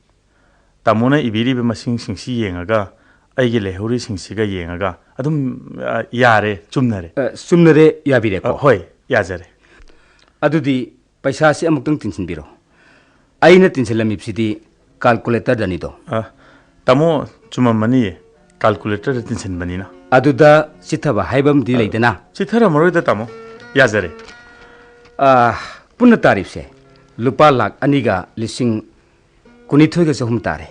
ꯇꯥꯃꯣꯅ ꯏꯕꯤꯔꯤꯕ ꯃꯁꯤꯡꯁꯤꯡꯁꯤ ꯌꯦꯡꯉꯒ, ꯑꯩꯒꯤ ꯂꯩꯍꯧꯔꯤꯁꯤꯡꯁꯤꯒ ꯌꯦꯡꯉꯒ ꯑꯗꯨꯝ, ꯑ, ꯌꯥꯔꯦ, ꯆꯨꯝꯅꯔꯦ꯫ ꯑ, ꯆꯨꯝꯅꯔꯦ, ꯌꯥꯕꯤꯔꯦꯀꯣ? ꯑ, ꯍꯣꯏ, ꯌꯥꯖꯔꯦ꯫ ꯑꯗꯨꯗꯤ ꯄꯩꯁꯥꯁꯤ ꯑꯃꯨꯛꯇꯪ ꯇꯤꯟꯁꯤꯟꯕꯤꯔꯣ꯫ ꯑꯩꯅ ꯇꯤꯟꯁꯤꯜꯂꯝꯃꯤꯕꯁꯤꯗꯤ calculatorꯗꯅꯤꯗꯣ꯫ ꯑ, ꯇꯥꯃꯣ, ꯆꯨꯝꯃꯝꯃꯅꯤꯌꯦ, calculatorꯗ ꯇꯤꯟꯁꯤꯟꯕꯅꯤꯅ꯫ ꯑꯗꯨꯗ ꯆꯤꯠꯊꯕ ꯍꯥꯏꯕ ꯑꯃꯗꯤ ꯑ, ꯂꯩꯗꯅ? ꯆꯤꯠꯊꯔꯝꯃꯔꯣꯏꯗ, ꯇꯥꯃꯣ꯫ ꯌꯥꯖꯔꯦ꯫ ꯑ, ꯄꯨꯟꯅ ꯇꯥꯔꯤꯕꯁꯦ ꯂꯨꯄꯥ ꯂꯥꯈ ꯑꯅꯤꯒ ꯂꯤꯁꯤꯡ ꯀꯨꯟꯅꯤꯊꯣꯏꯒ ꯆꯍꯨꯝ ꯇꯥꯔꯦ꯫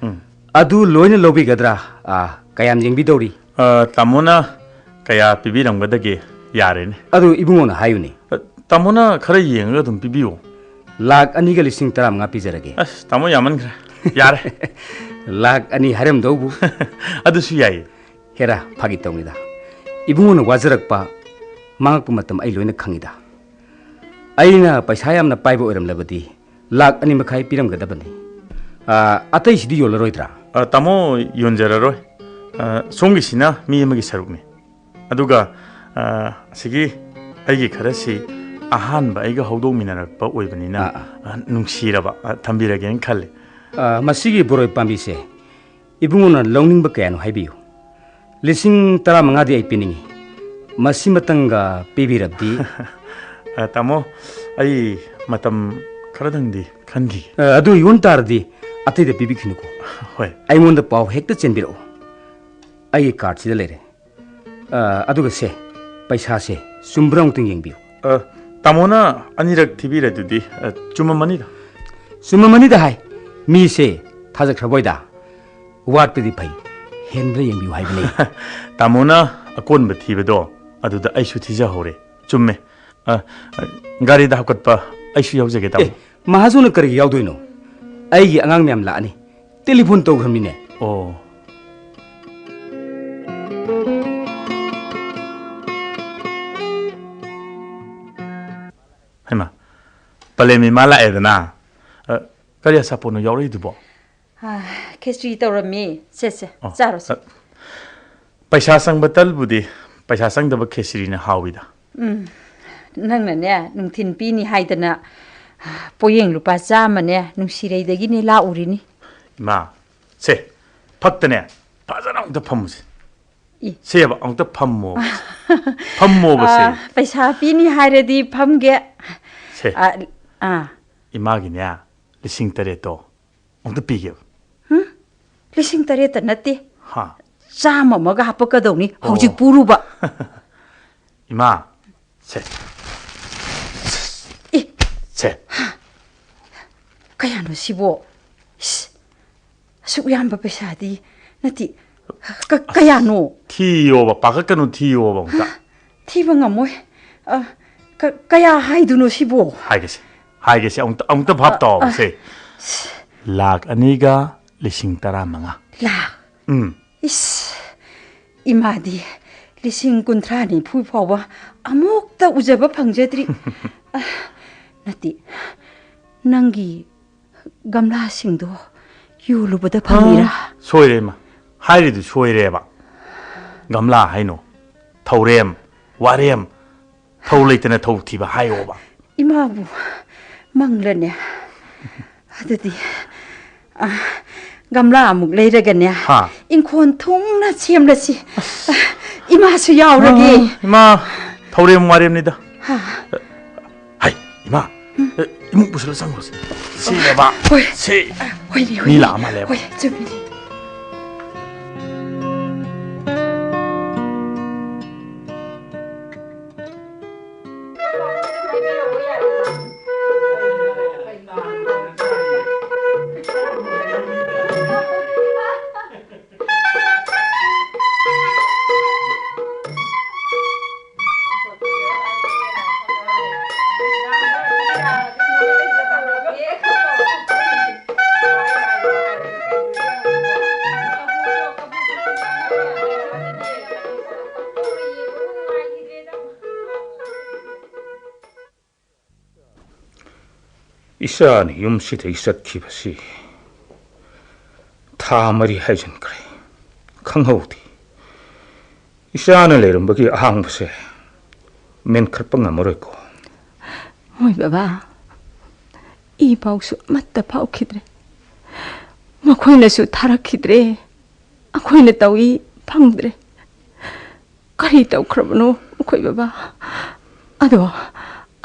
ꯎꯝ꯫ ꯑꯗꯨ ꯂꯣꯏꯅ ꯂꯧꯕꯤꯒꯗ꯭ꯔꯥ? ꯑ, ꯀꯌꯥꯝ ꯌꯦꯡꯕꯤꯗꯧꯔꯤ? ꯑ, ꯇꯥꯃꯣꯅ ꯀꯌꯥ ꯄꯤꯕꯤꯔꯝꯒꯗꯒꯦ? ꯌꯥꯔꯦꯅꯦ꯫ ꯑꯗꯨ ꯏꯕꯨꯡꯉꯣꯅ ꯍꯥꯏꯌꯨꯅꯦ꯫ ꯑ, ꯇꯥꯃꯣꯅ ꯈꯔ ꯌꯦꯡꯉꯒ ꯑꯗꯨꯝ ꯄꯤꯕꯤꯌꯣ꯫ ꯂꯥꯈ ꯑꯅꯤꯒ ꯂꯤꯁꯤꯡ ꯇꯔꯥꯃꯉꯥ ꯄꯤꯖꯔꯒꯦ꯫ ꯑꯁ, ꯇꯥꯃꯣ ꯌꯥꯝꯃꯟꯈ꯭ꯔꯦ꯫ ꯌꯥꯔꯦ꯫ ꯂꯥꯈ ꯑꯅꯤ ꯍꯥꯏꯔꯝꯗꯧꯕꯨ꯫ ꯑꯗꯨꯁꯨ ꯌꯥꯏꯌꯦ꯫ ꯍꯦꯔꯥ, ꯐꯥꯒꯤ ꯇꯧꯅꯤꯗ꯫ ꯏꯕꯨꯡꯉꯣꯅ ꯋꯥꯖꯔꯛꯄ, ꯃꯥꯡꯉꯛꯄ ꯃꯇꯝ ꯑꯩ ꯂꯣꯏꯅ ꯈꯪꯉꯤꯗ꯫ ꯑꯩꯅ ꯄꯩꯁꯥ ꯌꯥꯝꯅ ꯄꯥꯏꯕ ꯑꯣꯏꯔꯝꯂꯕꯗꯤ ꯂꯥꯈ ꯑꯅꯤ ꯃꯈꯥꯏ ꯄꯤꯔꯝꯒꯗꯕꯅꯤ꯫ ꯑ, ꯑꯇꯩꯁꯤꯗꯤ ꯌꯣꯜꯂꯔꯣꯏꯗ꯭ꯔꯥ? ꯑ, ꯇꯥꯃꯣ, ꯌꯣꯟꯖꯔꯔꯣꯏ꯫ ꯑ, ꯁꯣꯝꯒꯤꯁꯤꯅ ꯃꯤ ꯑꯃꯒꯤ ꯁꯔꯨꯛꯅꯤ꯫ ꯑꯗꯨꯒ, ꯑ, ꯑꯁꯤꯒꯤ ꯑꯩꯒꯤ ꯈꯔꯁꯤ ꯑꯍꯥꯟꯕ ꯑꯩꯒ ꯍꯧꯗꯣꯛꯃꯤꯟꯅꯔꯛꯄ ꯑꯣꯏꯕꯅꯤꯅ, ꯑꯥ, ꯑꯥ꯫ ꯑ, ꯅꯨꯡꯁꯤꯔꯕ, ꯑ, ꯊꯝꯕꯤꯔꯒꯦꯅ ꯈꯜꯂꯤ꯫ ꯑ, ꯃꯁꯤꯒꯤ ꯕꯣꯔꯣꯏ ꯄꯥꯝꯕꯤꯁꯦ ꯏꯕꯨꯡꯉꯣꯅ ꯂꯧꯅꯤꯡꯕ ꯀꯌꯥꯅꯣ ꯍꯥꯏꯕꯤꯌꯨ꯫ ꯂꯤꯁꯤꯡ ꯇꯔꯥꯃꯉꯥꯗꯤ ꯑꯩ ꯄꯤꯅꯤꯡꯉꯤ꯫ ꯃꯁꯤꯃꯇꯪꯒ ꯄꯤꯕꯤꯔꯕꯗꯤ꯫ ꯑ, ꯇꯥꯃꯣ, ꯑꯩ ꯃꯇꯝ ꯈꯔꯗꯪꯗꯤ ꯈꯟꯈꯤꯒꯦ꯫ ꯑ, ꯑꯗꯨ ꯌꯣꯟ ꯇꯥꯔꯗꯤ ꯑꯇꯩꯗ ꯄꯤꯕꯤꯈꯤꯅꯨꯀꯣ꯫ ꯍꯣꯏ꯫ ꯑꯩꯉꯣꯟꯗ ꯄꯥꯎ ꯍꯦꯛꯇ ꯆꯦꯟꯕꯤꯔꯛꯎ꯫ ꯑꯩꯒꯤ cardꯁꯤꯗ ꯂꯩꯔꯦ꯫ ꯑ, ꯑꯗꯨꯒ ꯁꯦ, ꯄꯩꯁꯥꯁꯦ ꯆꯨꯝꯕ꯭ꯔꯥ ꯑꯃꯨꯛꯇꯪ ꯌꯦꯡꯕꯤꯌꯨ꯫ ꯑ, ꯇꯥꯃꯣꯅ ꯑꯅꯤꯔꯛ ꯊꯤꯕꯤꯔꯗꯨꯗꯤ, ꯑ, ꯆꯨꯝꯃꯝꯃꯅꯤꯗ꯫ ꯆꯨꯝꯃꯝꯃꯅꯤꯗ ꯍꯥꯏ꯫ ꯃꯤꯁꯦ ꯊꯥꯖꯈ꯭ꯔꯕꯣꯏꯗ꯫ ꯋꯥꯠꯄꯗꯤ ꯐꯩ, ꯍꯦꯟꯕ꯭ꯔꯥ ꯌꯦꯡꯕꯤꯌꯨ ꯍꯥꯏꯕꯅꯤ꯫ ꯇꯥꯃꯣꯅ ꯑꯀꯣꯟꯕ ꯊꯤꯕꯗꯣ ꯑꯗꯨꯗ ꯑꯩꯁꯨ ꯊꯤꯖꯍꯧꯔꯦ꯫ ꯆꯨꯝꯃꯦ꯫ ꯑ, ꯑ, ꯒꯥꯔꯤꯗ ꯍꯥꯞꯀꯠꯄ ꯑꯩꯁꯨ ꯌꯥꯎꯖꯒꯦ, ꯇꯥꯃꯣ꯫ ꯑꯦ, ꯃꯍꯥꯖꯣꯟꯅ ꯀꯔꯤꯒꯤ ꯌꯥꯎꯗꯣꯏꯅꯣ? ꯑꯩꯒꯤ ꯑꯉꯥꯡ ꯃꯌꯥꯝ ꯂꯥꯛꯑꯅꯤ꯫ ꯇꯦꯂꯤꯐꯣꯟ ꯇꯧꯈ꯭ꯔꯃꯤꯅꯦ꯫ ꯑꯣ꯫ ꯍꯩꯃꯥ, ꯄꯂꯦꯝ ꯏꯃꯥ ꯂꯥꯛꯑꯦꯗꯅ꯫ ꯑ, ꯀꯔꯤ ꯑꯆꯥꯄꯣꯠꯅꯣ ꯌꯥꯎꯔꯛꯏꯗꯨꯕꯣ? ꯑ, ꯈꯦꯆ꯭ꯔꯤ ꯇꯧꯔꯝꯃꯤ꯫ ꯁꯦ, ꯁꯦ, ꯑꯣ, ꯆꯥꯔꯣꯁꯦ꯫ ꯑ, ꯄꯩꯁꯥ ꯆꯪꯕ ꯇꯜꯕꯨꯗꯤ ꯄꯩꯁꯥ ꯆꯪꯗꯕ ꯈꯦꯆ꯭ꯔꯤꯅ ꯍꯥꯎꯋꯤꯗ꯫ ꯎꯝ, ꯅꯪꯅꯅꯦ, ꯅꯨꯡꯊꯤꯟ ꯄꯤꯅꯤ ꯍꯥꯏꯗꯅ ꯄꯣꯌꯦꯡ ꯂꯨꯄꯥ ꯆꯥꯝꯃꯅꯦ ꯅꯨꯡꯁꯤꯔꯩꯗꯒꯤꯅꯦ ꯂꯥꯛꯎꯔꯤꯅꯤ꯫ ꯏꯃꯥ, ꯁꯦ, ꯐꯛꯇꯅꯦ, ꯐꯖꯅ ꯑꯃꯨꯛꯇ ꯐꯝꯃꯨꯁꯦ꯫ ꯏ꯫ ꯁꯦꯕ, ꯑꯃꯨꯛꯇ ꯐꯝꯃꯣ꯫ ꯐꯝꯃꯣꯕ ꯁꯦ꯫ ꯑ, ꯄꯩꯁꯥ ꯄꯤꯅꯤ ꯍꯥꯏꯔꯗꯤ ꯐꯝꯒꯦ꯫ ꯁꯦ꯫ ꯑ, ꯑꯥ꯫ ꯏꯃꯥꯒꯤꯅꯦ, ꯂꯤꯁꯤꯡ ꯇꯔꯦꯠꯇꯣ ꯑꯃꯨꯛꯇ ꯄꯤꯒꯦꯕ꯫ ꯍꯨꯝ? ꯂꯤꯁꯤꯡ ꯇꯔꯦꯠꯇ ꯅꯠꯇꯦ꯫ ꯍꯥ? ꯆꯥꯝꯃ ꯑꯃꯒ ꯍꯥꯞꯄꯛꯀꯗꯧꯅꯤ, ꯑꯣ꯫ ꯍꯧꯖꯤꯛ ꯄꯨꯔꯨꯕ꯫ ꯏꯃꯥ, ꯁꯦ꯫ ꯏ! ꯁꯦ꯫ ꯀꯌꯥꯅꯣ ꯁꯤꯕꯣ? ꯏꯁ! ꯑꯁꯨꯛ ꯌꯥꯝꯕ ꯄꯩꯁꯥꯗꯤ ꯅꯠꯇꯦ꯫ ꯀ-, ꯀꯌꯥꯅꯣ? ꯊꯤꯌꯣꯕ, ꯄꯥꯈꯠꯀꯅꯨ, ꯊꯤꯌꯣꯕ ꯑꯃꯨꯛꯇ꯫ ꯊꯤꯕ ꯉꯝꯃꯣꯏ꯫ ꯑ, ꯀ-, ꯀꯌꯥ ꯍꯥꯏꯗꯨꯅꯣ ꯁꯤꯕꯣ? ꯍꯥꯏꯒꯦꯁꯦ, ꯍꯥꯏꯒꯦꯁꯦ, ꯑꯃꯨꯛꯇ, ꯑꯃꯨꯛꯇ ꯚꯥꯞ ꯑ, ꯇꯥꯎꯕ ꯑ, ꯁꯦ꯫ ꯂꯥꯛ ꯑꯅꯤꯒ ꯂꯤꯁꯤꯡ ꯇꯔꯥꯃꯉꯥ꯫ ꯂꯥꯛ? ꯎꯝ꯫ ꯏꯁ, ꯏꯃꯥꯗꯤ ꯂꯤꯁꯤꯡ ꯀꯨꯟꯊ꯭ꯔꯥ ꯅꯤꯐꯨ ꯐꯥꯎꯕ ꯑꯃꯨꯛꯇ ꯎꯖꯕ ꯐꯪꯖꯗ꯭ꯔꯤ꯫ ꯑ, ꯅꯠꯇꯦ, ꯅꯪꯒꯤ ꯒꯝꯂꯥꯁꯤꯡꯗꯣ ꯌꯣꯜꯂꯨꯕꯗ ꯐꯪꯉꯤꯔꯥ? ꯁꯣꯏꯔꯦ, ꯏꯃꯥ꯫ ꯍꯥꯏꯔꯤꯗꯨ ꯁꯣꯏꯔꯦꯕ꯫ ꯒꯝꯂꯥ ꯍꯥꯏꯅꯣ, ꯊꯧꯔꯦꯝ, ꯋꯥꯔꯦꯝ, ꯊꯧ ꯂꯩꯇꯅ ꯊꯧ ꯊꯤꯕ ꯍꯥꯏꯌꯣꯕ꯫ ꯏꯃꯥꯕꯨ ꯃꯪꯂꯅꯦ꯫ ꯑꯗꯨꯗꯤ, ꯑ, ꯒꯝꯂꯥ ꯑꯃꯨꯛ ꯂꯩꯔꯒꯅꯦ, ꯍꯥ? ꯏꯪꯈꯣꯜ ꯊꯨꯡꯅ ꯁꯦꯝꯂꯁꯤ꯫ ꯑꯁ꯫ ꯑ, ꯏꯃꯥꯁꯨ ꯌꯥꯎꯔꯒꯦ꯫ ꯑ, ꯏꯃꯥ, ꯊꯧꯔꯦꯝ ꯋꯥꯔꯦꯝꯅꯤꯗ꯫ ꯍꯥ? ꯍꯩ, ꯏꯃꯥ, ꯎꯝ꯫ ꯑ, ꯏꯃꯨꯡ ꯄꯨꯁꯤꯜꯂ ꯆꯪꯉꯨꯔꯁꯤ꯫ ꯁꯤꯅꯦꯕ꯫ ꯍꯣꯏ꯫ ꯁꯤ꯫ ꯍꯣꯏꯅꯦ, ꯃꯤ ꯍꯣꯏꯅꯦ꯫ ꯂꯥꯛꯑ ꯃꯥꯜꯂꯦꯕ꯫ ꯍꯣꯏ, ꯆꯨꯝꯃꯤꯅꯦ꯫ ꯏꯆꯥꯅ ꯌꯨꯝꯁꯤꯗꯒꯤ ꯆꯠꯈꯤꯕꯁꯤ ꯊꯥ ꯃꯔꯤ ꯍꯥꯏꯖꯤꯟꯈ꯭ꯔꯦ꯫ ꯈꯪꯍꯧꯗꯦ꯫ ꯏꯆꯥꯅ ꯂꯩꯔꯝꯕꯒꯤ ꯑꯍꯥꯡꯕꯁꯦ ꯃꯦꯟꯈꯠꯄ ꯉꯝꯃꯔꯣꯏꯀꯣ꯫ ꯃꯣꯏ ꯕꯕꯥ, ꯏ ꯄꯥꯎꯁꯨ ꯑꯃꯠꯇ ꯐꯥꯎꯈꯤꯗ꯭ꯔꯦ꯫ ꯃꯈꯣꯏꯅꯁꯨ ꯊꯥꯔꯛꯈꯤꯗ꯭ꯔꯦ꯫ ꯑꯩꯈꯣꯏꯅ ꯇꯧꯏ ꯐꯪꯗ꯭ꯔꯦ꯫ ꯀꯔꯤ ꯇꯧꯈ꯭ꯔꯕꯅꯣ ꯃꯈꯣꯏ ꯕꯕꯥ? ꯑꯗꯣ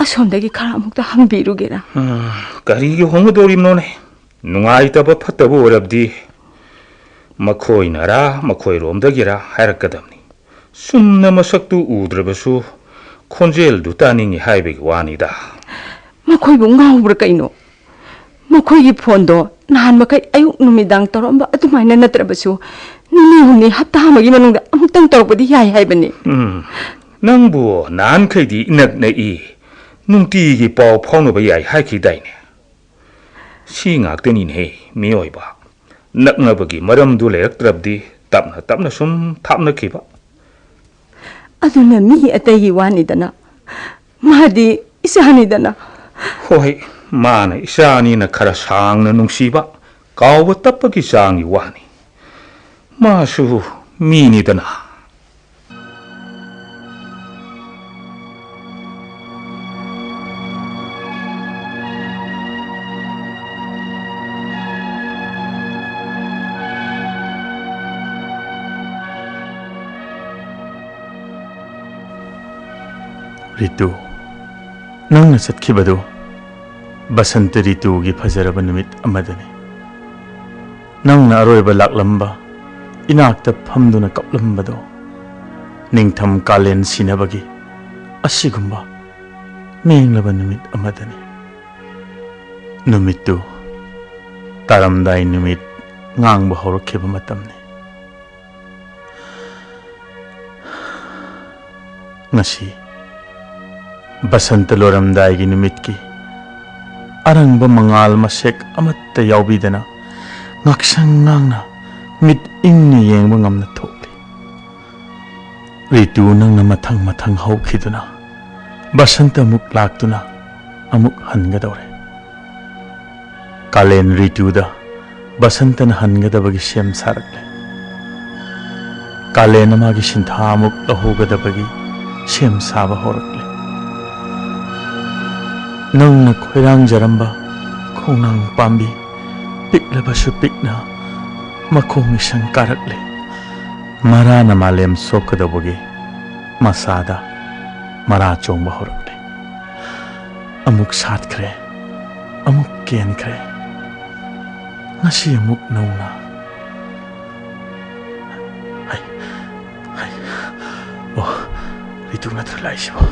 ꯑꯁꯣꯝꯗꯒꯤ ꯈꯔ ꯑꯃꯨꯛꯇ ꯍꯪꯕꯤꯔꯨꯒꯦꯔꯥ? ꯎꯝ, ꯀꯔꯤꯒꯤ ꯍꯣꯡꯒꯗꯧꯔꯤꯕꯅꯣꯅꯦ? ꯅꯨꯡꯉꯥꯏꯇꯕ ꯐꯠꯇꯕ ꯑꯣꯏꯔꯕꯗꯤ ꯃꯈꯣꯏꯅꯔꯥ ꯃꯈꯣꯏꯔꯣꯝꯗꯒꯤꯔꯥ ꯍꯥꯏꯔꯛꯀꯗꯕꯅꯤ꯫ ꯆꯨꯝꯅ ꯃꯁꯛꯇꯨ ꯎꯗ꯭ꯔꯕꯁꯨ ꯈꯣꯟꯖꯦꯜꯗꯨ ꯇꯥꯅꯤꯡꯏ ꯍꯥꯏꯕꯒꯤ ꯋꯥꯅꯤꯗ꯫ ꯃꯈꯣꯏꯕꯨ ꯉꯥꯎꯕ꯭ꯔꯥ ꯀꯩꯅꯣ? ꯃꯈꯣꯏꯒꯤ ꯐꯣꯟꯗꯣ ꯅꯍꯥꯟ ꯃꯈꯩ ꯑꯌꯨꯛ ꯅꯨꯃꯤꯗꯥꯡ ꯇꯧꯔꯝꯕ ꯑꯗꯨꯃꯥꯏꯅ ꯅꯠꯇ꯭ꯔꯕꯁꯨ ꯅꯤꯅꯤ ꯍꯨꯝꯅꯤ, ꯍꯞꯇꯥ ꯑꯃꯒꯤ ꯃꯅꯨꯡꯗ ꯑꯃꯨꯛꯇꯪ ꯇꯧꯔꯛꯄꯗꯤ ꯌꯥꯏ ꯍꯥꯏꯕꯅꯤ꯫ ꯎꯝ, ꯅꯪꯕꯨ ꯅꯍꯥꯟꯈꯩꯗꯤ ꯏꯅꯛ ꯅꯛꯏ, ꯅꯨꯡꯇꯤꯒꯤ ꯄꯥꯎ ꯐꯥꯎꯅꯕ ꯌꯥꯏ ꯍꯥꯏꯈꯤꯗꯥꯏꯅꯦ? ꯁꯤ ꯉꯥꯛꯇꯅꯤꯅꯦꯍꯦ ꯃꯤꯑꯣꯏꯕ꯫ ꯅꯛꯅꯕꯒꯤ ꯃꯔꯝꯗꯨ ꯂꯩꯔꯛꯇ꯭ꯔꯕꯗꯤ ꯇꯞꯅ ꯇꯞꯅ ꯁꯨꯝ ꯊꯥꯞꯅꯈꯤꯕ꯫ ꯑꯗꯨꯅ ꯃꯤ ꯑꯇꯩꯒꯤ ꯋꯥꯅꯤꯗꯅ, ꯃꯥꯗꯤ ꯏꯆꯥꯅꯤꯗꯅ꯫ ꯍꯣꯏ, ꯃꯥꯅ ꯏꯆꯥꯅꯤꯅ ꯈꯔ ꯁꯥꯡꯅ ꯅꯨꯡꯁꯤꯕ, ꯀꯥꯎꯕ ꯇꯞꯄꯒꯤ ꯆꯥꯡꯒꯤ ꯋꯥꯅꯤ꯫ ꯃꯥꯁꯨ ꯃꯤꯅꯤꯗꯅ꯫ ꯔꯤꯇꯨ, ꯅꯪꯅ ꯆꯠꯈꯤꯕꯗꯨ ꯕꯁꯟꯇ ꯔꯤꯇꯨꯒꯤ ꯐꯖꯔꯕ ꯅꯨꯃꯤꯠ ꯑꯃꯗꯅꯤ꯫ ꯅꯪꯅ ꯑꯔꯣꯏꯕ ꯂꯥꯛꯂꯝꯕ, ꯏꯅꯥꯛꯇ ꯐꯝꯗꯨꯅ ꯀꯞꯂꯝꯕꯗꯣ, ꯅꯤꯡꯊꯝ ꯀꯥꯂꯦꯟ ꯁꯤꯅꯕꯒꯤ ꯑꯁꯤꯒꯨꯝꯕ ꯃꯦꯡꯂꯕ ꯅꯨꯃꯤꯠ ꯑꯃꯗꯅꯤ꯫ ꯅꯨꯃꯤꯠꯇꯨ ꯇꯥꯔꯝꯗꯥꯏ ꯅꯨꯃꯤꯠ ꯉꯥꯡꯕ ꯍꯧꯔꯛꯈꯤꯕ ꯃꯇꯝꯅꯤ꯫ ꯉꯁꯤ ꯕꯁꯟꯇ ꯂꯣꯏꯔꯝꯗꯥꯏꯒꯤ ꯅꯨꯃꯤꯠꯀꯤ ꯑꯔꯪꯕ ꯃꯉꯥꯜ ꯃꯁꯦꯛ ꯑꯃꯠꯇ ꯌꯥꯎꯕꯤꯗꯅ ꯉꯥꯛꯁꯪ ꯉꯥꯡꯅ ꯃꯤꯠ ꯏꯪꯅ ꯌꯦꯡꯕ ꯉꯝꯅ ꯊꯣꯛꯂꯤ꯫ ꯔꯤꯇꯨ, ꯅꯪꯅ ꯃꯊꯪ ꯃꯊꯪ ꯍꯧꯈꯤꯗꯨꯅ ꯕꯁꯟꯇ ꯑꯃꯨꯛ ꯂꯥꯛꯇꯨꯅ ꯑꯃꯨꯛ ꯍꯟꯒꯗꯧꯔꯦ꯫ ꯀꯥꯂꯦꯟ ꯔꯤꯇꯨꯗ ꯕꯁꯟꯇꯅ ꯍꯟꯒꯗꯕꯒꯤ ꯁꯦꯝ ꯁꯥꯔꯛꯂꯦ꯫ ꯀꯥꯂꯦꯟꯅ ꯃꯥꯒꯤ ꯁꯤꯟꯊꯥ ꯑꯃꯨꯛ ꯂꯧꯍꯧꯒꯗꯕꯒꯤ ꯁꯦꯝ ꯁꯥꯕ ꯍꯧꯔꯛꯂꯦ꯫ ꯅꯧꯅ ꯈꯣꯏꯔꯥꯡꯖꯔꯝꯕ ꯈꯣꯡꯅꯥꯡ ꯄꯥꯝꯕꯤ ꯄꯤꯛꯂꯕꯁꯨ ꯄꯤꯛꯅ ꯃꯈꯣꯡ ꯏꯁꯪ ꯀꯥꯔꯛꯂꯦ꯫ ꯃꯔꯥꯅ ꯃꯥꯂꯦꯝ ꯁꯣꯛꯀꯗꯧꯕꯒꯤ ꯃꯁꯥꯗ ꯃꯔꯥ ꯆꯣꯡꯕ ꯍꯧꯔꯛꯂꯦ꯫ ꯑꯃꯨꯛ ꯁꯥꯠꯈ꯭ꯔꯦ, ꯑꯃꯨꯛ ꯀꯦꯟꯈ꯭ꯔꯦ꯫ ꯉꯁꯤ ꯑꯃꯨꯛ ꯅꯧꯅ꯫ ꯍꯩ, ꯍꯩ, ꯑꯣ, ꯔꯤꯇꯨ ꯅꯠꯇ꯭ꯔ ꯂꯥꯛꯏꯁꯤꯕꯣ?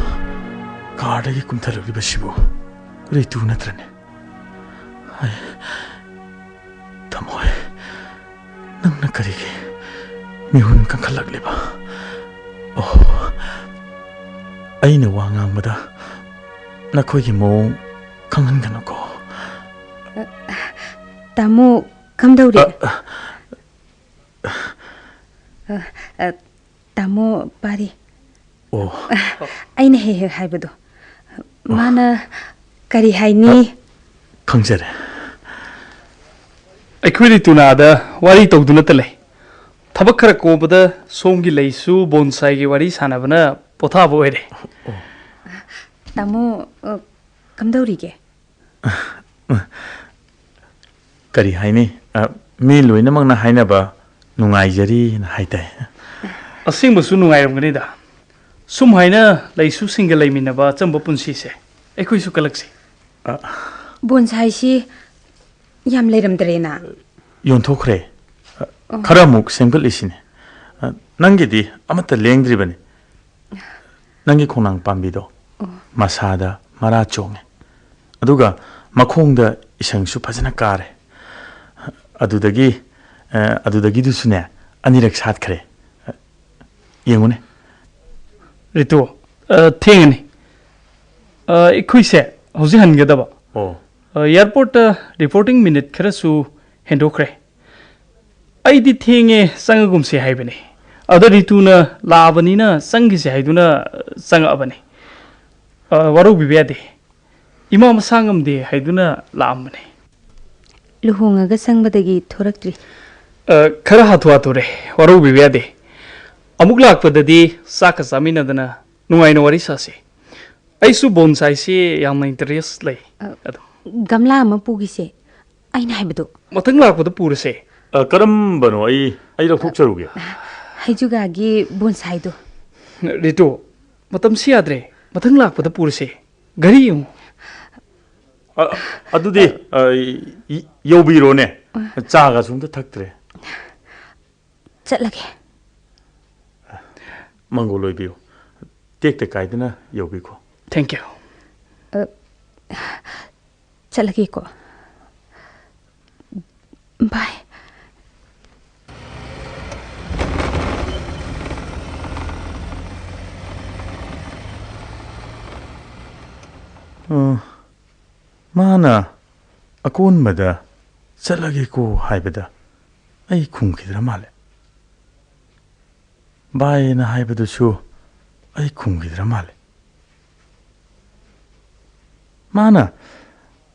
ꯀꯥꯔꯗꯒꯤ ꯀꯨꯝꯊꯔꯛꯂꯤꯕꯁꯤꯕꯨ ꯔꯤꯇꯨ ꯅꯠꯇ꯭ꯔꯅꯦ? ꯍꯩ, ꯊꯃꯣꯏ, ꯅꯪꯅ ꯀꯔꯤꯒꯤ ꯃꯤꯍꯨꯟ ꯀꯟꯈꯠꯂꯛꯂꯤꯕ? ꯑꯣ, ꯑꯩꯅ ꯋꯥ ꯉꯥꯡꯕꯗ ꯅꯈꯣꯏꯒꯤ ꯃꯑꯣꯡ ꯈꯪꯍꯟꯒꯅꯨꯀꯣ꯫ ꯇꯥꯃꯣ, ꯀꯝꯗꯧꯔꯤ? ꯑ, ꯑ, ꯑ, ꯇꯥꯃꯣ ꯄꯥꯔꯤ꯫ ꯑꯣ꯫ ꯑꯩꯅ ꯍꯦꯛ ꯍꯦꯛ ꯍꯥꯏꯕꯗꯣ꯫ ꯃꯥꯅ ꯀꯔꯤ ꯍꯥꯏꯅꯤ? ꯑ, ꯈꯪꯖꯔꯦ꯫ ꯑꯩꯈꯣꯏ ꯔꯤꯇꯨꯅꯥꯗ ꯋꯥꯔꯤ ꯇꯧꯗꯨꯅꯇ ꯂꯩ꯫ ꯊꯕꯛ ꯈꯔ ꯀꯣꯝꯕꯗ ꯁꯣꯝꯒꯤ ꯂꯩꯁꯨ ꯕꯣꯟꯁꯥꯏꯒꯤ ꯋꯥꯔꯤ ꯁꯥꯟꯅꯕꯅ ꯄꯣꯊꯥꯕ ꯑꯣꯏꯔꯦ꯫ ꯑꯣ꯫ ꯇꯥꯃꯣ, ꯑ, ꯀꯝꯗꯧꯔꯤꯒꯦ? ꯀꯔꯤ ꯍꯥꯏꯅꯤ? ꯑ, ꯃꯤ ꯂꯣꯏꯅꯃꯛꯅ ꯍꯥꯏꯅꯕ ꯅꯨꯡꯉꯥꯏꯖꯔꯤꯅ ꯍꯥꯏ ꯇꯥꯏ꯫ ꯑꯁꯦꯡꯕꯁꯨ ꯅꯨꯡꯉꯥꯏꯔꯝꯒꯅꯤꯗ꯫ ꯁꯨꯝ ꯍꯥꯏꯅ ꯂꯩꯁꯨꯁꯤꯡꯒ ꯂꯩꯃꯤꯟꯅꯕ ꯑꯆꯝꯕ ꯄꯨꯟꯁꯤꯁꯦ ꯑꯩꯈꯣꯏꯁꯨ ꯀꯜꯂꯛꯁꯤ꯫ ꯑ, ꯕꯣꯟꯁꯥꯏꯁꯤ ꯌꯥꯝ ꯂꯩꯔꯝꯗ꯭ꯔꯦꯅ꯫ ꯌꯣꯟꯊꯣꯛꯈ꯭ꯔꯦ꯫ ꯑ, ꯑꯣ꯫ ꯈꯔ ꯑꯃꯨꯛ ꯁꯦꯝꯒꯠꯂꯤꯁꯤꯅꯦ꯫ ꯑ, ꯅꯪꯒꯤꯗꯤ ꯑꯃꯠꯇ ꯂꯦꯡꯗ꯭ꯔꯤꯕꯅꯤ꯫ ꯅꯪꯒꯤ ꯈꯣꯡꯅꯥꯡ ꯄꯥꯝꯕꯤꯗꯣ ꯑꯣ꯫ ꯃꯁꯥꯗ ꯃꯔꯥ ꯆꯣꯡꯉꯦ꯫ ꯑꯗꯨꯒ ꯃꯈꯣꯡꯗ ꯏꯁꯪꯁꯨ ꯐꯖꯅ ꯀꯥꯔꯦ꯫ ꯑꯗꯨꯗꯒꯤ, ꯑ, ꯑꯗꯨꯗꯒꯤꯗꯨꯁꯨꯅꯦ, ꯑꯅꯤꯔꯛ ꯁꯥꯠꯈ꯭ꯔꯦ꯫ ꯌꯦꯡꯉꯨꯅꯦ꯫ ꯔꯤꯇꯨ, ꯑ, ꯊꯦꯡꯉꯅꯤ꯫ ꯑ, ꯑꯩꯈꯣꯏꯁꯦ ꯍꯧꯖꯤꯛ ꯍꯟꯒꯗꯕ꯫ ꯑꯣ꯫ ꯑ, ꯑꯦꯌꯥꯔꯄꯣꯔꯠꯇ ꯔꯤꯄꯣꯔꯇꯤꯡ ꯃꯤꯅꯤꯠ ꯈꯔꯁꯨ ꯍꯦꯟꯗꯣꯛꯈ꯭ꯔꯦ꯫ ꯑꯩꯗꯤ ꯊꯦꯡꯉꯦ, ꯆꯪꯉꯒꯨꯝꯁꯦ ꯍꯥꯏꯕꯅꯤ꯫ ꯑꯗ ꯔꯤꯇꯨꯅ ꯂꯥꯛꯑꯕꯅꯤꯅ ꯆꯪꯈꯤꯁꯦ ꯍꯥꯏꯗꯨꯅ ꯆꯪꯉꯛꯑꯕꯅꯤ꯫ ꯑ, ꯋꯥꯔꯧꯕꯤꯕ ꯌꯥꯗꯦ꯫ ꯏꯃꯥ ꯃꯁꯥ ꯉꯝꯗꯦ ꯍꯥꯏꯗꯨꯅ ꯂꯥꯛꯑꯝꯕꯅꯤ꯫ ꯂꯨꯍꯣꯡꯉꯒ ꯆꯪꯕꯗꯒꯤ ꯊꯣꯔꯛꯇ꯭ꯔꯤ꯫ ꯑ, ꯈꯔ ꯍꯥꯊꯨ ꯍꯥꯊꯨꯔꯦ, ꯋꯥꯔꯧꯕꯤꯕ ꯌꯥꯗꯦ꯫ ꯑꯃꯨꯛ ꯂꯥꯛꯄꯗꯗꯤ ꯆꯥꯛꯀ ꯆꯥꯃꯤꯟꯅꯗꯅ ꯅꯨꯡꯉꯥꯏꯅ ꯋꯥꯔꯤ ꯁꯥꯁꯤ꯫ ꯑꯩꯁꯨ ꯕꯣꯟꯁꯥꯏꯁꯤ ꯌꯥꯝꯅ ꯏꯟꯇꯔꯦꯁ ꯂꯩ꯫ ꯑ, ꯑꯗꯣ ꯒꯝꯂꯥ ꯑꯃ ꯄꯨꯒꯤꯁꯦ, ꯑꯩꯅ ꯍꯥꯏꯕꯗꯣ꯫ ꯃꯊꯪ ꯂꯥꯛꯄꯗ ꯄꯨꯔꯁꯦ꯫ ꯑ, ꯀꯔꯝꯕꯅꯣ? ꯑꯩ, ꯑꯩ ꯂꯧꯊꯣꯛꯆꯔꯨꯒꯦ꯫ ꯍꯩꯖꯨꯒꯥꯒꯤ ꯕꯣꯟꯁꯥꯏꯗꯣ꯫ ꯔꯤꯇꯨ, ꯃꯇꯝꯁꯤ ꯌꯥꯗ꯭ꯔꯦ꯫ ꯃꯊꯪ ꯂꯥꯛꯄꯗ ꯄꯨꯔꯁꯦ꯫ ꯘꯔꯤ ꯌꯦꯡꯉꯨ꯫ ꯑ, ꯑꯗꯨꯗꯤ, ꯑ, ꯏ-, ꯌꯧꯕꯤꯔꯣꯅꯦ꯫ ꯆꯥꯒꯁꯨ ꯑꯝꯇ ꯊꯛꯇ꯭ꯔꯦ꯫ ꯆꯠꯂꯒꯦ꯫ ꯃꯪꯒꯣꯜ ꯑꯣꯏꯕꯤꯌꯨ꯫ ꯇꯦꯛꯇ ꯀꯥꯏꯗꯅ ꯌꯧꯕꯤꯈꯣ꯫ Thank you꯫ ꯑ, ꯆꯠꯂꯒꯦꯀꯣ꯫ Bye꯫ ꯑ, ꯃꯥꯅ ꯑꯀꯣꯟꯕꯗ "ꯆꯠꯂꯒꯦꯀꯣ" ꯍꯥꯏꯕꯗ ꯑꯩ ꯈꯨꯝꯈꯤꯗ꯭ꯔ ꯃꯥꯜꯂꯦ꯫ "Bye" ꯍꯥꯏꯕꯗꯨꯁꯨ ꯑꯩ ꯈꯨꯝꯈꯤꯗ꯭ꯔ ꯃꯥꯜꯂꯦ꯫ ꯃꯥꯅ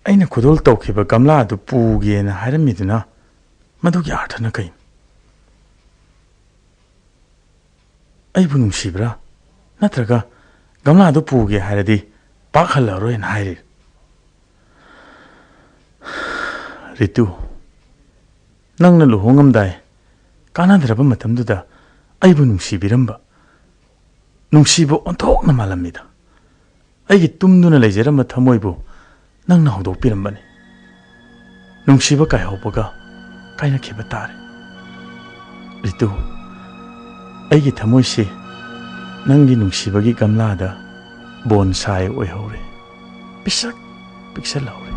ꯑꯩꯅ ꯈꯨꯗꯣꯜ ꯇꯧꯈꯤꯕ ꯒꯝꯂꯥ ꯑꯗꯨ ꯄꯨꯒꯦꯅ ꯍꯥꯏꯔꯝꯃꯤꯗꯨꯅ ꯃꯗꯨꯒꯤ ꯑꯥꯔꯊꯅ ꯀꯩꯅꯣ? ꯑꯩꯕꯨ ꯅꯨꯡꯁꯤꯕ꯭ꯔꯥ? ꯅꯠꯇ꯭ꯔꯒ ꯒꯝꯂꯥꯗꯨ ꯄꯨꯒꯦ ꯍꯥꯏꯔꯗꯤ ꯄꯥꯛ ꯍꯜꯂꯛꯑꯔꯣꯏꯅ ꯍꯥꯏꯔꯤꯔꯥ? ꯔꯤꯇꯨ, ꯅꯪꯅ ꯂꯨꯍꯣꯡꯉꯝꯗꯥꯏ ꯀꯥꯟꯅꯗ꯭ꯔꯕ ꯃꯇꯝꯗꯨꯗ ꯑꯩꯕꯨ ꯅꯨꯡꯁꯤꯕꯤꯔꯝꯕ, ꯅꯨꯡꯁꯤꯕ ꯑꯣꯟꯊꯣꯛꯅ ꯃꯥꯜꯂꯝꯃꯤꯗ꯫ ꯑꯩꯒꯤ ꯇꯨꯝꯗꯨꯅ ꯂꯩꯖꯔꯝꯕ ꯊꯃꯣꯏꯕꯨ ꯅꯪꯅ ꯍꯧꯗꯣꯛꯄꯤꯔꯝꯕꯅꯤ꯫ ꯅꯨꯡꯁꯤꯕ ꯀꯥꯏꯍꯧꯕꯒ ꯀꯥꯏꯅꯈꯤꯕ ꯇꯥꯔꯦ꯫ ꯔꯤꯇꯨ, ꯑꯩꯒꯤ ꯊꯃꯣꯏꯁꯤ ꯅꯪꯒꯤ ꯅꯨꯡꯁꯤꯕꯒꯤ ꯒꯝꯂꯥꯗ ꯕꯣꯟꯁꯥꯏ ꯑꯣꯏꯍꯧꯔꯦ꯫ ꯄꯤꯁꯛ ꯄꯤꯛꯁꯜꯍꯧꯔꯦ꯫